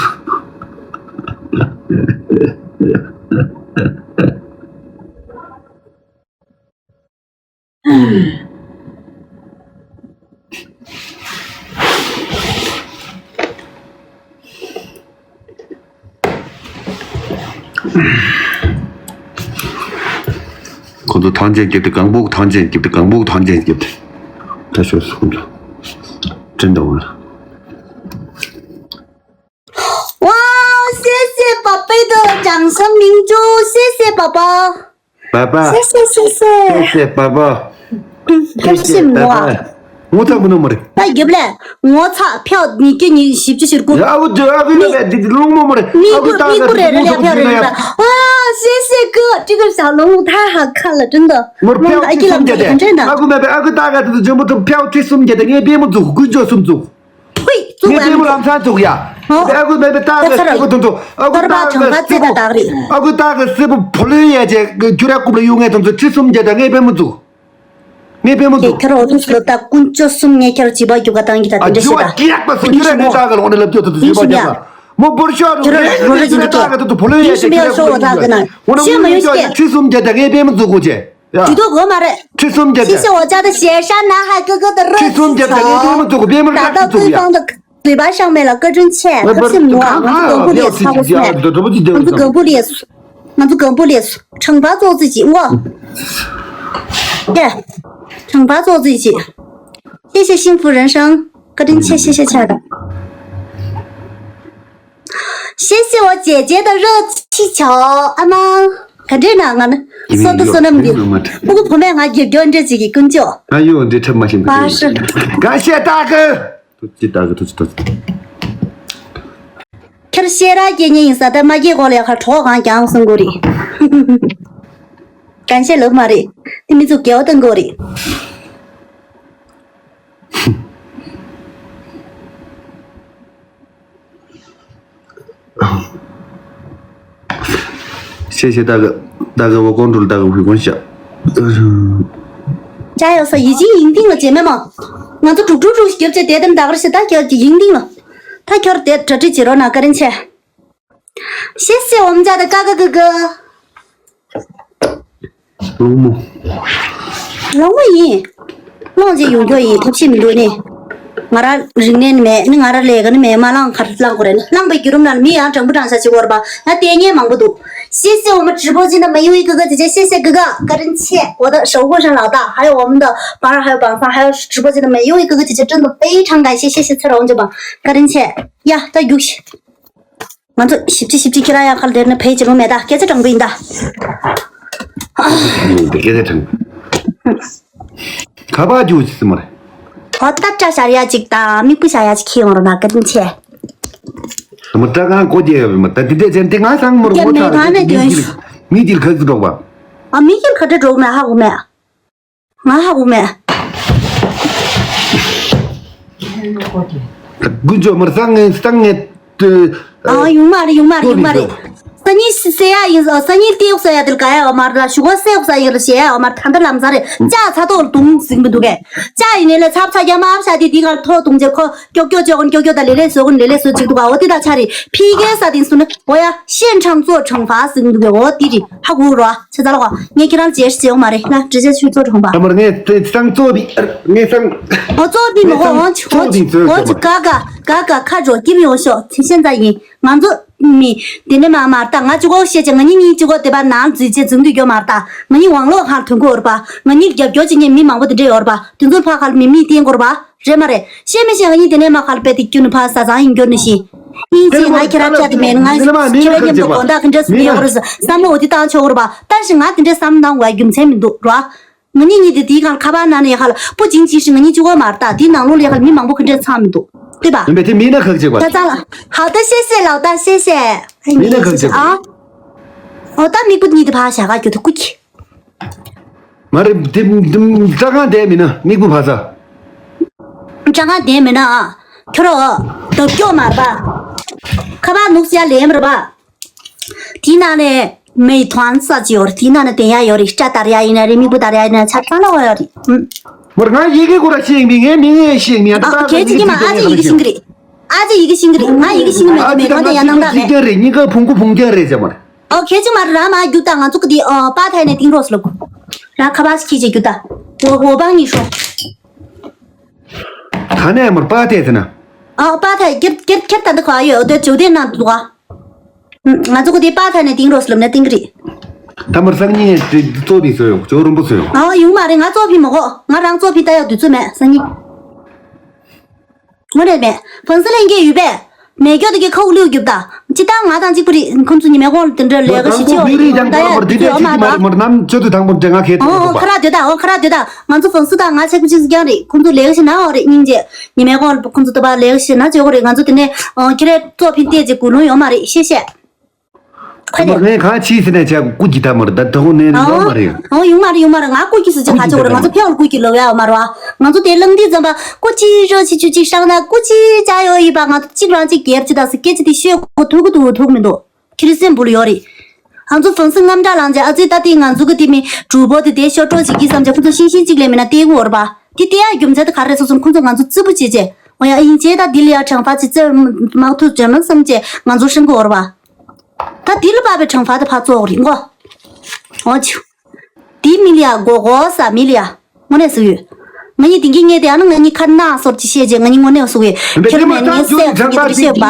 ཁོ་ཚོ་ཐང་ཆེན་སྐྱེབས་ཏེ་གང་པོ་ཐང་ཆེན་སྐྱེབས་ཏེ་གང་པོ་ཐང་ཆེན་སྐྱེབས་ཏེ། ད་ཤོད་སོང་ལ། དྲན་དང་བ།哇，谢谢宝贝的掌声明珠，谢谢宝宝。 爸爸，谢谢谢谢。谢谢爸爸。嗯，他不是我。ངོ་ཚ་མི་ནོ་མ་རེད། ད་རྒྱབ་ལས་ངོ་ཚ་ཕྱོགས་ཉིས་བརྒྱ་ཉི་ཤུ་བཞི་བཅུ་ཞེ་དགུ། ཨ་བུ་ཇོ་ཨ་བུ་ལ་འདི་ལོང་མོ་མ་རེད། མི་ཨ་བུ་ཀུ་ད་མི་ཀུ་རེ་རེ་ལ་ཕྱོགས་རེ་རེ་ལ། ཨ་ཤེ་ཤེ་ཀུ་ཀྲི་ཀུ་ཤ་ལོང་ཐ་ཧ་ཁ་ལ་ཀྲིན་ཏོ། ངོར་ལོང་ཕྱོགས་ཨ་ཁྲི་ཀི་ལ་གསུམ་བརྒྱ་ཀྲིན་ཏོ། དེ་ཨ་ཁུ་མེད་པའི་ཨ་ཁུ་ད་ག་དེ་ཚོ་ཇོ་མོ་ཐུབ་ཕྱོགས་ཁྲི་གསུམ་བརྒྱ་དེ་ངའི་པེ་མོ་འཛུགས་དགུ་ཇོ་གསུམ་འཛུགས། ཕུའི། ཙུག་ངའི་པེ་མོ་ལམ་སང་འཛུགས་ཡ། ཨོ། ཨ་ཁུ་མེད་པའི་ད་ག་ད་ཚར་སི་པོ་དེ་ཚོ་ཨ་ཁུ་ད་ག་སི་པོ། ཨ་ཁུ་ད་ག་སི་པོ་ཕོ་ལོན་ཡ་ཅེ་ཁྱུ་ར་ཀུབ་ལ་ཡོང་ངས་དེ་ཚོ་ཁྲི་གསུམ་བརྒྱ་དེ་ངའི་པེ་མོ་འཛུགས། ངའི་པེ་མོ་ངས་འཛུགས། ཁྱོད་རང་འོ་དུ་སློབ་གྲྭ་ཀུན་སྤྱོད་གསུམ་ངས་ཁྱོད་བྱིས་པ་རྒྱུག་ག་བཏང་གི་ད་ཨ་དེ་འདྲ་ཇི་བ་བཤད་ད། སྐྱིད་ཡག་པ་སོ་ཁྱོད་ར་ངའི་ད་ག་ལ་འོ་ན་ལབ་རྒྱུ་དེ་ཚོ་ཡིན་བྱིས་པ་ཤི་རྒྱག་མིའ། པ། མོ་བོར་ཤོག་རུ་ཁྱོད་ར་ངའི་རོ་ར་ཁྱོད་ཅི་ར་འདུག་ད་ག་དེ་ཚོ་ཕོ་ལོན་ཡ་ཅེ་ཁྱོད་ར་ཀུབ་ལ་ཡོང་ངས་དེ་ཚོ་ཁྲི་གསུམ་བརྒྱ་དེ་ངའི་པེ་མོ་འཛུགས་དགོས་ཅེ། ཡ། ཁྲི་གསུམ་བརྒྱ་དེ། ཁྲི་གསུམ་བརྒྱ་དེ། ཁྲི་གསུམ་བརྒྱ་དེ་ངའི་པེ་མོ་འཛུགས་དགོས། པེ་མོ་ར་ཁྲི་གསུམ་བརྒྱ་དེ་ངའི་པེ་མོ་འཛུགས་དགོས། 嘴巴上没了，各种欠，可是我，我们总部里也超过钱，我们总部里也 ང་ཚོ་གང་པོ་ལས་སུ། ཁྲང་པ་ཙོག་ཙི་ཅི་ངོ་། ཀྱེ། ཁྲང་པ་ཙོག་ཙི་ཅི། 谢谢幸福人生，བཀའ་དྲིན་ཆེ། 谢谢ཆ་ད། 谢谢我姐姐的热气球，ཨ་མ། ག་འདྲས་ན་ང་ནི། སོ་ཏུ་སོ་ནམ་འདི། ཕྲུ་གུ་བུ་མོས་ང་རྒྱབ་སྐྱོར་འདྲས་ཅིག་གི་ཀུན་སྤྱོད། ཨ་ཡོ་འདི་ཁྲབ་མ་ཤེས་པ། བཀྲ་ཤིས། 感谢大哥། ཐུགས་རྗེ་ཆེ་ད་གི། ཐུགས་རྗེ་ཆེ་ཐུགས་རྗེ་ཆེ། ཁྱེད་ཤེས་ར་སྐྱེ་ཉེ་ཡིན་ས་ད་མ་སྐྱེ་གོ་ལས་ཁ་གྲོགས་གང་ཀྱང་གསུང་གོ་རེད། གང་བཤད་ལབ་མ་རེད། དེ་མི་ཚོ་དགེ་བ་གཏོང་གོ་རེད། ཤེས་ཤེས་ད་གི། ད་གི་བ་ཀོང་ཀྲུལ་ད་གི་ཧུས་ཀོང་ཤ། 加油 ས་ཡི་ཅིང་ཡིན་ཏིང་ལ་རྗེས་མེད་མ། ང་ཚོ་དྲུག་དྲུག་དྲུག་ཞིག་རྒྱབ་བྱས་དེ་དམ་ད་གར་ཤི་ད་རྒྱབ་ཀྱི་ཡིན་ཏིང་ལ། ད་ཁྱོར་དེ་གྲ་སྒྲིག་བྱེད་རོགས་གནང་བཀའ་དྲིན་ཆེ། ཤེས་ཤེས་འོམ་ཅག་ད་ཀ་ཀ་ཀ་ཀ། ལོང་མོ། ལོང་མོ་ཡིན། ལོང་ཅེ་ཡོང་རྒྱུ་ཡིན་ཐབས་ཤེས་མི་འདུག་ནི། ང་ར་རིག་གནས་ནི་མེད་ནི་ང་ར་ལས་ཀ་ནི་མེད་མ་ལང་ཁར་ལང་གོ་རེད་ནི་ལང་པའི་བརྒྱུད་རིམ་ནང་མི་ཡང་དྲང་པོ་དྲང་བཞག་བྱེད་དགོས་རེད་པ་ཡང་ལྟས་ངན་མང་པོ་འདུག་ཤེས་ཤེས་འོམ་直播间的每一位哥哥姐姐谢谢哥哥 བཀའ་དྲིན་ཆེ 我的守护神老大还有我们的宝儿还有宝藏还有直播间的每一位哥哥姐姐真的非常感谢谢谢蔡荣姐吧 བཀའ་དྲིན་ཆེ། ཡ་ད་རྒྱུགས་ཤིག་ང་ཚོ་ཞིབ་ཅི་ཞིབ་ཅི་ཁྱེད་རང་ཡང་ཁ་ལ་དེར་ནི་ཕེ་ཅི་རུང་མེད་ད་སྐད་ཆ་དྲང་པོ་ཡིན་ད། ཡིན་འདི་སྐད་ཆ་དྲང་། ཁ་པར་རྒྱུ་ཅི་སི་མ་རེད། ཨོ་ད་སྐྲ་བཞར་ཡ་ཅིག་དང་མིག་དཔེ་བཞར་ཡ་ཅིག་ཁྱེར་ཡོང་རོགས་གནང་བཀའ་དྲིན་ཆེ། ད་མ་སྐྲ་གང་གོ་རྒྱལ་ཡོད་པས་མ་ད་འདི་འདྲས་ཅན་འདི་ང་ཚང་མར་ངོ་ཚ་རེད་མི་འདིར་མི་འདིར་ཁ་ཚུ་འགྲོགས་པ། ཨ་མི་འདིར་ཁ་བྲལ་འགྲོགས་མེད་ཧ་གོ་མེད། ང་ཧ་གོ་མེད། དཀོན་མཆོག་མར་སང་ངེ་སང་ངེ་ཏུ། ཨ་ཡོང་མ་རེད་ཡོང་མ་རེད་ཡོང་མ་རེད། སང་ཉིན་སེ་ཡ་ཡིན་སང་ཉིན་ཏེ་ཡོག་ས་ཡ་དེར་ག་ཡ་བ་མར་ད་ཞུ་གོ་སེ་ཡོག་ས་ཡིན་རེད་ཞེ་ཡ་བ་མར་ད་ད་ལམ་སང་རེད་ཅག་ཚ་ཐོག་ལ་དུང་ཟིང་མི་འདུག་གས། ཅག་ཡིན་ནས་ལས་ཚབ་ཚ་རྒྱ་མ་ཨབ་ཤ་དེ་དེ་གར་ཐོག་དུང་རྗེ་ཁོ་ཀྱོག་ཀྱོག་ཅོག་གོན་ཀྱོག་ཀྱོག་ད་ལེ་ལེ་བཟོ་གོན་ལེ་ལེ་བཟོ་ཅིག་འདུག་ག་འོ་དེ་ད་ཆ་རེད་ཕི་གེ་ས་དེ་སུ་ནི་འོ་ཡ་ཤེན་ཁྲང་ཙོ་ཁྲང་ཧྥ་ཟིང་མི་འདུག་གས་འོ་དེ་རེད། ཧ་གོ་རོ། ཚེ་ཚ་ལ་གོ། ངས་ཁྱེད་རང་ལ་རྗེས་སུ་བྱེད་ཡོང་མ་རེད་ལ་འདྲི་རྗེས་ཆུ་ཚོད་གྲོང་པ། ཨ་མར་ངས་དེ་སང་གཙོ་བི་ངས་སང་། ཨོ་གཙོ་བི་མི་ཧོ་ངས་ཧོ་ཆུ་ཧོ་ཆུ་ཧོ་ཆུ་ག་ག་ག་ག་ཁ་འགྲོ་སྐྱིབ་ཡོང་ཤོག་ཚེ་ཤེས་ཚ་ཡིན། ང་ཚོ་མི་དེ་ནས་མ་མར་ལྟ་ང་གཅིག་གོ་བཤད་ཅེ་ང་གཉིས་གཉིས་གཅིག་གོ་དེ་པ་ནང་འཛུལ་ཅེ་འཛུལ་འདུག་གྱོ་མར་ལྟ་ང་གཉིས་ཝང་ལོག་ཁང་ཐོན་གོ་ར་པ་ང་གཉིས་རྒྱབ་སྐྱོར་བྱེད་མཁན་མི་མང་པོ་དེ་འདྲས་ཡོད་ར་པ་དེ་ཚོ་ཕ་ཁར་མི་མི་བསྟན་གོ་ར་པ། རེད་མ་རེད། ཤེས་མི་ཤེས་ང་གཉིས་དེ་ནས་མ་ཁ་ལ་པེ་ཏི་ཀྱུ་ནི་ཕ་ས་ཚང་ཡིན་སྐྱོར་ནི་ཤི། ཡིན་ཅི་ང་ཁྱེད་རང་བཅའ་དེ་མེད་ང་ཁྱེད་རང་མཉམ་དུ་དགོང་དག་གི་འདྲ་སུ་མི་ཡོང་རེད་བསམ་བློ་འོ་དེ་བཏང་ཆོག་གི་རེད་པ། ད་ཞིག་ང་དེ་འདྲས་བསམ་བཏང་བའི་རྒྱུ་མཚན་མི་འདུག་ར། ང་གཉིས་གཉིས་དེ་དེའི་སྒང་ཁ་པར་ནང་ནས་ཡ་ཁ་ལ་པོ་ཅིང་ཅིང་ཞིག་ང་གཉིས་གཅིག་པོ་མ་རེད་ད་དེའི་ནང་ལོགས་ལ་ཡ་ཁ་ལ་མི་མང་པོ་གི་འདྲས་ཚང་མི་འདུག་རེད་པ། ཡིན་པས་དེ་མིན་ན་ཁག་ཅིག་པ། ད་ཚང་ལ་ཧ་ད་ཤེས་ཤེས་ལའོ་ད་ཤེས་ཤེས། མིན་ན་ཁག་ཅིག་པ། ཨ། འོ་ད་མི་ཀུ་གཉིས་དེ་ཕ་ཞག་ག་གྱོད་དུ་ཀུ་ཁྱི། མ་རེད་དེ་དེ་སྐྲ་གང་བསྡད་མིན་ན་མིག་བུ་བ་ས། སྐྲ་གང་བསྡད་མིན་ན་ཨ། ཁྱོད་རོ། རྡོ་སྐྱོག་མར་པ། ཁ་པར་ནུག་སི་ཡ་ལེམ་ར་པ། དེའི་ནང་ནས་མེ་ཐོན་ས་ཅི་ཡོད་རེད་དེའི་ནང་ནས་བསྟན་ཡ་ཡོད་རེད་སྐྲ་དར་ཡ་ཡིན་ན་རེད་མིག་བུ་དར་ཡ་ཡིན་ན་ཆ་ཚང་ལ་འོ་ཡོད་རེད། མོར་ང་ཡི་གེ་ཁོ་ར་ཤེས་མི་ངའི་མིང་ངས་ཤེས་མི་ཨ་ཁྱེད་ཅིག་གི་མ་ཨ་ཅེ་ཡི་གེ་ཤེས་གི་རེད། ཨ་ཅེ་ཡི་གེ་ཤེས་གི་རེད་ང་ཡི་གེ་ཤེས་གི་མེད་དེ་མེ་ཐོན་དེ་ཡ་ནང་དག་མེད། ཉི་ག་ཕུང་གུ་ཕུང་རྒྱ་རེད་ཅེ་མར། ཨོ་ཁྱེད་ཅིག་མ་ར་མ་རྒྱུག་ད་ང་ཚོ་གི་དེ་ཨོ་པ་ཐའི་ནས་ཏིང་རོགས་ལབ། ར་ཁ་པར་ཁྱེད་ཅིག་རྒྱུག་ད། འོ་འོ་པང་ཉི་ཤོ། ད་ནས་མར་པ་ཐའི་ཟེར་ན། ཨོ་པ་ཐའི་ཁྱེར་ཁྱེར་ཁྱེར་ད་འདི་ཁ་ཡོད་དེ་ཇོ་དེ་ནང་འདུག་ཨ། ང་ཚོ་གོ་དེ་པ་ཐ་ནས་ཏིང་རོ་སི་ལབ་ན་ཏིང་གི་རེད། ད་མར་སང་ཉིན་དེ་གཙོ་བི་བཟོ་ཡོང་ཅོ་རོམ་པོ་བཟོ་ཡོང་། ཨ་ཡོང་མ་རེད། ང་གཙོ་བི་མ་གོ། ང་རང་གཙོ་བི་ད་ཡག་དུས་ཚོད་མེད་སང་ཉིན། ངོ་རེད་མེད། ཕན་སི་ལེན་གྱི་ཡོད་པས། མེད་སྐྱོ་དེ་གི་ཁ་འུག་ལེའུ་རྒྱུབ་ད། ཅི་ད་ང་དང་གཅིག་པུ་རེད། ཁོང་ཚོ་ཉི་མའི་གོང་ལ་དེ་འདྲ་ལས་ཀ་ཞིག་ཅི་ཡོང་ད་ཡག་དུས་ཚོད་ཡོད་མ་རེད། མར་ནམ་ཅོ་དུས་དང་པོ་འདྲ་ང་ཁེ་ཐོག་ཨོ་ཁ་ར་དེ་ད་ཨོ་ཁ་ར་དེ་ད། ང་ཚོ་ཕན་སི་དང་ང་ཆེག་པོ་ཅིག་ཀྱང་རེད། ཁོང་ཚོ་ལས་ཀ་ཞིག་ན་ཨོ་རེད་སྙིང་རྗེ། ཉི་མའི་གོང་ལ་ཁོང་ཚོ་ད་པ་ལས་ཀ་ཞིག་ན་ཅོ་གོ་རེད། ང་ཚོ་དེ་ནས་ཨོ་ཁྱེད་རེད་གཙོ་ཕིན་ཏེ་ཅིག་གུ་ལུང་ཡོད་མ་རེད་ཤེས་ཤེས། ཁོ་མོར་ནས་ངས་གང་ཕྱིས་ཟེར་ནས་བྱས་སྐུ་གྱི་ཐ་མར་ད་དོ་ནས་ཡོང་མ་རེད། ཨོ་ཡོང་མ་རེད་ཡོང་མ་རེད། ང་སྐུ་གྱི་སུ་ཅི་ཁ་ཅོག་རེད། ང་ཚོ་ཕེའོ་སྐུ་གྱི་ལོ་ཡ་མ་རེད་བ། ང་ཚོ་དེ་ལང་དུས་ཙམ་པ་སྐུ་ཅི་རོ་ཆི་ཆུ་ཅིག་ཤང་ན་སྐུ་ཅི་ཅ་ཡོ་ཡི་པ་ང་ཚོ་གཅིག་རང་གཅིག་གེར་ཅི་ད་སི་སྐད་ཅི་དེ་ཤོད་གོ་ཐུག་གི་ཐུག་ཐུག་མི་འདུག་ཁྱི་རི་སེམས་བུ་ལ་ཡོད་རེད། ང་ཚོ་ཕན་སི་རྔམ་དྲག་ལངས་ཅེ་ཨ་ཙི་ད་དེ་ང་ཚོ་གི་དེ་མི་གྲུ་པོ་དེ་དེ་ཤོ་ཏྲོ་ཅིག་གི་བསམ་ཅེ་ཁོ་ཚོ་ཤིང་ཤིང་ཅིག་ལས་མིན་ན་དེ་གོ་རེད་པ། དེ་དེ་ཡ་རྒྱུ་མཚན་དེ་ག་རེ་སོ་སོ་ཁོ་ཚོ་ང་ཚོ་ཙི་པུ་བྱེད་ཅེ་འོ་ཡ་ཨིན་ཅེ་ད་དེ་ལ་ཡ་དྲང་པ་ཅི་ཙེ་མ་ཐུག་ཅེ་མ་བསམ་ཅེ་ང་ཚོ་ཧྲིན་གི་འོ་རེད་པ། ད་དེ་ལ་དཔག་པའི་དྲང་པ་དེ་ཕ་ཚོགས་རིང་གོ། འོ་ཆུ། དེ་མི་ལ་ཡ་གོ་གོ་ས་མི་ལ་ཡ། དངོས་གནས་སུ་ཡོད། ང་གཉིས་དེང་གི་ངས་དེ་ཡང་ན་ང་གཉིས་ཁ་ནག་སོར་ཅི་བཤད་རྗེས་ང་གཉིས་དངོས་གནས་སུ་ཡོད། ཁྱེར་མེད་ངས་སེ་ཡག་སུ་ངས་དེ་བཤད་པ།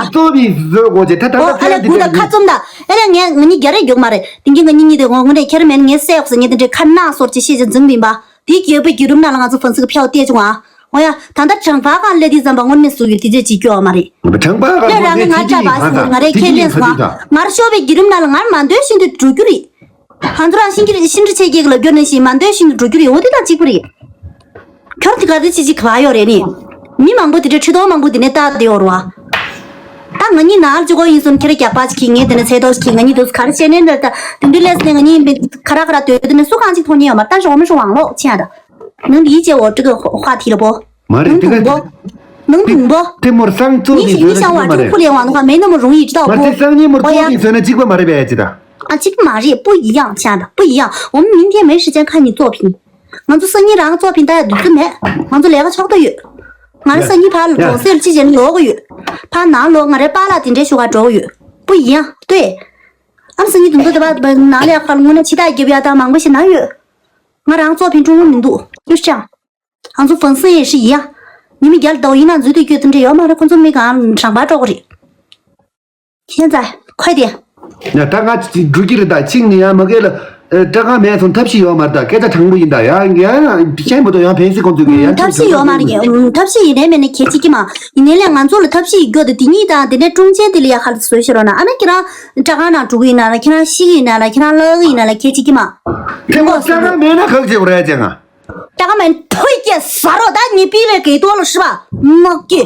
ཨོ་ཨ་ལས་གུ་ད་ཁ་བཙུམ་ད། ཨ་ལས་ངས་ང་གཉིས་རྒྱ་རེ་རྒྱུག་མ་རེད། དེང་གི་ང་གཉིས་གཉིས་དེ་ངོ་ངོ་རེ་ཁྱེར་མེད་ངས་སེ་ཡག་སུ་ངས་དེ་འདྲའི་ཁ་ནག་སོར་ཅི་བཤད་རྗེས་འཛིང་མིན་པ། དེའི་རྒྱལ་པོའི་བརྒྱུད་རིམ་ནང་ལ་ང་ཚོ་ཕན་སི་གི་ཕྱོགས་བལྟས་བྱུང་ཨ། འོ་ཡ། ད་ལྟ་དྲང་པ་གང་སླེབས་དུས་ཙམ་པ་དངོས་གནས་སུ་ཡོད་དེ་ཚོས་ཅིག་སྐྱོ་བ་མ་རེད། དྲང་པ་གང་ལས་རང་གི་ང་ཅག་པ་སུ་ང་རེ་ཁས་ལེན་སོང་ང་རང་ཤོར་བའི་བརྒྱུད་རིམ་ནང་ལ་ང་མ་འདོད་བཞིན་དུ་འགྲོ་རྒྱུ་རེད། ང་ཚོ་རང་ཤིང་གི་ཤིང་འབྲི་ཆེ་སྐྱེས་ལ་སྐྱོར་ནས་ཤིང་མ་འདོད་བཞིན་དུ་འགྲོ་རྒྱུ་རེད། འོ་དེ་དང་གཅིག་པ་རེད། ཁྱོད་དེ་ག་དེ་ཅི་ཅི་ག་བ་ཡོད་རེད་ནི། མི་མང་པོ་དེ་འདྲ་ཁྲི་སྟོང་མང་པོ་དེ་ནས་བལྟ་བསྡད་ཡོད་རེད་བ། ད་ང་གཉིས་ནང་ལ་ཅི་གོ་ཡིན་སོང་ཁྱེད་རྒྱག་པ་ཅིག་གིས་ངས་དེ་ནས་ཚེ་ཐོག་ཅིག་གིས་ང་གཉིས་དུས་ག་རེ་བྱས་ནས་འདྲ་ད་དེ་འདྲའི་ལས་ནས་ང་གཉིས་མི་ཁ་ར་ཁ་ར་སྡོད་དེ་ནས་སུ་གང་ཅིག་མཐོང་ཉེ་ཡོད་མ་ད་ཞོག་མི་ཞོག་དབང་ལོག་ཆེ་ཡ་ད། ནང་དེའི་ཅེ་འོ་ཀྲི་གི་ཧ་ཐི་ལ་པོ། མ་རེད་ནང་དེ་དུང་པོ། ག་ནང་དུང་པོ། དེ་མོར་སང་ཙོག་ནི་ཞིག་ནི་བཟོས་ཤང་བ་ན་ཅི་མ་ཀྲུང་རེད། ཁུ་ལེ་བང་དུ་ཁ་མེ་ན་མོ་རུང་ཡི་ཅི་ད་མ་པོ། རེད་སང་ཉིན་མོར་ཨོ་ཡ། ཙོག་ནི་བཟོས་ན་གཅིག་པ་མ་རེད་པས་ཅི་ད། ཨ་གཅིག་མ་རེད་པོ་ཡི་ཡང་ཆ་ད་པོ་ཡི་ཡང་འོ་མི་མིན་ཐེ་མེ་ཧྲི་ཅན་ཁ་ཉི་ཙོག་ཕིན། ང་ཚོ་སང་ཉིན་རང་ཙོག་ཕིན་ད་ཡ་དུས་ཚོད་མེད། ང་ཚོ་ལས་ཀ་ཆོག་ཏོ་ཡོད། ང་རེ་ཡ། སང་ཉིན་ཕར་ལ་ཡ། གྲོང་གསེབ་ཅི་ཅན་ལོག་གི་ཡོད། ཕར་ནང་ལོག་ང་རེ་པཱ་ལགས་དེ་འདྲའི་ཞུ་ག་འགྲོ་གི་ཡོད། པོ་ཡི་ཡང་ལྟོས། ཨ་སང་ཉིན་དུང་དུ་དེ་བ་ནང་ལས་ཁ་ལ་དངོས་གནས་ཕྱི་ཐག་རྒྱབ་ཡ་ད་མང་པོ་ཞིག་ན་ཡོད། ང་རང་ཙོག་ཕིན་ཀྲུང་མི་འདུག་ཡུ་ཤང་། ང་ཚོ་ཧྥང་སི་ཡེ་ཧྲི་ཡིན་ཡ། ཉི་མ་རྒྱལ་དོ་ཡིན་ན་འཛུལ་དུ་སྐྱོད་དུ་འདྲེ་ཡོད་མ་རེད། ཁོ་ཚོ་མི་གང་དྲང་པར་འགྲོ་གི་རེད། ཁྱེད་ཚ་ཁོས་དེ། ཡ་ད་ང་འགྲོ་གི་རེད་ད་ཅིག་ནི་ཡ་མ་གས་ལ། སྐྲ་ཁང་མེད་སོང་ཐབས་ཤེས་ཡོད་མ་རེད་ད་སྐད་ཆ་དྲང་པོ་ཡིན་ད་ཡ་ཡ་ཤེས་མ་གཏོགས་ཡང་ཕན་སི་ཁོང་ཚོས་གི་ཡ་ཐབས་ཤེས་ཡོད་མ་རེད་ཀྱི་ཐབས་ཤེས་ཡིན་ནའི་མེད་ནའི་ཁྱེད་ཅིག་གི་མ་ཡིན་ནའི་ལས་ང་ཚོ་ལ་ཐབས་ཤེས་ཡོད་དེ་དེ་གཉིས་དང་དེ་ནས་ཀྲུང་ཆེན་དེ་ལ་ཡ་ཧ་ལ་བཟོས་ཤེས་རོགས་ན་ཨ་ན་ཁྱེད་རང་སྐྲ་ཁང་ནང་འགྲོ་གི་ཡིན་ན་ལ་ཁྱེད་རང་ཤི་གི་ཡིན་ན་ལ་ཁྱེད་རང་ལག་གི་ཡིན་ན་ལ་ཁྱེད་ཅིག་གི་མ། དེ་མོ་སྐྲ་ཁང་མེད་ན་ག་གི་བྱེད་དགོས་རེད་ཅེ་ང་། 这个门推给啥了？但你比了给多了是吧？那给，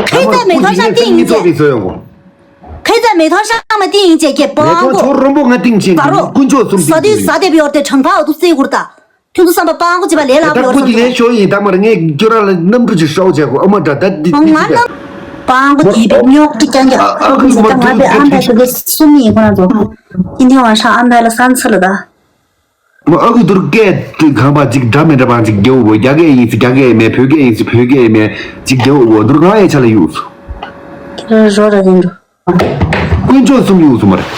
可以在美团上订一件，可以在美团上面订一件，给包 ངས་ཁོ་ཚོ་རོམ་པོ་ང་ཏིང་ཆེན་གྱི་དཀོན་མཆོག་གསུམ་ས་དེ་ས་དེ་བི་ཡོར་ཏེ་གྲངས་ཕག་ཏུ་རྩེ་གུར་ད། ཁྱོད་ཚོ་བསམ་པ་སྤང་གོ་ཅི་བ་ལས་ལ་ད་བི་ཡོར་ཁོ་ཅི་ངས་ཤོ་ཡིན་ད་མར་ངས་ཁྱོད་རང་ལ་གནམ་གྲུ་ཅིག་ཤོག་བྱས་གོ་ཨ་མ་འདྲ་ད་འདི་འདི་ཅི་བས། སྤང་གོ་དེ་བི་ཉོག་ཏི་ཀྱང་ཀྱང་ཨ་ཁུ་མ་ང་ཏི་ང་ཏི་ཨ་མ་ཁུ་གི་སུ་མི་ཡིན་ཁོ་ན་ཚོ། ཨིན་ཐེ་ཝང་ཧྲ་ཨ་མ་ལ་སན་ཚི་ལ་ད། མ་ཨ་ཁུ་དུར་སྐད་དུ་ཁང་པ་ཅིག་འདྲ་མི་འདྲ་བ་ཅིག་རྒྱལ་བོ་རྒྱ་སྐད་ཡིན་སི་རྒྱ་སྐད་མེད་བོད་སྐད་ཡིན་སི་བོད་སྐད་མེད་ཅིག་རྒྱལ་བོ་དུར་ཁང་ཡའི་ཆ་ལ་ཡོད་སུ། ཁྱེད་རང་རོ་ར་ཡིན་འགྲོ། དཀོན་མཆོག་གསུམ་ཡོད་སུ་མ་རེད།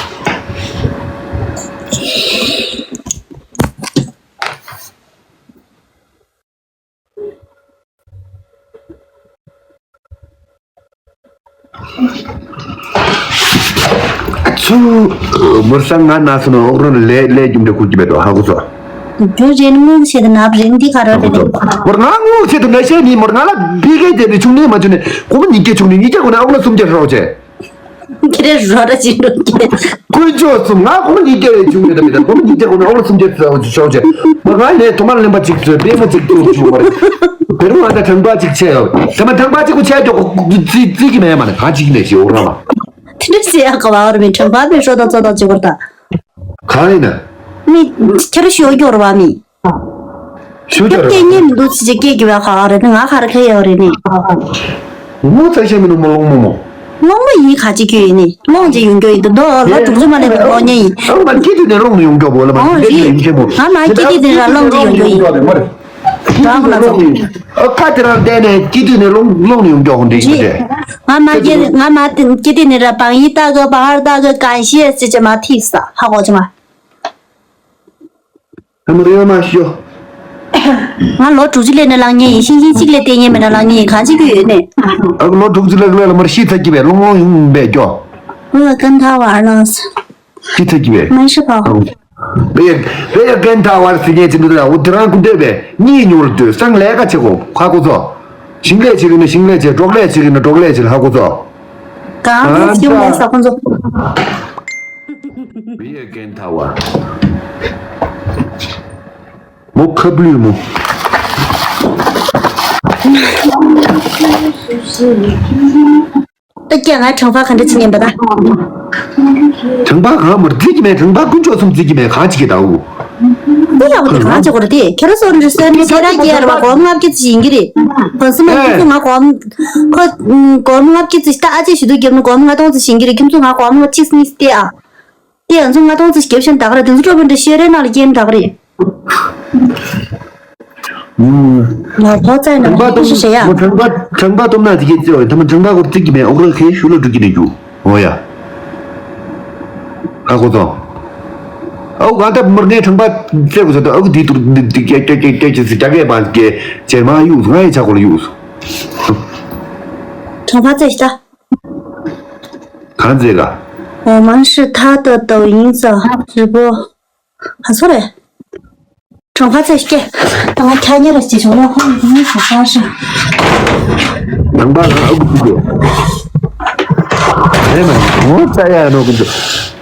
ཚུ། མོར་སང་ང་ན་སོ་ནོ་རོན་ལེ་ལེ་རྒྱུ་འབྲས་ཁུར་གྱི་བེ་དོ་ཧ་གོ་སོ། རྒྱུ་རེན་ངུག་ཆེ་དུ་ནབ་རེན་འདི་ག་རོ་རེ་ནི། མོར་ང་ངུག་ཆེ་དུ་ན་ཤེ་ནི་མོར་ང་ལ་བི་གེ་དེ་ནི་ཆུང་ནི་མ་ཆུང་ནི་གོ་མོ་ཉིས་ཀྱེ་ཆུང་ནི་ཉིས་ཀྱེ་གོ་ནི་ཨོག་ལ་སུམ་ཀྱེ་རོ་ཆེ། ཁྱེད་རེ་རོ་ར་ཅི་འགྲོ་ཀྱེ། དཀོན་མཆོག་གསུམ་ང་ཁོང་གཉིས་ཀྱི་རེ་བྱུང་ཡོད་དམ་མེད་དམ་ཁོང་གཉིས་ཀྱི་ཁོང་ཨོ་སུམ་ཀྱི་ཚོ་ཆོག་ཆེ། མ་ང་ནས་ཐོག་མར་ལེན་པ་གཅིག་ཚོས་པད་མ་གཅིག་ཚོས་བྱུང་བ་རེད། བེ་རུ་ང་ད་དྲང་པ་གཅིག་ཆེ་ཡོད་དེ་མ་དྲང་པ་གཅིག་གོ་ཆེ་ཀྱོག་རྩི་རྩི་གི་མེད་མ་ནི་ག་གཅིག་ནས་ཞེ་འོ་ར་མ། དེ་འདྲ་ཟེར་ཡག་ག་བ་ར་མི་དྲང་པ་མི་ཧྲོ་ད་ཙོ་ད་ཅི་བར་ད། གང་ཡིན་ན། མི་ཁྱེད་ར་ཤོ་ཀྱོག་ར་བ་མི། ཞུ་ཅོག་རེད། སྐད་ཉན་མི་འདུག་ཅི་ཅི་སྐད་ཀྱི་བའི་ཁ་རེད་ང་ཁ་ར་ཁ་ཡོད་རེད་ནི། ངོ་ཚ་ཤེས་མི་འདུག་མོ་ལོང་མོ་མོ། ལོང་མོ་ཡིན་ཁ་ཅིག་ཁྱོད་ཡིན་ནི་ལོང་ཅི་ཡོང་རྒྱུ་ཡིན་འདུག་དོ་ལོ་དྲུག་ཅུ་མ་ལེན་པའི་ལོ་ཉན་ཡིན། ཨ་མ་སྐྱིད་དུས་ནས་ལོང་ནས་ཡོང་རྒྱུ་བོ་ལ་མ་ཨོ་སྐྱིད་དུས་རེད་ཡིན་ཁྱེད་མོ། ང་མ་སྐྱིད་དུས་དེ་ར་ལོང་ཅི་ཡོང་རྒྱུ་ཡིན། སྐྱིད་དུས་ནས་ལོང་ནས་ཡོང་ཨ་ཁ་དེ་རང་བསྡད་ནས་སྐྱིད་དུས་ནས་ལོང་ལོང་ནས་ཡོང་རྒྱུ་ཧོན་དེ་ཡིན་རེད། ང་མ་སྐྱིད་ང་མ་སྐྱིད་དུས་ནས་ར་བང་ཡིན་ལྟ་གི་བང་ཧར་ལྟ་གི་གང་ཤེས་ཟེར་ཅི་མ་ཐིག་ས་ཧ་གོ་ཅི་མ། ཨ་མ་རེ་མ་ཤོ། ང་ལོ་དྲུག་ཅུ་ལས་ནས་ལངས་ཉེ་ཡིན་ཤིང་ཤིང་གཅིག་ལས་བལྟས་ཉེ་མེད་ན་ལངས་ཉེ་ཡིན་གང་ཅི་རྒྱུ་ཡོད་ནས། ཨ་ལོ་དྲུག་ཅུ་ལས་ལས་ལ་མར་ཤི་ཚ་གི་བས་ལོང་ལོང་ཡོང་བས་སྐྱོ། 我要跟他玩了。 ཅི་ཐུག་གི་བས། 没事吧？ བས་ཡ་བས་ཡ་跟他玩ཟེར་མཁན་ཅི་འདུག་ད། འོ་དེ་རང་ཀུན་སྤྲོད་པས་གཉིད་ཉོར་སྡོད་སང་ལས་ཀ་བྱེད་གོ་ཁ་ཁོ་ཚོ། ཞིང་ལས་བྱེད་ཀྱི་ན་ཞིང་ལས་བྱེད། འབྲོག་ལས་བྱེད་ཀྱི་ན་འབྲོག་ལས་བྱེད་ལ་ཧ་གོ་ཚོ། 刚刚在修来小工作。 བས་ཡ་跟他玩། མོ་ཁབ་ལུས་མོ། ད་ཀྱང་ང་དྲང་པ་ག་འདྲ་ཅི་ཉན་པ་ད། དྲང་པ་གང་མར་བརྩི་གི་མེད། དྲང་པ་དཀོན་མཆོག་གསུམ་བརྩི་གི་མེད། གང་ཅི་གི་ད་འུ། དེ་ཡག་པོ་དེ་གང་ཅི་གོ་ར་དེ་ཁྱེད་རང་སོ་རི་སོན་ནི་ཁྱེད་རང་སྐྱེ་ར་བ་གོམ་ལྔ་བརྒྱ་ཅི་ཡིན་གི་རེད། གོམ་སུ་མ་ཁྱེད་ཚོ་ང་གོམ་ཁོ་གོམ་ལྔ་བརྒྱ་ཅི་ད་ཨ་ཅེ་ཞུ་དུ་རྒྱབ་ནི་གོམ་ལྔ་སྟོང་ཅི་ཡིན་གི་རེད། ཁྱེད་ཚོ་ང་གོམ་ལྔ་གཅིག་སུ་ནི་སྟེ་ཨ། དེ་ང་ཚོ་ལྔ་སྟོང་ཅི་རྒྱབ་ཤན་ད་ག་ར་དེ་ཚོ་སྤྲོ་པོ་འདྲ་ཤེས་རེ་ན་ལ་རྒྱན་ད་ག་རེད། ལ་ཕོ་ཙའི་ནང་ཁྲང་པ་ཁྱི་ཤི་ཤི་ཡ། མོ་ཁྲང་པ་ཁྲང་པ་སྟོབས་ན་དེ་གས་ཙེ་བ་ཐ་མ་ཁྲང་པ་སྐོར་བརྩིགས་ཀྱི་མེད། ཨོ་ར་ཁའི་ཤུ་ལ་འགྲོ་གི་ནས་རྒྱུ། འོ་ཡ། ཨ་ཁོ་ཚོ། ཨོ་ག་ད་མར་ངའི་ཁྲང་པ་བཙལ་དགོས་ས་ད། ཨོ་དེ་དུར་དེ་དེ་ཀྱ་ཀྱ་ཀྱ་ཀྱ་ཀྱ་སི་རྒྱ་སྐད་པ་ཀྱེ་ཇེ་མ་གཡུགས་ང་ཡི་ཆ་ཁོ་ལ་གཡུགས། ཁྲང་པ་ཙེ་ཤི་ད། གང་ཙེ་ག 我们是他的抖音的直播。 ཨ་སོ་རེད། གྲོང་ཁ་ཚེ་སྐྱེ། ད་ང་ཁྱ་ཉེ་ར་སྐྱེ་ཆུང་ལ་ཧོང་ཧོང་ཧོང་ཧོང་ཧྲ། ནང་པ་ལ་ཨ་ཁུ་ཁུ་ཁུ། རེད་མ་ངོ་ཙ་ཡ་ནོ་ཀུན་ཚོ།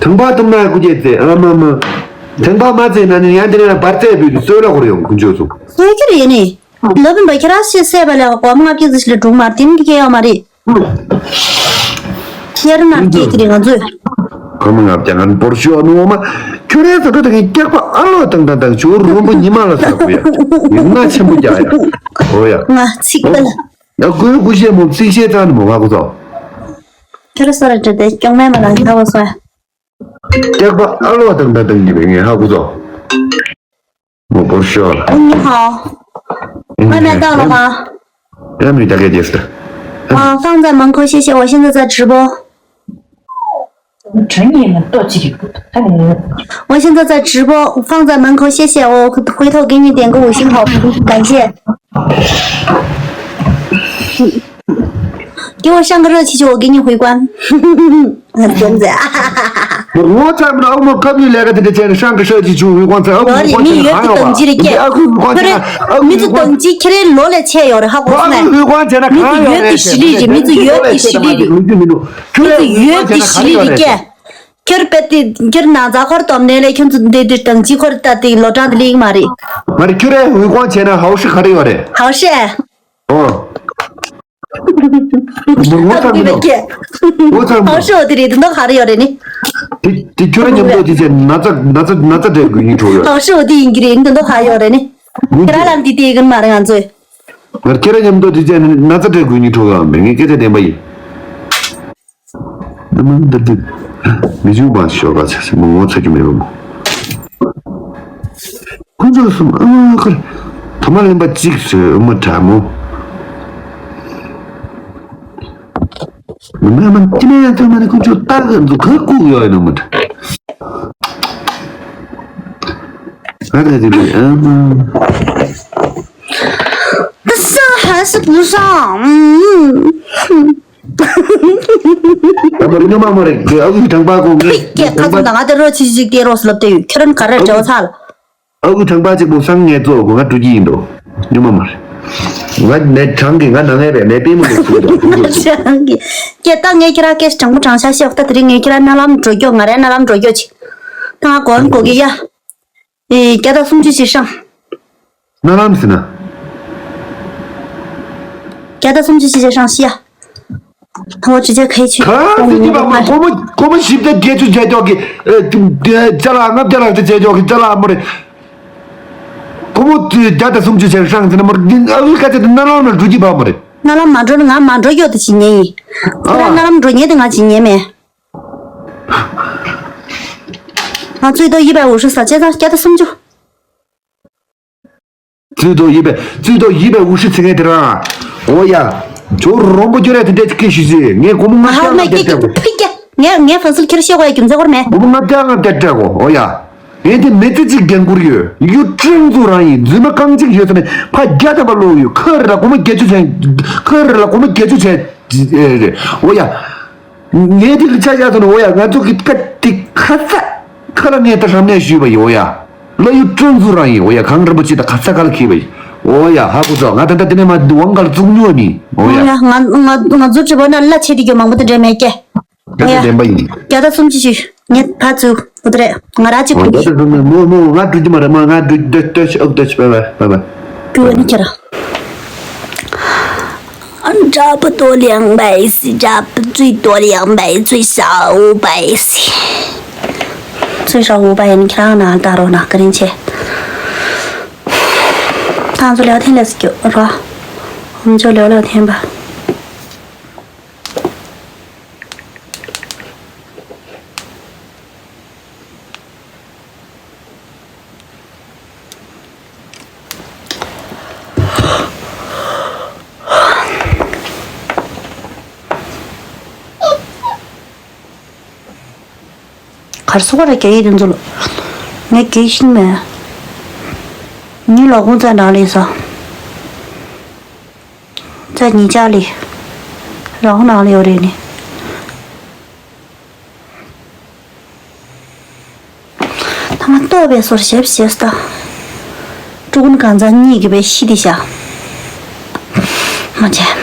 དང་པ་དུམ་ན་ཀུ་ཅེ་ཙེ་ཨ་མ་མ། དང་པ་མ་ཙེ་ན་ནི་ཡང་དེ་ནས་བར་ཙེ་བུད་སོས་ལ་ཁོར་ཡོང་ཀུན་ཚོ་སོ། སོས་ཀྱི་རེད་ནི། ལོ་བིན་པ་ཁྱེད་རང་ཤེས་སད་པ་ལས་གོམ་ལྔ་བརྒྱ་ཙམ་ཞིག་ལས་སྒྲུང་མར་དེ་མི་སྐྱེ་ཡོད་མ་རེད། ཁྱེད་རང་སྐྱེས་ཀྱི་རེད་ང་ཚོས། ཁོ་མོ་ང་བརྒྱ་ངན་པོར་ཤོག་ནུ་འོ་མ། ཁྱོད་རའི་ས་ཁྲ་དེ་གའི་སྐྱག་པ་ཨ་ལོ་དང་དང་དང་ཇོ་རོན་པོ་ཉི་མ་ལ་ཟ་དགོས་ཡ། ཡུག་ན་ཆེན་པོ་རྒྱག་ཡ། འོ་ཡ། ང་ཚིག་པ་ལ། ཡ་ཀུ་ཀུ་ཤེ་མོ་ཚིག་ཤེ་ཙང་ནི་མོ་ང་ཀུ་ཚོ། ཁྱོད་ར་སོ་ར་འདྲ་དེ་སྐྱོང་མེད་མ་ལ་ཡ་བ་སོ་ཡ། སྐྱག་པ་ཨ་ལོ་དང་དང་དང་ཉི་མ་ངས་ཧ་ཀུ་ཚོ། 我不是了。 哎，你好，外卖到了吗？ 让你大概解释。 啊，放在门口，谢谢。我现在在直播。 我现在在直播，放在门口，谢谢。我回头给你点个五星好评，感谢。 给我上个热气球，我给你回关。真的。 ངོ་ཚ་མིན་ཨ་མོ་ཁབ་ནི་ལས་ཀ་དེ་འདྲ་བྱས་ནས་ཤང་གི་ཤག་ཅིག་བྱུང་ཧུའི་ཀོང་ཚེ་ཨ་ཁུ་ཡོད་ཧུའི་ཀོང་ཚེ་རེད། མི་ཡོད་ཀྱི་གང་ཡོད་དང་ཅི་རེད་སྐད། ཨ་ཁུ་ཧུའི་ཀོང་ཚེ་ཁྱོད་རེད། ཨ་ཁུ་མི་ཚོ་ཧུའི་ཀོང་དང་ཅི་ཁྱེད་རེད་ལོ་ལས་ཆེ་ཡོད་རེད་ཧ་གོ་སོང་ངས། ཨ་ཁུ་ཧུའི་ཀོང་ཚེ་ན་གང་ཡོད་རེད། མི་ཚོ་ཡོད་ཀྱི་ཞི་ལི་རེད། མི་ཚོ་ཡོད་ཀྱི་ཞི་ལི་རེད། མི་ཚོ་ཡོད་ཀྱི་ཞི་ལི་རེད་སྐད། ཁྱོད་རེད་པད་དེ་ཁྱོད་ནང་ཚ་ཁོར་དོམ་ནས་ལས་ཁྱོད་ཚོ་འདི་འདི་དང་ཅི་ཁོར་ལྟ་དེ་ལོ་གྲངས་དེ་ལེགས་མ་རེད། མ་རེད་ཁྱོད་རེད་ཧུའི་ཀོང་ཚེ་ན་ཧའོ་ཧྲི་ག་རེ་ཡོད་རེད། ཧའོ་ཧྲི། ཨོ། ངོ་ཚ་མི་འདུག་ངོ་ཚ་མི་འདུག་ཧའོ་ཧྲི་འོ་དེ་རེད། དེ་འདོག་ག་རེ་ཡོད་རེད་ནི། དེ་དེ་ཁྱོད་ར་མཉམ་དུ་དེ་ཚེ་ན་ཚ་ན་ཚ་ན་ཚ་འདྲ་དགོས་ཉིན་འགྲོ་ཡོད། ཧའོ་ཧྲི་འོ་དེ་ཡིན་གྱི་རེད། དེ་འདོག་ག་ཡོད་རེད་ནི། ཁྱེད་ར་ལ་འདི་དེ་ཡིན་མ་རེད་ང་ཚོས། ང་ཁྱེད་ར་མཉམ་དུ་དེ་ཚེ་ན་ཚ་འདྲ་དགོས་ཉིན་འགྲོ་ཡོད་མེད། ངས་སྐད་ཆ་བདེན་པ་ཡིན། ཨ་མ་འདི་འདི། མི་ཆུང་བ་ཤོག་ག་ཚ་ཚ་མོ་ངོ་ཚ་རྒྱུ་མེད་པ་མོ། ཁོ་ཚོ་གསུམ་ཨ་མ་ཁར། ཐ་མ་ལེན་པ་གཅིག་བཟོས་ཨ་མ་དྲ་མོ། མི་མ་མ་ཏི་མེ་ཐ་མ་ནི་ཁོ་ཚོ་ལྟ་གི་འདུག་ག་ལྐུགས་ཡོད་ནི་མ་དྲ། ང་དང་དེ་ལས་ཨ་མ། 但是还是不上。嗯。 ད་མོ་རེ་ཉོ་མ་མོ་རེ་གི་ཨ་ཁུ་དྲང་པ་གོ་ངས་ཕིག་སྐད་ཁ་ཚོན་དང་ང་དེ་རོ་ཆི་ཆི་དེ་རོ་སློབ་དེ་ཡོད་ཁྱོད་རང་ག་རེ་འབྲེལ་བ་ཚར། ཨ་ཁུ་དྲང་པ་གཅིག་པོ་སང་ངས་གཙོ་གོ་ང་འགྲོ་གི་ཡིན་འགྲོ། ཉོ་མ་མོ་རེ། ང་ནས་དྲང་གི་ང་ནང་ངས་རེད་ནས་པེ་མོ་ལས་ཚུལ་དང་ཚུལ་དང་ཚུལ་དང་། ཁྱོད་ད་ངས་ཁྱེད་རང་སྐད་དྲང་པོ་དྲང་ཤ་ཤེས་ད་དེ་རིང་ངས་ཁྱེད་རང་རྣ་ལམ་འགྲོ་སྐྱོ་ང་རའི་རྣ་ལམ་འགྲོ་སྐྱོ་ཅིག་ད་ང་གོ་ཨ་གོ་གི་ཡ། ཨེ་བརྒྱ་དང་སུམ་ཅུ་ཞིག་ཧྲང་། རྣ་ལམ་ཟེར་ན། བརྒྱ་དང་སུམ་ཅུ་ཞིག་ཧྲང་ཤི་ཡ། ཐོ་ཅི་ཅི་ཁའི་ཆུ། ག་སི་ཀི་པ་མ་ཁོ་མོ་ཁོ་མོ་ཞིབ་ཏུ་བརྒྱད་ཅུ་བྱས་ཀྱོག་གི་ཨེ་ཅ་ལག་ལྔ་བརྒྱ་ལག་ཏུ་བྱས་ཀྱོག་གི་ཅ་ལག་མོ་རེད། ཁོ་མོ་བརྒྱ་དང་སུམ་ཅུ་བྱས་ཧྲང་ཟེར་ན་མོ་རེད། ཨ་ཁུ་ཁ་ཆེ་དུ་རྣ་ལམ་ལ་འགྲོ་གི་པ་མོ་རེད། རྣ་ལམ་མ་འགྲོ་ན་ང་མ་འགྲོ་ཀྱོག་དུ་ཅི་ཉན་ཡིན། ཁོ་རང་རྣ་ལམ་འགྲོ་ཉན་དུ་ང་ཅི་ཉན་མེད། ང་最多一百五十三，现在加到三十九。 最多一百，最多一百五十ཚིག་ངས་དེ་རང་། འོ་ཡ། ཇོ་རོང་པོ་ཁྱོད་ར་དེ་འདྲ་ཅིག་སྐད་ཞུས་ཟེར་ངས་སྒོར་མོ་ལྔ་བརྒྱ་ལྔ་བརྒྱ་སྤྲད་གོ། ཕིག་ཀྱ། ངས་ངས་ཧྥན་སུལ་ཁྱེར་ཤེས་གོ་ཡ་རྒྱུ་མཚན་སྐོར་མེད། སྒོར་མོ་ལྔ་བརྒྱ་ལྔ་བརྒྱ་སྤྲད་གོ། འོ་ཡ། ངས་དེ་མི་ཚེ་གཅིག་འགན་འཁུར་ཡོད། ཡུལ་ཀྲུང་ཚོ་རང་ཡིན་རྫུན་མ་རྐང་གཅིག་ཡོད་ས་ནས་ཕ་བརྒྱ་ཐམ་པ་ལོག་ཡོད། ཁ་རེ་ལ་སྒོར་མོ་བརྒྱད་ཅུ་བྱས། ཁ་རེ་ལ་སྒོར་མོ་བརྒྱད་ཅུ་བྱས། རེད། འོ་ཡ། ངས་དེ་ལ་ཆ་བཞག་སོང་ན་འོ་ཡ། ང་ཚོ་གི་སྐད་དེ་ཁ་ས་ཁ་ལ་ངས་ད་རམ་ནས་ཞུས་པ་ཡིན། འོ་ཡ། བླ་ཡུལ་སྤྲོ་འཛུགས་རང་ཡིན། འོ་ཡ། གངས་རིན་པོ་ཆེ་ད་ཁ་ས་ཁ་ལ་འཁྱེར་བ་ཡིན། འོ་ཡ། ཧ་གོ་སོང་། ང་ད་ལྟ་དེ་ནས་མ་དབང་གར་བཙུགས་མྱོང་ནི། འོ་ཡ། ང་ང་ང་ཚོ་བྲིས་པ་ན་བླ་ཆེ་དེ་གྱོ་མང་པོ་དེ་འདྲས་མེད་ཀྱེ། འོ་ད་ཡ། དེ་བདེན་པ་ཡིན། བརྒྱ་དང་སུམ་ཅུ་ཞུ། ངས་ཕར་བཙུགས། འོ་དེ་རེད། ང་ར་གཅིག་འོ་གོ་ད་གི། ད་ད་མོ་མོ་ང་འགྲོ་རྒྱུ་མ་རེད། མོ་ང་འགྲོ་རྒྱུ། ད་ད་ཨོ་ད་ཤི། བའི་བའི་བའི་བའི། ཀུ་ནི་ཁྱེར། 找不到两百四，找不最多两百，最少五百四。最少五百 ཡིན་ཁྱེད་རང་ན་ད་རོགས་ན་ཀ་རིན་ཆེ། ད་ང་ཚོ་ལེའོ་ཐེན་ལས་སུ་རོགས། ང་ཚོ་ལེའོ་ལེའོ་ཐེན་པ། གར་སོ་ག་ར་རྒྱ་ཡིག་དེ་ཚོ་ལ་ངས་རྒྱག་ཤེས་མེད། ངའི་ལག་ཁོང་རྩ་ནང་ལས་ས། རྩ་ཉིས་ཆ་ལས། རང་ནང་ལས་ཡོད་རེད་ནི། ད་ང་ལྟོགས་པའི་སོར་ཞེབ་ཞེབ་ལྟ། ཀྲུ་གུན་གང་ཚ་གཉིས་ཀྱི་པའི་ཤི་དི་ཤ། མ་བྱས།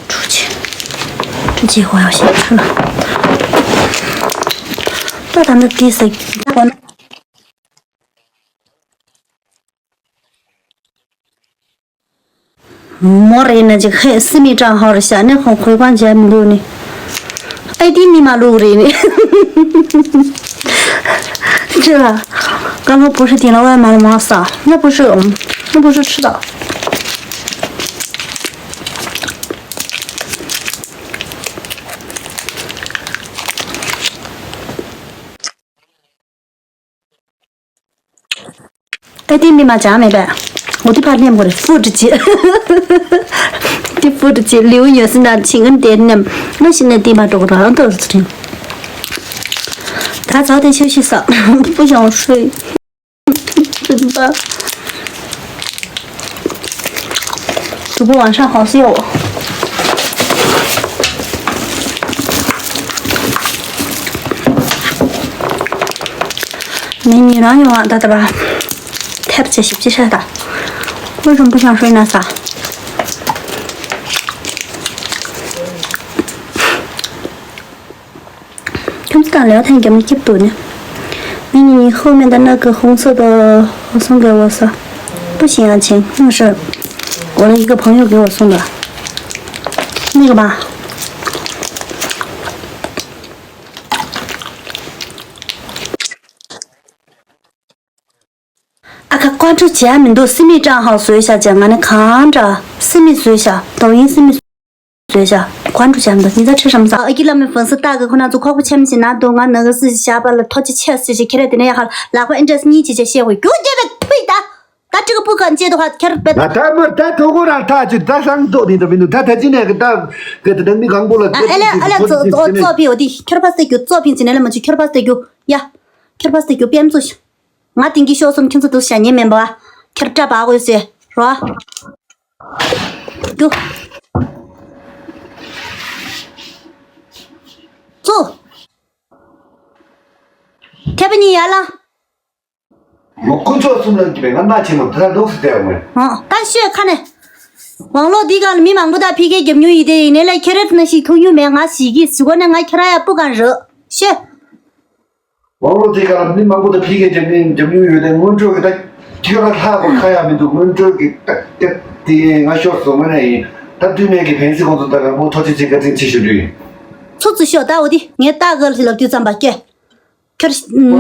ཁྲུ་ཆེ། ཁྲུ་ཆེ་ཧོ་ཡང་ཤེས་ཁྲུ་ལ། ད་ད་འདི་དེ་ཟེར་གོ་ན། མོ་རེད་ན་ཅིག་ཧེ་སི་མི་ཀྲང་ཧོར་ཤ་ནས་ཁོང་ཁོས་གང་བྱས་མི་འདུག་ནི། ཨའི་དེ་མི་མ་ལུག་རེད་ནི། ཅི་ལ། ཀ་ལོ་པོ་ཧྲི་དེ་ལ་བ་མ་ལ་མ་ས། ན་པོ་ཧྲི་ཨོམ། ན་པོ་ཧྲི་ཧྲི་ད། ཨ་དེ་མི་མ་ཅང་མེད་པས། འོ་དེ་ཕར་ལེན་དགོས་རེད། ཧྥུ་ཀྲི་ཅི། དེ་ཧྥུ་ཀྲི་ཅི་ལིའུ་ཡོད་སྲིད་ན་ཆིང་ཨན་དེ་ནམ་ང་ཤི་ན་དེ་མ་འགྲོ་གི་རང་ཏོག་ཚུ་ཁྲིན། ད་ཚ་དེ་ཆོས་ཤི་ས་པུ་ཞང་ཧྲུའི། ཙི་ཙི་པ།主播晚上好，see you。ངས་ཉིན་རང་ཡོང་བ་ད་ལྟ་བ། ཐེབས་ཆེ་ཞིབ་ཅི་ཧྲ་ད།为什么不想睡呢？啥？ཁྱོད་ཚོ་དང་ལེའོ་ཐན་རྒྱབ་ནས་སྐྱིབས་འདུག་ནི། 美女，你后面的那个红色的，我送给我啥？不行啊，亲，那是我的一个朋友给我送的。那个吧。 ཨ་ཁ་ཀོན་ཀྲུ་བྱས་མི་འདུག་སི་མི་ཀྲང་ཧའོ་བཟོས་བཞག་ཅེ། ང་ནི་གང་འདྲ་སི་མི་བཟོས་བཞག 抖音 སི་མི་བཟོས་བཞག་ཀོན་ཀྲུ་བྱས་མི་འདུག་ཉི་ཚ་ཁྲི་ཧྲམ་ས། ཨ་ཀི་བླ་མའི་ཧྥོན་སི་ཏག་གི་ཁོ་ན་ཚོ་ཁོག་པ་ཆེམ་ཞིག་ན་འདུག་ང་ནི་གི་སི་ཞག་པ་ལ་ཐོ་ཅི་ཆེ་སི་ཞིག་ཁྱེད་རེ་དེ་ནས་ཡ་ཧ་ལག་པ་ཨིན་ཏྲེས་གཉིས་ཅི་ཅེ་བཤད་དགོས་རྒྱུ་རྒྱལ་བའི་ཕུད་ད། ད་ཀྲི་གི་པུ་ག་ཅེ་དོ་ཧ་ཁྱེར་པེ། ང་ད་མ་ད་ཐོ་གོ་རང་ཐག་ཅིག་ད་སང་ཏོ་ནི་ད་མི་འདུག་ད་ད་ཅི་ནས་གི་ད་གི་ད་ནང་མི་གང་པོ་ལ་ཨ་ཨ་ལ་ཨ་ལ་ཙོ་ཙོ་ཙོ་ཕི་འོ་དི་ཁྱེར་པ་སྟེ་རྒྱུ་ཙོ་ཕི་ཅི་ནས་ལ་མ་ཅི་ཁྱེར་པ་སྟེ་རྒྱུ་ཡ། ཁྱེར་པ་སྟེ་རྒྱུ་པེམ་ཙོ་ཤི། ང་དེང་གི་ཤོག་སོམ་ཁྱིམ་ཚོ་དུ་ཤ་ཉེ་མེན་པ། ཁྱེར་བཀྲ་བ་དགོས་ཟེར་རོ། རྒྱུ། ཙོ། ཁྱེར་པ་ཉི་ཡ་ལ། ལོ་དཀོན་མཆོག་གསུམ་ལ་གྱིས་པའི་ང་མ་ཆེན་མོ་ད་ལོགས་སུ་བསྡད་ཡོང་ངས། ཨ་ད་ཤོད་ཁ་ནས། ཝང་ལོ་འདི་ག་ལ་མི་མང་པོ་དང་ཕི་ཁའི་རྒྱབ་མྱུར་ཡིན་དེ་ཡིན་ནའི་ལ་ཁྱེད་རེ་ན་ཞིག་ཐུག་མྱུར་མེད་ང་ཞིག་གིས་ཟུག་གོ་ནས་ང་ཁྱེད་ར་ཡ་སྤུ་གང་རེད། ཤོད། ཝང་ལོ་འདི་ག་ལ་མི་མང་པོ་དང་ཕི་ཁའི་རྒྱབ་མྱུར་རྒྱབ་མྱུར་ཡོད་དེ་སྔོན་འགྲོ་གི་ད་ཁྱེད་ར་ལྷག་པ་ཁ་ཡ་མི་འདུག་སྔོན་འགྲོ་གི་ད་ད་དེ་ང་ཤོར་སོང་ང་ནས་ཡིན་ད་དུས་མེད་ཀྱི་ཕན་སི་ཁོང་ཚོ་ད་གང་པོ་ཐོ་ཅི་ཅི་བཀའ་དྲིན་ཆེ་ཞུ་རྒྱུ་ཡིན། ཚོ་ཚོ་ཤོད་ད་འོ་དེ་ངས་ལྟ་གི་ལབ་དུས་ཙམ་པ་སྐྱེ། ཁྱོད་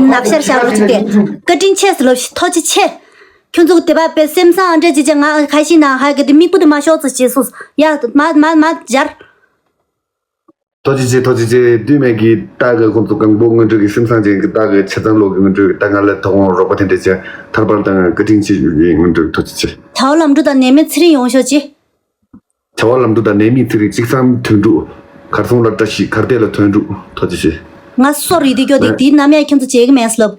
ནག་ཤར་ཤར་རོ་ཅིག་སྟེ། བཀའ་དྲིན་ཆེ་ཟེར་ལོ་ཐོ་ཅི་ཆེ། ཁྱོད་ཚོ་དེ་བ་པའི་སེམས་བཟང་འདྲ་ཅི་ཅི་ང་ཁ་ཤི་ན་ཧ་གི་དེ་མིག་པུ་དེ་མ་ཤོག་ཙི་ཅི་སུ་ཡ་མ་མ་མ་སྦྱར། ཐོ་ཅི་ཆེ་ཐོ་ཅི་ཆེ་དུས་མེད་ཀྱི་ལྟ་གི་ཁོང་ཚོ་གང་པོ་སྔོན་འགྲོ་གི་སེམས་བཟང་ཅན་གྱི་ལྟ་གི་ཆ་ཚང་ལོག་གི་སྔོན་འགྲོ་གི་ལྟ་ང་ལ་ཐོག་ཁོང་རོགས་པ་དེ་འདྲ་ཅི་ཐར་པར་དང་བཀའ་དྲིན་ཆེ་ཞུ་གི་སྔོན་འགྲོ་ཐོ་ཅི་ཆེ། ཐའོ་ལམ་འགྲོ་དང་ནད་མེད་ཚེ་རིང་ཡོང་ཤོག་ཅི། བྱ་བ་ལམ་འགྲོ་དང་ནད་མེད་ཚེ་རིང་། གཅིག་བཟང་དོན་འགྲུབ། གར་སོང་ལ་བཀྲ་ཤིས། གར་བསྡད་ལ་དོན་འགྲུབ། ཐུགས་རྗེ་ཆེ། ང་སོ་རིག་དེ་སྐྱོ་དེ་དེའི་ནམ་ཡང་ཁྱེད་ཚོ་བྱེད་གི་མེད་ལབ།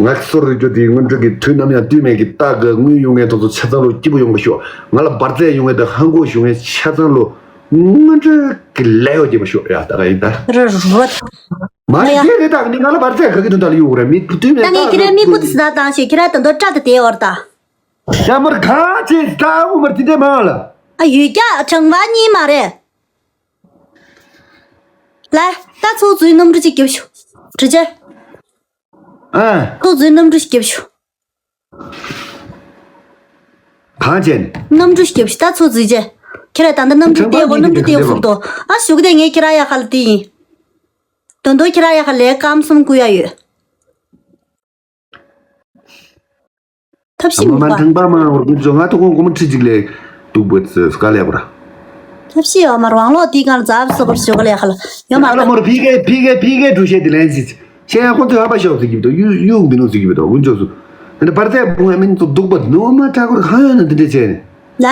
ང་སོ་རིག་སྐྱོ་དེའི་དངོས་འབྲེལ་གྱི་དུས་ནམ་ཡང་ལྟོས་མེད་ཀྱི་རྟག་གི་དངུལ་ཡོང་མཁན་དེ་ཚོ་ཆ་ཚང་ལོ་སྐྱིད་པོ་ཡོང་གི་ཤོག་ང་ལ་འབར་རྫས་ཡོང་མཁན་དང་ཧང་གོ་ཡོང་མཁན་ཆ་ཚང་ལོ་དངོས་འབྲེལ་གྱི་ལས་ཡོག་རྒྱས་པ་ཤོག་ཡ་ད་ག་ཡིན་ད། ར་རོ། མ་རེད་དེ་རེད་ད་ནི་ང་ལ་འབར་རྫས་ག་གི་དོན་དག་ལ་ཡོད་རེད་མི་དུས་མེད་ད་ངས་ཁྱེད་རའི་མིག་པོ་དེ་སི་ད་བཏང་ཞེས་ཁྱེད་ར་ད་འདོད་སྐྲ་དེ་དེ་འོར་ད། ཡ་མར་གང་བྱེད་ད་འུ་མར་དེ་འདྲས་མང་ལ། ཨ་ཡོད་ཀྱ་གྲང་བ་གཉིས་མ་རེད། ལ་ད་ཚོགས་གཙོའི་གནམ་གྲུ་གཅིག་རྒྱབ་ཤོག་དྲི་ཆེ། ཨ། ཚོགས་གཙོའི་གནམ་གྲུ་ཞིག་རྒྱབ་ཤོག་གང་བྱས་ནས། གནམ་གྲུ་ཞིག་རྒྱབ་ཤོག་ད་ཚོགས་གཙོས་བྱས། ཁྱེད་ར་ད་ལྟ་གནམ་གྲུ་བལྟས་འོ་གནམ་གྲུ་བལྟས་འོ་ཟུག་ཏོ། ཨ་ཞུ་གི་དེ་ངས་ཁྱེད་ར་ཡ་ཁ་ལ་དེ་ཡིན། དོན་དོ་ཁྱེད་ར་ཡ་ཁ་ལས་སྐམ་སོམ་བསྐུ་ཡ་ཡོད། ཐབས་ཤེས་མི་མ་འགྲིག་པ། ཁང་པ་མང་བར་ཀུན་ཚོ་ང་ཐོག་ཁོང་སྒོར་མོ་ཁྲི་གཅིག་ལས་སྡུག་པོ་ཚོས་དཀའ་ལས་པོ་ར། ཐབས་ཤེས་ཡོད་མ་རེད་ཝང་ལོག་དེའི་སྒང་ལ་འཛབ་སོག་པར་ཞོག་ལས་ཁ་ལ་ཡོད་མ་ཨ་ལ་རེད། མོར་ཕི་གེ་ཕི་གེ་ཕི་གེ་འགྲུལ་བཤད་དེ་ལན་ཅིག་བཤད་ཡང་ཁོང་ཚོས་ཧ་པ་ཤོག་ཟེར་གྱི་འདུག་གཡུག་གཡུག་མི་འདུག་ཟེར་གྱི་འདུག་དཀོན་མཆོག་སུ། དེ་འདྲ་བར་ཚད་བུང་བའི་མིན་ཚོ་སྡུག་པ་ནུ་མ་དྲག་པོར་གང་ཡོད་ན་དེ་འདྲ་བྱས་ནས། ལ།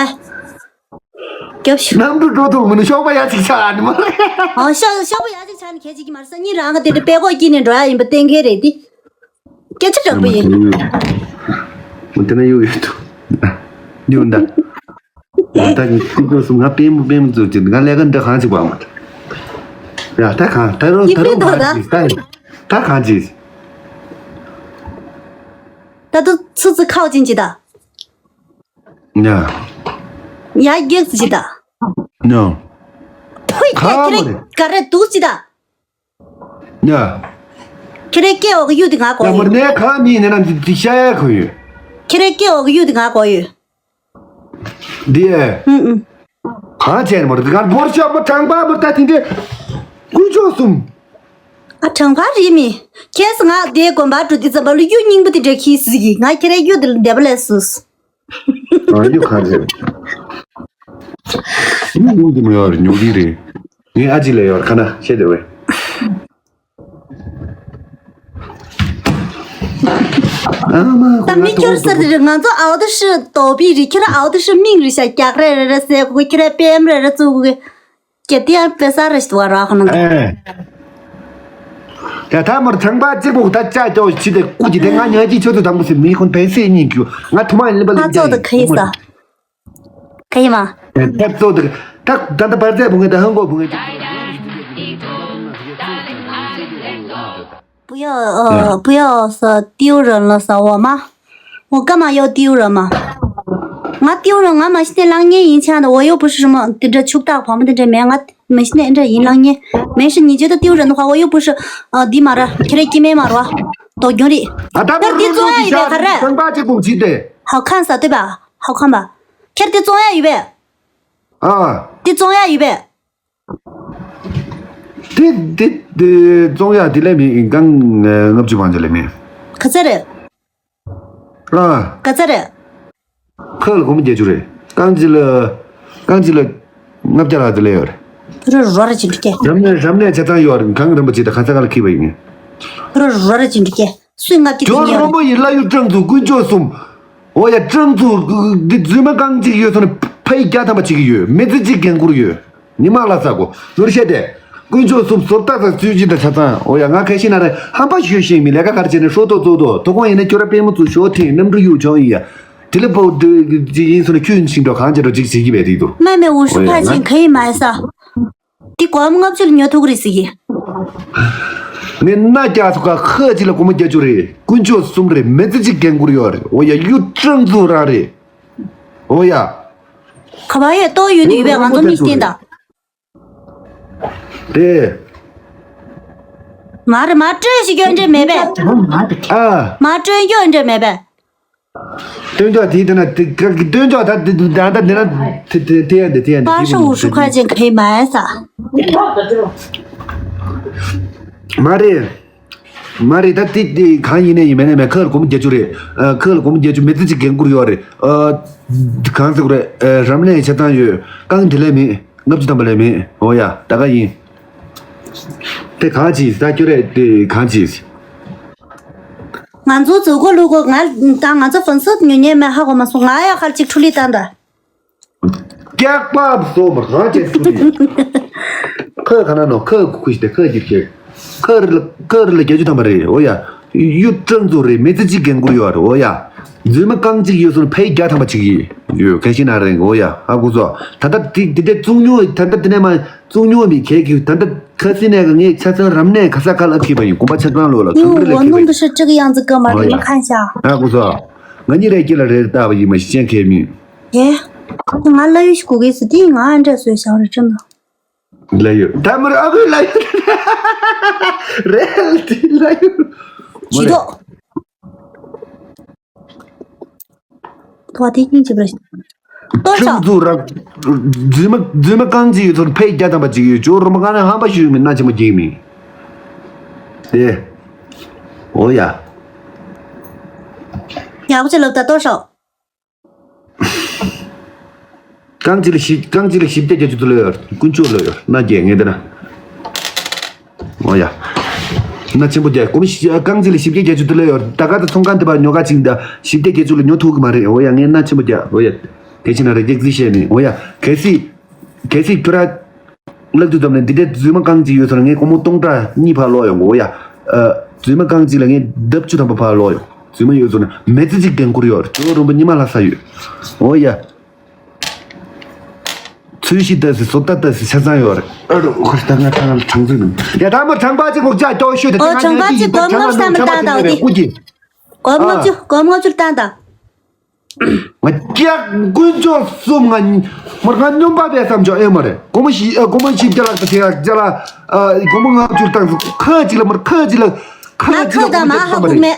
རྒྱབ་ཤོག་གནམ་གྲུ་འགྲོ་ཐུབ་མི་འདུག་ཤོག་པ་ཡ་ཅིག་ཆགས་ནི་མ་རེད། ཨ་ཤོག་ཤོག་པ་ཡ་ཅིག་ཆགས་ནི་གལ་ཆེ་གི་མ་རེད། སང་ཉིན་རང་གི་དེ་འདྲ་པད་ཀོག་སྐྱིད་ནས་འགྲོ་ཡ་ཡིན་པ་གཏན་འཁེལ་རེད་དེ། སྐད་ཆ་དྲག་པོ་ཡིན། འོ་དེ་ན་གཡུག་ཡོད་དོ། གཡུག་འདའ། ད་ངས་ཁུ་ཁུ་སུ་ང་པེན་མོ་པེན་མོ་ཚོ་ཅིག་ང་ལས་ཀ་འདི་གང་ཅིག་པ་མ། ཡ་ད་གང་ད་རུང་ད་རུང་གང་ཅིག་ད་ད་གང་ཅིག་ད་དུ་ཚུ་ཚུ་ཁའོ་ཅིན་ཅི་ད། ཡ། ཡ་རྒྱག་ཅི་ད། ཡ། ཕུ་ཡ་ཁྱེད་རེ་ག་རེ་འདུག་ཅི་ད། ཡ། ཁྱེད་རའི་སྐད་འོག་གི་གཡུ་དེ་ང་གོ་ཡ་ཡོད། མར་ནས་གང་མིན་ནས་ན་འདི་འདི་ཤ་ཡ་གོ་ཡོད། ཁྱེད་རའི་སྐད་འོག་གི་གཡུ་དེ་ང་གོ་ཡོད། འདི་ཨེ། ཨུ་ཨུ། གང་བྱས་ནས་མར་འདི་གར་བོར་ཤོག་མ་དྲང་པ་མར་ད་དེ་འདྲས། དཀོན་མཆོག་གསུམ། ཨ་དྲང་པ་རེད་མི། ཁྱེད་ང་དེའི་དགོན་པ་འགྲོ་དུས་ཙམ་པ་ལ་གཡུ་རྙིང་པ་དེ་འདྲས་ཁྱི་ཟིག་གིས་ང་ཁྱེད་རའི་གཡུ་དེ་ལ་བདེ་པ་ལས་སུ། ཨ་ཡོད་ཁ་རེད། མི་ཉུང་གི་མི་ཡོད་རེད་ཉུང་གི་རེད། ངའི་ཨ་ཅི་ལས་ཡོད་རེད་ཁ་ན་བཤད་བདེ་བས། ཨ་མ་ད་མི་ཁྱོད་ས་དེ་རེད་ང་ཚོ་ཨའོ་ཏི་ཧྲི་དོ་པི་རི་ཁྱོད་ཨའོ་ཏི་ཧྲི་མིང་རི་ཤ་རྒྱག་རེ་རེ་རེ་སེ་གུ་ཁྱོད་པེམ་རེ་རེ་ཙུ་གུ་གི། ཀྱེ་དེ་ཡང་དཔེ་ས་རེ་ཞིག་འདུག་ར་ཁོ་ན། ཨེ། ཡ་ད་མར་ཚང་པ་གཅིག་པོ་ད་ཅག་ཀྱོག་ཞི་དེ་སྐུ་གྱི་དེ་ང་ཉག་གཅིག་ཆོས་དུ་དམ་པོ་སེ་མི་ཁོན་བན་སེ་གཉིས་ཀྱུ་ང་ཐུ་མ་ཡིན་ལེ་པ་ལེ། ཨ་ཙོ་དུ་ཁ་ཡི་ས། ཁ་ཡི་མ། ཨེ་ད་ཙོ་དུ་ད་ད་ད་བར་ཙེ་བུ་ངེ་ད་ཧང་གོ་བུ་ངེ་ཅིག不要呃不要说丢人了啥我吗？我干嘛要丢人嘛？ ང་ཏིའུ་རང་ང་མ་གཞི་ནས་གླང་ཉེ་ཡིན་ཆ་ནས་འོ་ཡོ་བུ་ཧྲི་མ་དེ་འདྲ་ཕྱུག་བདག་བ་མོ་དེ་འདྲ་མེད། ང་མ་གཞི་ནས་འདྲ་ཡིན་གླང་ཉེ་མེད་ཧྲི་ཉི་ཇེ་ད་ཏིའུ་རང་ནོ་ཧ་འོ་ཡོ་བུ་ཧྲི་འདི་མ་ར་ཁྱེད་རེ་ཀྱི་མེད་མ་ར་དོ་རྒྱུན་རི་ད་ད་འདི་ཙོང་ཡ་ཡི་བས་ག་རེ་ཁང་པ་ཅིག་པུ་ཅིག་དེ་ཧའོ་ཁང་ས་ལྟོས་པ་ཧའོ་ཁང་པ་ཁྱེད་འདི་ཙོང་ཡ་ཡི་བས་ཨ་འདི་ཙོང་ཡ་ཡི་བས་དེ་དེ་དེ་ཙོང་ཡ་དེ་ལས་མི་གང་ལྔ་བཅུ་པང་ཅིག་ལས་མི་ག་ཚད་རེད། ཨ། ག་ཚད་རེད། ཁ་ལ་སྒོར་མོ་བརྒྱད་ཅུ་རེད། རྐང་གཅིག་ལ། རྐང་གཅིག་ལ། ལྔ་བརྒྱ་ལྷག་ཙམ་སླེབས་ཡོད་རེད། རོ་རོ་ར་ཅིག་འགྲིག་གས། རབ་གནས་རབ་གནས་ཆ་ཚང་ཡོད་རེད་གང་རིན་པོ་ཆེ་དང་ག་ས་ག་ལ་འཁྱེར་བ་ཡིན། རོ་རོ་ར་ཅིག་འགྲིག་གས་སུས་ལྔ་བརྒྱ་དེ་ཉོས་རེད། ཇོ་རིན་པོ་ཡི་བླ་གཡུ་སྤྲང་ཚུགས་དཀོན་མཆོག་གསུམ། འོ་ཡ་སྤྲང་ཚུགས་འདི་རྫུན་མ་རྐང་གཅིག་ཡོད་སོང་ནས་ཕ་ཡི་བརྒྱ་ཐམ་པ་བྱེད་ཀྱི་ཡོད་མི་ཚེ་གཅིག་འགན་འཁུར་ཡོད། ཉི་མ་ལ་ས་གོ་ནོར་ཤེས་ཏེ། དཀོན་མཆོག་གསུམ་བཟོ་ལྟ་དང་སུས་ཅི་དང་ཆ་ཚང་འོ་ཡ་ང་ཁ་ཤི་ན་རེ་ཧམ་པ་ཞུ་ཤེས་མི་ལས་ཀ་གར་བྱས་ནས་ཧྲོ་ཏོ་ཙོ་ཏོ་དོ་དགོང་ཡིན་ན་ཁྱོད་ར་པད་མོ་ཚུ་ཞོ་ཐེངས་གནམ་གྲུ་གཡུག་བྱུང་ཡིན་ཡ། དེ་ལས་པོ་འདི་ཡིན་སོང་ན་ཁྱོད་ཤིང་འགྲོ་གང་བྱེད་འགྲོ་ཅིག་བྱེད་ཀྱི་བས་དེ་དུ།妹妹五十块钱可以买啥？འདི་སྒོར་མོ་ལྔ་བཅུ་ལ་ཉོ་ཐུབ་ཀྱི་རེད་ཟེར་གི། ངས་སྣ་རྒྱག་ཐུག་ག་ཁ་ཅིག་ལ་སྒོར་མོ་བརྒྱད་ཅུ་རེད་དཀོན་མཆོག་གསུམ་རེད་མི་ཚེ་གཅིག་འགན་འཁུར་ཡོད་རེད་འོ་ཡ་གཡུ་སྤྲང་ཚུགས་རང་རེད། འོ་ཡ། ག་བ་ཡོད་ཏོ་ཡོད་ནི་ཡོད་པས་ང་ཚོ་མིག་བསྟན་དང་། དེ། མ་རེད་མ་སྤྲོད་ཞིག་སྐྱོན་འདྲེ་མེད་པས། ཨ། མ་སྤྲོད་སྐྱོན་འདྲེ་མེད་པས། སྟོན་ཅོག་དེ་དེ་ན་དེ་ག་གི་སྟོན་ཅོག་ད་དེ་དེ་ད་ད་དེ་ན་དེ་དེ་དེ་ཡ་དེ་དེ་ཡ་དེ་八十五十块钱可以买啥？ མ་རེད། མ་རེད་ད་དེ་དེ་གང་ཡིན་ནས་ཡིན་མེད་ནས་མེད་ཁ་ལ་སྒོར་མོ་བརྒྱད་ཅུ་རེད། ཨ་ཁ་ལ་སྒོར་མོ་བརྒྱད་ཅུ་མི་ཚེ་གཅིག་འགན་འཁུར་ཡོད་རེད། ཨ་གང་ཟེར་དགོས་རེད། ཨ་རམ་ལས་ཆ་ཚང་ཡོད་རྐང་དེ་ལས་མེད། ལྔ་བཅུ་ཐམ་པ་ལས་མེད། འོ་ཡ་ད་ག་ཡིན། དེ་གང་ཅི་ད་ཁྱོད་རེད་དེ་གང་ཅི། ང་ཚོ་མཛུབ་གུ་ལུག་གུ་ང་དང་ང་ཚོ་ཧྥན་སི་ཉོ་ཉན་མེད་ཧ་གོ་མ་སོང་ང་ཡ་ཁར་ཅིག་འཕྲུ་ལི་བཏང་ད། སྐྱག་པ་བཟོ་མ་གང་བྱས་སུ་ཡིན། ཁ་ག་ན་ནོ་ཁ་ཁུ་ཁུ་ཞིག་དེ་ཁ་གྱིར་ཁྱེར། ཁ་རི་ལ་ཁ་རི་ལ་བརྒྱད་ཅུ་ཐམ་པ་རེད། འོ་ཡ། གཡུ་སྤྲང་ཚོ་རེད། མི་ཚེ་གཅིག་འགན་འཁུར་ཡོད་རེད། འོ་ཡ། རྫུན་མ་རྐང་གཅིག་ཡོད་སོང་ཕའི་བརྒྱ་ཐམ་པ་གཅིག་ཡིན་ཡོད་གལ་ཤིན་ན་རེད། འོ་ཡ། ཧ་གོ་སོ། ད་ལྟ་དེ་དེ་འདྲ་བཙུགས་མྱོང་ད་ལྟ་དེ་ནས་མ་བཙུགས་མྱོང་མི་གལ་གྱི་ད་ལྟ་ཁ་སི་ནས་གི་ངས་ཆ་ཚང་རམ་ནས་ག་ས་ག་ལ་ཁེབས་པ་ཡིན། གོམ་པ་ཆ་ཚང་ལོ་ལ་ཁུང་རི་ལ་ཁེབས་པ་ཡིན། 我弄的是这个样子，哥们儿，你们看一下。 ཧ་གོ་སོ། ང་གཉིས་རེ་སྐྱིད་ལ་རེ་ལྟ་བ་ཡིན་མ་གཞི་ཅན་ཁེབས་མིན། 耶，我给死定了，俺这岁小了，真的。 ལ་ཡོད། ད་མར་ཨ་ཁུ་ལ་ཡོད། རེད་དེ་ལ་ཡོད། 举动。多少？ ཁྱོད་ཚོ་ར། རྫུན་མ་རྫུན་མ་རྐང་གཅིག་ཡོད་ཚོར་ཕའི་བརྒྱ་ཐམ་པ་གཅིག་ཡོད། ཇོ་རུ་མ་ག་ནས་ཧམ་པ་ཞུས་མིན་སྣ་ཆེན་པོ་རྒྱག་མིན། དེ། འོ་ཡ། 你要不去楼道多少？ རྐང་གཅིག་ལ་བཞི་རྐང་གཅིག་ལ་བཞི་བརྒྱ་བརྒྱད་ཅུ་དུ་ལོས་ཡོད། དཀོན་མཆོག་ལོས་ཡོད་སྣ་བརྒྱད་ངས་འདི་ན། འོ་ཡ། སྣ་ཆེན་པོ་བརྒྱད་གོམ་བཞི་རྐང་གཅིག་ལ་བཞི་བརྒྱ་བརྒྱད་ཅུ་དུ་ལོས་ཡོད། ད་ག་ད་ཚོང་ཁང་དེ་བར་ཉོ་ག་ཅིག་ད་བཞི་བརྒྱ་བརྒྱད་ཅུ་ལ་ཉོ་ཐུབ་གི་མ་རེད། འོ་ཡ་ངས་སྣ་ཆེན་པོ་བརྒྱད། འོ་ཡ། དེ་ཕྱིན་ན་རེ་རྒྱག་རྩིས་བཤད་མེད། འོ་ཡ། གལ་སྲིད། གལ་སྲིད་ཁྱོད་ར། ལག་ཏུ་བསྡམས་ནས་འདི་འདྲའི་རྫུན་མ་རྐང་གཅིག་ཡོད་ཟེར་ངས་སྒོར་མོ་སྟོང་ཕྲག་གཉིས་ཕར་ལོག་ཡོང་གོ་ཡ། ཨ། རྫུན་མ་རྐང་གཅིག་ལ་ངས་ལྡབ་བཅུ་ཐམ་པ་ཕར་ལོག་ཡོང་། རྫུན་མ་ཡོད་ཟེར་ན་མི་ཚེ་གཅིག་འགན་འཁུར་ཡོད་རེད། ཇོ་རུམ་པ་ཉི་མ་ལྷ་ས་ཡོད། འོ་ཡ། ཚུལ་ཤི་ལྟ་སི་བཟོ་ལྟ་ལྟ་སི་ཆ་ཚང་ཡོད་རེད། ཨ་རོ་ཁོ་ད་ང་ད་ང་གྲངས་ཚུལ་མིན། ཡ་ད་མོ་གྲངས་པ་གཅིག་གོག་ཅག་སྐྱོ་ཤོས་དེ་ཨོ་གྲངས་པ་གཅིག་སྒོར་མོ་བསམ་བཏང་དང་འོ་དེ། སྐུ་གྱི། སྒོར་མོ་ཨ། བཅུ་སྒོར་མོ་བཅུ་བཏང་དང་། ང་སྐྱག་དཀོན་མཆོག་གསུམ་ང་མར་ང་སྨྱོན་པ་བས་བསམ་ཆོག་ཨེ་མ་རེད། སྒོར་མོ་བཞི་ཨ་སྒོར་མོ་བཞི་བརྒྱ་ལྷག་ཙམ་དེ་ཡག་བརྒྱ་ལ་ཨ་སྒོར་མོ་ལྔ་བཅུ་བཏང་སོང་། ཁ་ཅིག་ལ་མར་ཁ་ཅིག་ལ་ཁ་ང་ཅིག་ལ་ཁ་དང་མ་ཧ་གོ་མེད།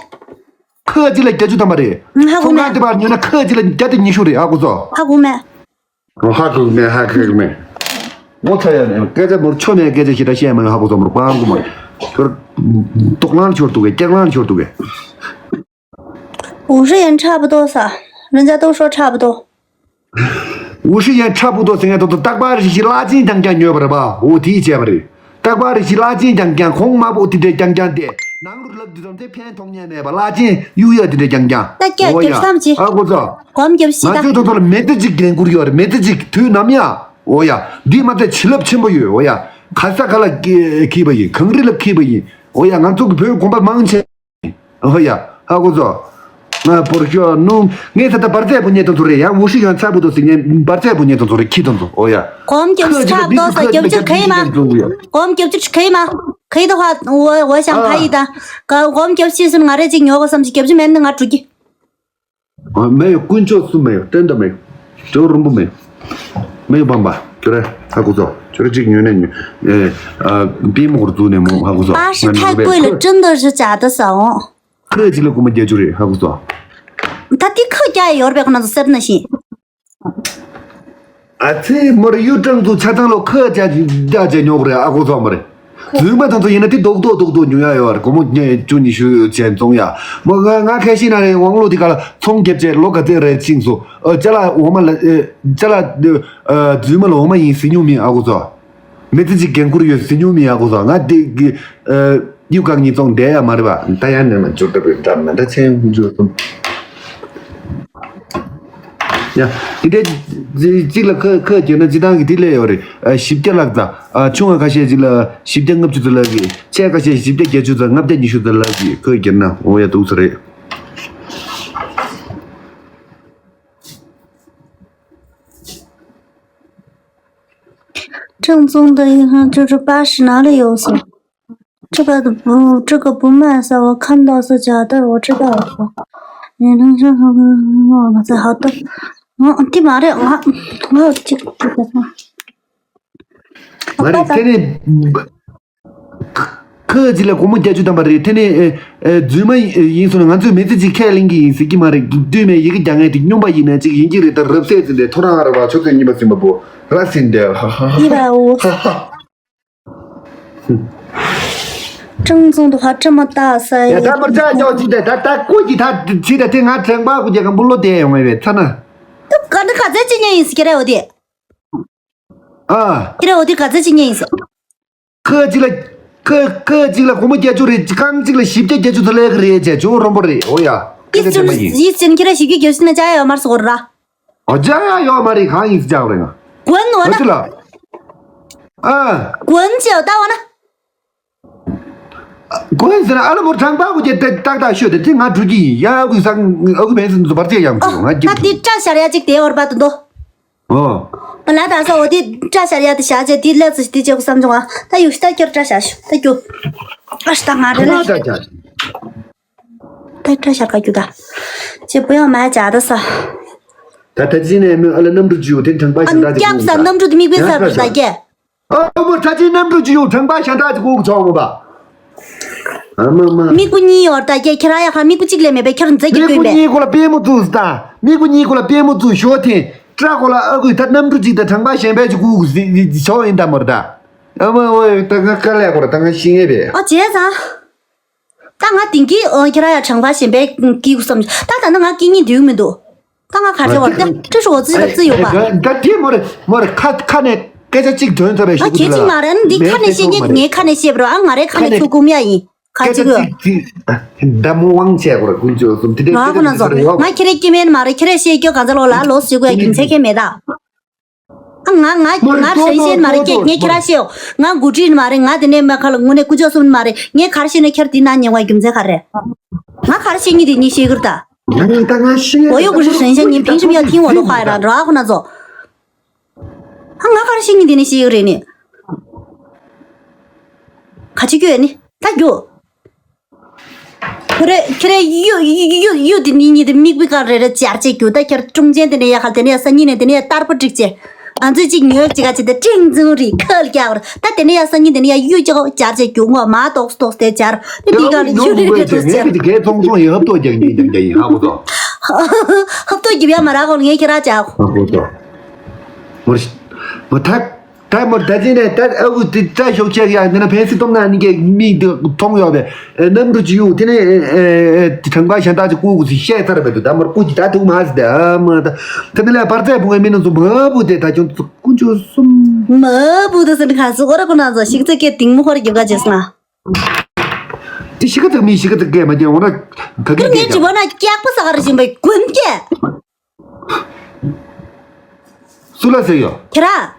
ཁ་ཅིག་ལ་བརྒྱད་ཅུ་ཐམ་པ་རེད། ཧ་གོ་མེད། ཚོང་ཁང་དེ་བར་ཉོས་ན་ཁ་ཅིག་ལ་བརྒྱ་དང་ཉི་ཤུ་རེད། ཧ་གོ་སོང་། ཧ་གོ་མེད། ཧ་གོ་མེད་ཧ་གོ་མེད། ངོ་ཚ་ཡ་ནས་སྐད་ཆ་མར་ཆོ་མེད་སྐད་ཆ་ཞིག་ད་བཤད་མ་ཡོང་ཧ་གོ་སོང་། མར་ཧ་གོ་མ་རེད། ཁྱོད་དོག་ལང་ཤོར་འདུག་གས་སྐྱག་ལང་ཤོར་འདུག་གས། 五十元差不多撒，人家都说差不多。 五十元差不多ཟེར་མཁན་དེ་ཚོ་རྟག་པར་རེ་ཞིག་བླ་ཆེན་རྐྱང་རྐྱང་ཉོས་པ་རེད་པ། འོ་དེ་བྱས་པ་རེད། རྟག་པར་རེ་ཞིག་བླ་ཆེན་རྐྱང་རྐྱང་གོང་དམའ་པོ་དེ་འདྲས་རྐྱང་རྐྱང་དེ་ནང་རུ་ལབ་དུས་ཙམ་དེ་ཕན་ཐོགས་མཁན་མེད་པ་བླ་ཆེན་གཡུག་ཡ་དེ་འདྲས་རྐྱང་རྐྱང་། ད་སྐྱག་འོ་ཡ། རྒྱབ་མཚམས་ཅི། ཨ་ཁོ་ཚོ། སྒོར་མོ་རྒྱབ་ཤི་ང་ད། ཚོའི་ཐོག་ཐོག་ལ་མི་ཚེ་གཅིག་འགན་འཁུར་ཡོད་རེད། མི་ཚེ་གཅིག་དུས་ནམ་ཡང་། འོ་ཡ། འདི་མ་ཚད་བྱིན་རླབས་ཆེན་པོ་ཡོད། འོ་ཡ། ག་ས་ག་ལ་འཁྱེར་པ་ཡིན། གངས་རི་ལ་འཁྱེར་པ་ཡིན། འོ་ཡ། ང་ཚོ་གི་བོད་གོམ་པ་མང་ཆེ། ཨོ་ཡ། ཧ་གོ་སོང་། ང་བོར་ཤོ་ནུ། ངས་ད་ལྟ་འབར་རྫས་པོ་ཉེ་དང་ཚོ་རེད་ཡ། འུ་ཧྲི་ཡོན་ཚ་བུ་དོ་ཟིག་ངས་འབར་རྫས་པོ་ཉེ་དང་ཚོ་རེད་ཁྱི་དང་ཚོ། ཨོ་ཡ། གོམ་རྒྱབ་ཤི་ཁ་ཅིག་ལ་ཁྲབ་མི་ཏོག་ས་རྒྱབ་ཆུ་ཁའི་མ། གོམ་རྒྱབ་ཆུ་ཁའི་མ། ཁའི་ཏོ་ཧ་འོ་འོ་ཞང་ཕ་ཡི་ད། གོམ་རྒྱབ་ཤི་སུན་ང་རེ་ཅིག་ཉོ་གོ་བསམ་ཞིག་རྒྱབ་ཆུ་མེད་ནི་ང་འགྲོ་གི། མེད་ཡོད། དཀོན་མཆོག་གསུམ་མེད་ཡོད། བསྟན་དང་མེད་ཡོད། ཇོ་རུམ་པོ་མེད་ཡོད། མེད་ཡོད་བམ་པ། ཁྱོད་ར་ཧ་གོ་སོང་། ཁྱོད་ར་གཅིག་ཉོས་ནས་ཉོས། ཨེ། ཨ། པི་མོ་ཧོར་བཙུགས་ནས་མོ་ཧ་གོ་སོང་། 巴士太贵了，真的是假的，小王。 ཁ་ཅིག་ལ་སྒོར་མོ་བརྒྱད་ཅུ་རེད། ཧ་གོ་སོང་། ད་དེ་ཁ་རྒྱག་ཡོད་རེད་པས་ཁོ་ན་ཚོ་སེར་ན་བཞིན། ཨ་ཚེ་མོར་གཡུ་སྤྲང་ཚོ་ཆ་ཚང་ལོ་ཁ་རྒྱག་རྒྱག་བྱས་ཉོ་གི་རེད། ཨ་ཁོ་ཚོ་མ་རེད། རྫུན་མ་དང་ཚོ་ཡིན་ན་དེ་རྡོག་རྡོག་རྡོག་རྡོག་ཉོ་ཡ་ཡོད་རེད། སྒོར་མོ་བརྒྱད་ཅུ་ཉི་ཤུ་བྱས་བཙོང་ཡ། མོ་ང་ང་ཁ་ཤི་ན་རེད། དབང་ལོ་དེ་ག་ལ་ཚོང་རྒྱབ་བྱས་ལོ་ག་ཚོད་རེད་ཅིང་སོ། ཨ་ཅ་ལག་འོ་མ་ལ་ཨེ་ཅ་ལག་ཨ་རྫུན་མ་ལ་འོ་མ་ཡིན་ཟེར་མྱོང་མིན། ཨ་ཁོ་ཚོ། མི་ཚེ་གཅིག་འགན་འཁུར་ཡོད་ཟེར་མྱོང་མིན། ཨ་ཁོ་ཚོ། ང་དེ་གི་ཨ་གཡུ་གང་ཉིས་བཙོང་བསྡད་ཡ་མ་རེད་པ། ད་ཡང་ནས་མ་འཇོར་ད་པའི་འདྲ་མི་འདྲ་ཆེན་འཇོར་སོང་། ཡ། དེ་འདྲའི་གཅིག་ལ་ཁ་ཁ་རྒྱག་ན་སྤྱི་བཏང་གི་དེ་ལས་ཡོད་རེད། ཨ་བཞི་བརྒྱ་ལྷག་ཙམ། ཨ་ཆུང་བ་ཁ་ཤས་ཅིག་ལ་བཞི་བརྒྱ་ལྔ་བཅུ་ཙམ་ལབ་གི། ཆེ་ཁ་ཤས་བཞི་བརྒྱ་བརྒྱད་ཅུ་ཙམ། ལྔ་བརྒྱ་ཉི་ཤུ་ཙམ་ལབ་གི། ཁ་རྒྱག་ན་འོ་ཡ་འདུག་ས་རེད། 正宗的一盒就是八十哪里有所？这个不，这个不卖，我看到是假的，我知道了。你能这个，我们在好的。哦，对嘛的，我我这个这个。 མ་རེད། དེ་ནི། ཁ་ཅིག་ལ་སྒོར་མོ་བརྒྱད་ཅུ་བཏང་པ་རེད། དེ་ནི་ཨེ་ཨེ་རྫུན་མ་ཡིན་སོང་ན་ང་ཚོས་མི་ཚེ་གཅིག་ཁས་ལེན་གྱི་ཡིན་ཟེར་གྱི་མ་རེད། དུས་མེད་ཡི་གེ་རྒྱག་མཁན་དེ་སྨྱོན་པ་ཡིན་ན་གཅིག་ཡིན་གྱི་རེད། ད་རབ་གསལ་ཟིན་ཏེ་ཐོ་རངས་ཨ་ར་བ་ཆུ་ཚོད་གཉིས་པ་ཟིན་པ་པོ་ར་ཟིན་ཏེ་ཧ་ཧ་ཧ་ཧ་ཧ། 正宗的话这么大塞。 ཡ་ད་མར་ཅག་ཅོག་ཅིག་ད་ད་ད་ཀོ་ཅིག་ད་ཅིག་ད་དེ་ང་དྲན་པ་ཀོ་ཅིག་གམ་བུ་ལོ་དེ་ཡོང་བའི་ཚ་ན། ད་ག་འདི་ག་ཚད་ཅིག་ཉན་ཡིན་ཟེར་གྱི་རེད། འོ་དེ། ཨ། ཁྱེད་རང་འོ་དེ་ག་ཚོད་ཅིག་ཉན་ཡིན་ཟེར། ཁ་ཅིག་ལ། ཁ་ཁ་ཅིག་ལ་སྒོར་མོ་བརྒྱད་ཅུ་རེད། རྐང་གཅིག་ལ་བཞི་བརྒྱ་བརྒྱད་ཅུ་ཙམ་ལས་ཀ་རེད་ཅེས་ཇོ་རོན་པོ་རེད། འོ་ཡ། ཡིད་ཚིམ་ཡིད་ཚིམ་ཁྱེད་རང་བཞི་བརྒྱ་བརྒྱད་ཅུ་ན་བྱ་ཡ་ཡོད་མ་རེད་ཟེར་གོ་ར། འོ་བྱ་ཡ་ཡོད་མ་རེད། གང་ཡིན་ཟེར་བྱ་བ་རེད་ང་། 滚我呢 ཨ་ཅི་ལ། ཨ། 滚ཅེས་ལྟ་བ་ན། 滚ཟེར་ན་ཨ་ལ་མོར་དྲང་པ་བུ་ཅེ་ཏག་ཏག་ཤོད་དེ་དེ་ང་འགྲོ་གི་ཡིན་ཡ་གུ་སང་ཨ་གུ་བན་སི་འཛུ་བར་ཅེ་ཡང་གུ་ང་ཅི་ད་དེ་སྐྲ་བཞར་ཡ་ཅིག་དེ་བར་པ་དུ་འདོ། ཨོ། ལ་ད་ས་འོ་དེ་སྐྲ་བཞར་ཡ་དེ་བཞག་ཅེ་དེ་ལས་ཚུ་དེ་ཅེ་གུ་བསམ་བྱུང་ཨ་ད་ཡུག་ཤི་ད་ཁྱོར་སྐྲ་བཞར་ཤོད་ད་རྒྱུ། ཨ་ཤི་ད་ང་རེ་ལ། ད་སྐྲ་བཞར་ག་རྒྱུ་ད། ཅེ་བུ་ཡང་མ་བྱ་ད་ས། ད་ད་ཅི་ནས་མོས་ཨ་ལ་གནམ་གྲུ་ཅིའུ་དེ་དྲང་པ་ཞིག་འདྲ་ཅིག་སྐྱབས་ས་གནམ་གྲུ་དེ་མིག་དཔེ་གསར་པ་ད་རྒྱ། ཨ་མོ་ད་ཅི་གནམ་གྲུ་ཅིའུ་དྲང་པ་ཞིག་འདྲ་ཅིག་གུག་ཆོག་མོ་པ། ཨ་མ་མ། མིག་པོ་གཉིས་ཡོད་ད་རྒྱ་ཁྱེད་རང་ཡ་ཁ་མིག་པོ་གཅིག་ལས་མེད་པས་ཁྱེད་རང་མཛེས་ཀྱི་མིག་པོ་ཀུན་པས། གཉིས་གོ་ལ་པེ་མོ་བཙུགས་ད། མིག་པོ་གཉིས་གོ་ལ་པེ་མོ་བཙུགས་ཞོ་ཐེ། སྐྲ་གོ་ལ་ཨ་གུ་ད་གནམ་གྲུ་ཅིག་ད་དྲང་པ་ཞིག་འདྲ་ཅིག་གུག་ཆོག་ཡིན་ད་མོ་ར་ད། ཨ་མ་ཨོ་ད་ང་དཀའ་ལས་གོ་ར་ད་ང་ཤི་ངེས་པས། ཨ་བྱས་ཙང་། ད་ང་དེང་གི་ཨོ་ཁྱེད་རང་ཡ་དྲང་པ་ཞིག་འདྲ་ཅིག་གུག་བསམ་ད་ད་ན་ང་སྐད་གཉིས་འདུག་མི་འདུག་ད་ང་ག་རེ་བར་ད་ཀྲི་ཧྲུ་འོ་ཙི་ལ་ཙི་ཡོད་པ། ད་དེ་མོ་རེ་མོ་རེ་ཁ་ཁ་ནས་སྐད་ཆ་གཅིག་དོན་ཚར་བའི་ཨ་ཤོག་གུ་གལ་ཅིག་མ་རེད་འདི་ཁ་ནས་བཤད་ངེས་ངའི་ཁ་ནས་བཤད་པ་རེད་ཨ་ང་རའི་ཁ་ནས་ཚུར་སྐུམ་ཡ་ཡིན་ཁ་ཅིག་ཡོད། ད་མོ་དབང་བྱས་གོ་ར་ཀུན་སྤྱོད་གསུམ་དེ་འདྲའི་ར་ཁོ་ན་ཚོ་ང་ཁྱེད་རའི་སྐྱེ་དམན་མ་རེད་ཁྱེད་རའི་བཤད་རྒྱུ་གང་ཚ་ལོ་ལ་ལོ་ཟེར་དགོས་ཡ་རྒྱུ་མཚན་ཁྱེད་མེད་ད། ང་ང་ང་ཧྲན་ཤེན་མ་རེད་ཀྱེ་ངས་ཁྱེད་རང་ཤེས་ཡོང་ང་འགོ་ཁྲིད་མ་རེད་ང་དེ་ནས་མ་ཁ་ལ་དངོས་གནས་ཀུ་ཅོ་གསུམ་མ་རེད་ངས་ག་རེ་ཤེས་ན་ཁྱེད་དེ་ན་ཉེ་བ་རྒྱུ་མཚན་ག་རེད། ང་ག་རེ་ཤེས་ཉིད་དེ་ཉིད་ཤེས་ཀྱི་རེད་ད། ང་ད་ང་ཤེས་ཡོད། 我又不是神仙您凭什么要听我的话呀ར་ཁོ་ན་ཚོ། ང་ག་རེ་ཤེས་ཉིད་དེ་ནས་ཤེས་ཀྱི་རེད་ནི། ག་ཅི་ཁྱོད་ནི་ད་རྒྱུ། ཁྱོད་རེ་ཁྱོད་རེ་གཡུ་གཡུ་གཡུ་དེ་ནི་གཉིས་དེ་མིག་དཔེ་ག་རེ་རེ་སྦྱར་བྱས་རྒྱུ་ད་ཁྱེད་ཀྲུང་ཅན་དེ་ནས་ཡ་ཁ་དེ་ནས་ཡ་ས་གཉིས་ནས་དེ་ནས་ཡ་ཏར་པོ་བསྒྲིགས་བྱས། ང་ཚོས་གཅིག་ཉོས་གཅིག་ག་ཅིག་དེ་ཀྲིང་ཙུང་རི་ཁ་ལ་རྒྱག་པར་ད་དེ་ནས་ཡ་ས་གཉིས་དེ་ནས་ཡ་གཡུ་ཅག་སྦྱར་བྱས་རྒྱུ་ངོ་མ་ཏོག་ཏོག་དེ་སྦྱར་དེ་འདི་ག་ལ་གཡུ་རེ་རེ་ཏོག་སྦྱར། དེ་གའི་ཚོང་ཚོང་ཡིན་ཧབ་ཏོག་རྒྱག་ཉིན་དེ་འདྲ་ཡིན་ཧ་གོ་ཚོ། ཧབ་ཏོག་རྒྱབ་ཡ་མ་རག་གོ་ངས་ཁྱེད་ར་ཅག་ཧ་གོ་ཚོ། མོ་ཐག་ད་མོ་ད་ཅི་ནས་ད་ཨ་བུ་དེ་ད་ཤོག་ཆེ་ཡ་འདི་ན་ཕན་སི་སྟོང་ན་ནི་གེ་མིག་དེ་མཐོང་ཡོད་པས་གནམ་གྲུ་ཅི་ཡོད་དེ་ནས་དྲང་པ་ཞན་ཏག་ཅིག་ཀུ་ཀུ་ཟིག་བཤད་ཚར་བས་དུ་ད་མོར་ཀུ་ཅི་ད་ཐུག་མ་ཟི་དེ་ཨ་མ་ད་ད་ནི་ལས་བར་ཚད་བུང་བའི་མི་ནང་སུ་མ་བུ་དེ་ད་ཁྱོད་ཀུན་ཆོ་གསུམ། མ་བུ་དེ་སི་ནི་ཁ་སི་ཨོ་ར་ཀུ་ན་ཟ་ཤིག་ཚེ་ཀེ་དིང་མོ་ཧོར་རྒྱབ་ག་ཅེས་ན། དེ་ཤི་ཁ་ཚིག་མི་ཤི་ཁ་ཚིག་གེ་མ་རྒྱལ་འོ་ན་ག་གེ་ངས་དྲི་བ་ན་སྐྱག་པ་ས་ག་ར་བཞིན་པའི་ཀུན་སྐྱེ། སུ་ལ་ཟེར་ཡོད། ཁྱེད་རང་།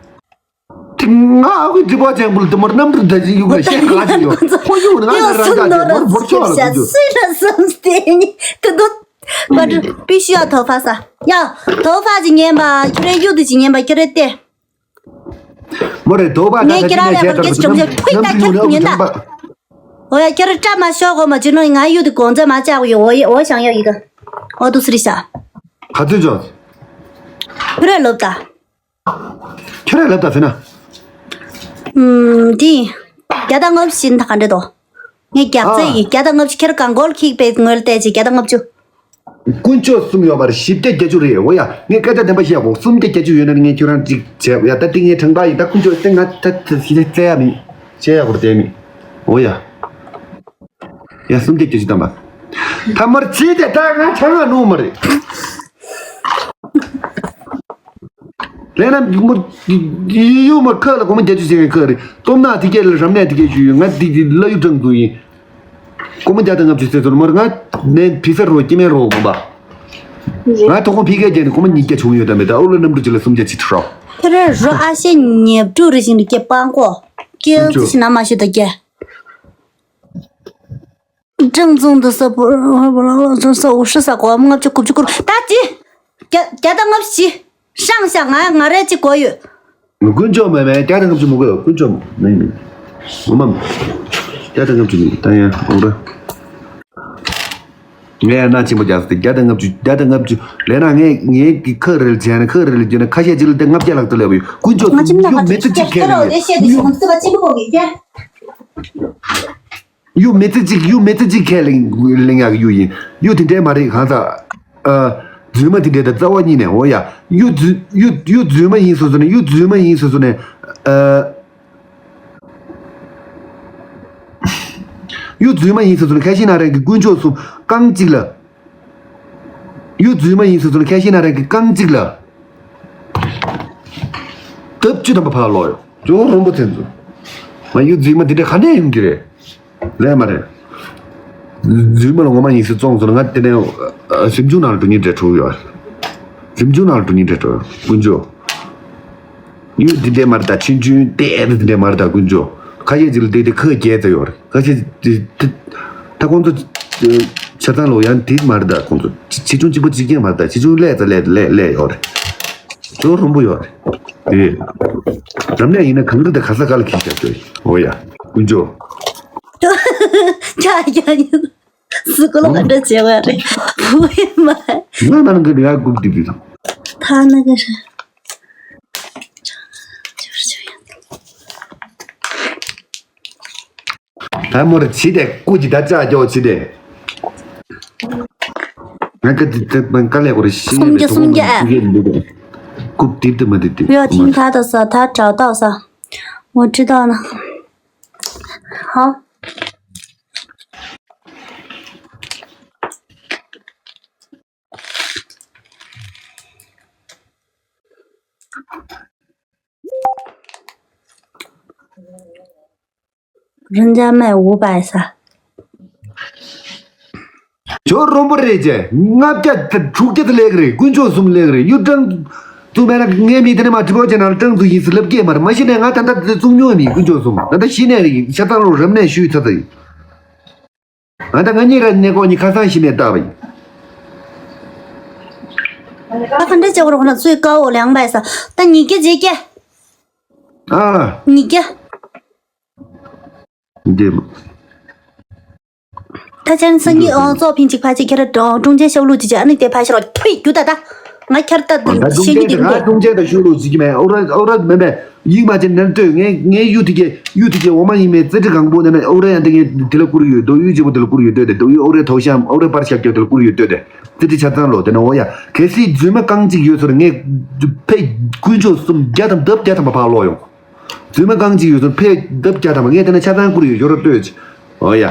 དེ་ང་ཨ་ཁུའི་དྲི་བ་ཅན་པོ་ལ་དེ་མར་གནམ་གྲུ་ད་ཅི་ཡུག་ལ་བཤད་ག་ཅི་ཡོད། ཁོ་ཡུག་ང་ལ་རང་ཅག་ཅེ་མར་བོར་ཆོག་ལ་ཁོ་ཚོ། སུས་ལ་སུམ་སྟེ་ནི་ཁོ་ཚོ། པ་ཏྲུ་པི་ཤུ་ཡ་ཐོ་ཕ་ས། ཡ་ཐོ་ཕ་ཅི་ཉན་པ་ཁྱེད་རེ་ཡུག་དེ་ཅི་ཉན་པ་ཁྱེད་རེ་ཏེ། མོ་རེ་དོ་བ་ངས་ད་ཁྱེད་རང་ལ་ཁར་སྐད་ཅིག་བྱུང་ཚེ་ཕུད་ད་ཁྱེད་ཉན་ད། འོ་ཡ་ཁྱེད་རེ་སྐྲ་མ་ཤོག་གོ་མ་ཅི་ནོ་ང་ཡུག་དེ་གོང་ཚད་མ་བཅག་གོ་ཡོད་འོ་ཡ་འོ་ཞང་ཡོད་ཡི་ག་འོ་དུ་སི་རི་ཤ། ག་ཚོད་ཅོ། ཁྱེད་རེ་ལོབ་ད། ཁྱོད་ར་ལབ་ད་ཟེར་ན། ཨུམ། དེ། བརྒྱ་དང་ལྔ་བཅུ་ཞིག་ད་ག་འདྲ་དོ། ངས་རྒྱག་རྩེ་ཡིན་བརྒྱ་དང་ལྔ་བཅུ་ཁྱེར་གང་གོལ་ཁིག་པའི་ངོས་བལྟས་ཅིག་བརྒྱ་དང་ལྔ་བཅུ། དཀོན་མཆོག་གསུམ་ཡོད་པར་བཞི་བརྒྱ་བརྒྱད་ཅུ་རེད་འོ་ཡ་ངས་སྐད་ཆ་བདེན་པ་བཤད་གོ་གསུམ་བརྒྱ་བརྒྱད་ཅུ་ཡོད་ན་ངས་ཁྱོད་རང་ཅིག་བྱས་ཡ་ད་དེ་ངས་དྲང་པ་ཡིན་ད་དཀོན་མཆོག་སྟེང་ང་ད་ད་ཞི་བྱས་ཡ་མིན་བྱས་ཡ་གོ་བདེན་མིན་འོ་ཡ། ཡ་སུམ་བརྒྱ་བརྒྱད་ཅུ་བཏང་པ། ཐ་མར་བྱས་ཏེ་ད་ང་ཆང་ང་ནོ་མ་རེད། ལས་ན་མུར་ཡུ་མ་ཁ་ལ་སྒོར་མོ་བརྒྱད་ཅུ་ཟེར་མཁན་ཁ་རེད། སྟོབས་ན་དེ་གས་ལ་རབ་གནས་དེ་གས་ཞུ་ཡོད་ང་འདི་གི་ལ་ཡུ་ཀྲང་དུ་ཡིན། སྒོར་མོ་བརྒྱ་དང་ལྔ་བཅུ་ཟེར་ཚོར་མར་ང་ནས་བི་ས་རོ་སྐྱེ་མེད་རོ་མོ་པ། ང་ཐོག་ཁོང་ཕི་གས་རྒྱན་ནི་སྒོར་མོ་ཉིས་བརྒྱ་བྱུང་ཡོད་ད་མེད་ད་ཨུ་ལ་གནམ་གྲུ་ཅི་ལ་སུམ་བརྒྱ་ཅི་ཁྲི་རོ། ཁྱེད་རང་རོ་ཨ་ཤེ་ཉེབ་ཀྲུ་རི་ཞིང་ལ་སྐྱེ་སྤང་གོ། སྐྱེ་ཚི་ཞི་ན་མ་ཤི་ད་སྐྱེ། ཀྲང་ཙུང་དུ་ས་པོ་ས་འུ་ཧྲི་ས་གོ་བ་ལྔ་བཅུ་དགུ་བཅུ་དགུ་རུ་ད་ཅི། བརྒྱ་བརྒྱ་དང་ལྔ་བཅུ་ཞི། ཧྲང་ཤ་ང་ང་རེ་ཅི་གོ་ཡོད། དཀོན་མཆོག་མེད་མེད་བརྒྱ་དང་ལྔ་བཅུ་མི་དགོས་དཀོན་མཆོག་མེད་མེད། ངོ་མ་མེད། བརྒྱ་དང་ལྔ་བཅུ་མེད་ད་ཡང་འོང་ར། ངས་ཡང་སྣ་ཆེན་པོ་རྒྱག་སྟེ་བརྒྱ་དང་ལྔ་བཅུ་བརྒྱ་དང་ལྔ་བཅུ་ལས་ན་ངས་ངས་ཀྱི་ཁ་རེ་ལ་བྱས་ན་ཁ་རེ་ལ་བྱས་ན་ཁ་ཤས་ཅིག་ལ་དེ་ལྔ་བརྒྱ་ལྷག་ཏུ་སླེབས་ཡོད་དཀོན་མཆོག་ང་ཅི་མ་ཡུ་མེ་ཏི་ཅིག་ཁས་ལེན་ཡོད། གཡུ་མི་ཚེ་གཅིག་གཡུ་མི་ཚེ་གཅིག་ཁས་ལེན་ལེན་ཡག་གི་གཡུ་ཡིན། གཡུ་དེ་འདྲའི་མ་རེད་གང་ཟག་ཨ། རྫུན་མ་དེ་འདྲའི་དང་རྩ་བ་ཉིད་ནས་འོ་ཡ། གཡུ་རྫུན་གཡུ་གཡུ་རྫུན་མ་ཡིན་སོ་སོ་ནས་གཡུ་རྫུན་མ་ཡིན་སོ་སོ་ནས་ཨ། གཡུ་རྫུན་མ་ཡིན་སོ་སོ་ནས་ཁ་ཤས་ན་རང་གི་དཀོན་མཆོག་གསུམ་རྐང་གཅིག་ལ། གཡུ་རྫུན་མ་ཡིན་སོ་སོ་ནས་ཁ་ཤས་ན་རང་གི་རྐང་གཅིག་ལ། ལྡབ་བཅུ་ཐམ་པ་ཕར་ལོག་ཡོད། ཇོ་རོང་པོ་ཚན་ཚོ། ང་གཡུ་རྫུན་མ་དེ་འདྲའི་ག་འདྲས་ཡོང་གི་རེད། ལས་མ་རེད། རྫུན་མ་ལ་ངོ་མ་ཡིན་སྲིད་བཙོང་སོང་ང་དེ་ནས་གཟིམ་ཆུང་ནང་ལ་འགྲོ་ཉིན་འདྲ་འཁྲུག་ཡོད། གཟིམ་ཆུང་ནང་ལ་འགྲོ་ཉིན་འདྲ་འཁྲུག་ཀུན་སྤྱོད། གཡུ་འདི་འདྲའི་མ་རེད་ད། ཆུང་ཆུང་ཏེ་འདི་འདྲའི་མ་རེད་ད། དཀོན་མཆོག་ཁ་ཤས་ཅིག་ལ་དེ་དེ་ཁ་རྒྱས་ཚ་ཡོད་རེད། ཁ་ཤས་དེ་དེ་ད་ཁོང་ཚོ་ཆ་ཚང་ལོ་ཡང་དེ་མ་རེད་ད། ཁོང་ཚོ་ཆེ་ཆུང་གཅིག་པ་གཅིག་རྐྱང་མ་རེད་ད། ཆེ་ཆུང་ལས་ཙ་ལས་ལས་ལས་ཡོད་རེད། ཅོ་རོང་པོ་ཡོད་རེད། དེ་རབ་གནས་ཡིན་ན་གངས་རི་དེ་ག་ས་ག་ལ་ཁྱེར་བཞག་ཅོ་ཡིན། འོ་ཡ། དཀོན་མཆོག་ཁྱ་ཁྱ་ཡིན། སུ་ཀུ་ལ་འདྲ་བྱེད་པ་རེད། བུ་ཡིན་མ། ང་ནང་གི་རེ་ཡ་སྒུག་དེ་དུས་ད་ཐ་ན་གི་རེད། ད་མོར་བྱི་དེ་སྐུ་གྱི་ད་ཅག་ཀྱོག་བྱི་དེ། ང་ཀ་དི་དི་མན་ཀ་ལེ་གོ་རེ་ཤི་སུམ་བརྒྱ་སུམ་བརྒྱ་ཨ། སྐུ་དིབ་དི་མ་དི་དི་ཡོད་ཐིང་ཐ་ད་ས་ད་དྲ་ད་ས། 我知道了。好。人家卖五百三。 ཅོ་རོང་པོ་རེད་ཅེ། ལྔ་བརྒྱ་དང་དྲུག་བརྒྱ་དེ་ལེགས་རེད། དཀོན་མཆོག་གསུམ་ལེགས་རེད། གཡུ་ཀྲང་ཚུགས་མེད་ན་ངའི་མི་དེ་ནས་མ་དྲི་བ་བྱས་ན་ཀྲང་ཚུགས་ཡིན་ཟེར་ལབ་ཀྱི་མ་རེད། མ་གཞི་ནས་ང་ད་ལྟ་དེ་བཙུགས་མྱོང་མེད། དཀོན་མཆོག་གསུམ་ད་ལྟ་གཞི་ནས་རེད། ཤ་ཚང་རོ་རབ་གནས་ཞུས་ཚར་ཚར་ཡིན། ང་ད་ང་གཉིས་ར་ནས་ཀོ་གཉིས་ཁ་སང་གཞི་ནས་བཏགས་པ་ཡིན། ད་ག་འདྲ་བྱེད་དགོས་རེད་ན་ཚུའི་ཀའོ་ལེགས་པས་ས། ད་ཉིས་བརྒྱ་བརྗེ་བརྒྱ། ཨ། ཉིས་བརྒྱ། འདི་མ། ད་ཅན་སང་ཉིན་ཨོ་ཙོ་ཕིན་ཅིག་ཕ་ཅིག་ཁྱེར་ཀྲུང་ཅན་ཤོག་ལུགས་ཅིག་ཅན་ཨ་ནི་དེ་ཕ་ཤོག་ལ་ཐུའི་རྒྱུ་ད་ད་ང་ཁྱེར་ད་ད་ཤེས་ཀྱི་ཀྲུང་ཅན་ད་ཤོག་ལུགས་ཅིག་མེད། ཨོ་ར་ཨོ་ར་མེད་མེད་ཡིག་མ་ཅན་ནན་ལྟོས། ངས་ངས་གཡུ་དེ་གས་གཡུ་དེ་གས་འོ་མ་ཡིན་མེད་རྩེ་གྲི་གང་པོ་ནས་ཨོ་ར་ཡང་དེ་ངས་དེ་ལ་བསྐུར་ཡོད། རྡོ་གཡུ་ལྗིད་པོ་དེ་ལ་བསྐུར་ཡོད་ལྟོས་དེ། རྡོ་གཡུ་ཨོ་རའི་ཐོག་ཤམ་ཨོ་རའི་པར་ཤག་སྐྱོ་དེ་ལ་བསྐུར་ཡོད་ལྟོས་དེ། རྩེ་གྲི་ཆ་ཚང་ལོ་དེ་ན་འོ་ཡ་གལ་སྲིད་རྫུན་མ་རྐང་གཅིག་ཡོད་ཚོར་ངས་ཕེ་དཀོན་མཆོག་གསུམ་བརྒྱ་དང་ལྡབ་བརྒྱ་ཐམ་པ་ཕར་ལོག་ཡོང་། རྫུན་མ་རྐང་གཅིག་ཡོད་ཚོར་ཕེ་ལྡབ་བརྒྱ་ཐམ་པ་ངས་དེ་ན་ཆ་ཚང་བསྐུར་ཡོད། ཡོ་རོ་ལྟོས་ཅི་འོ་ཡ།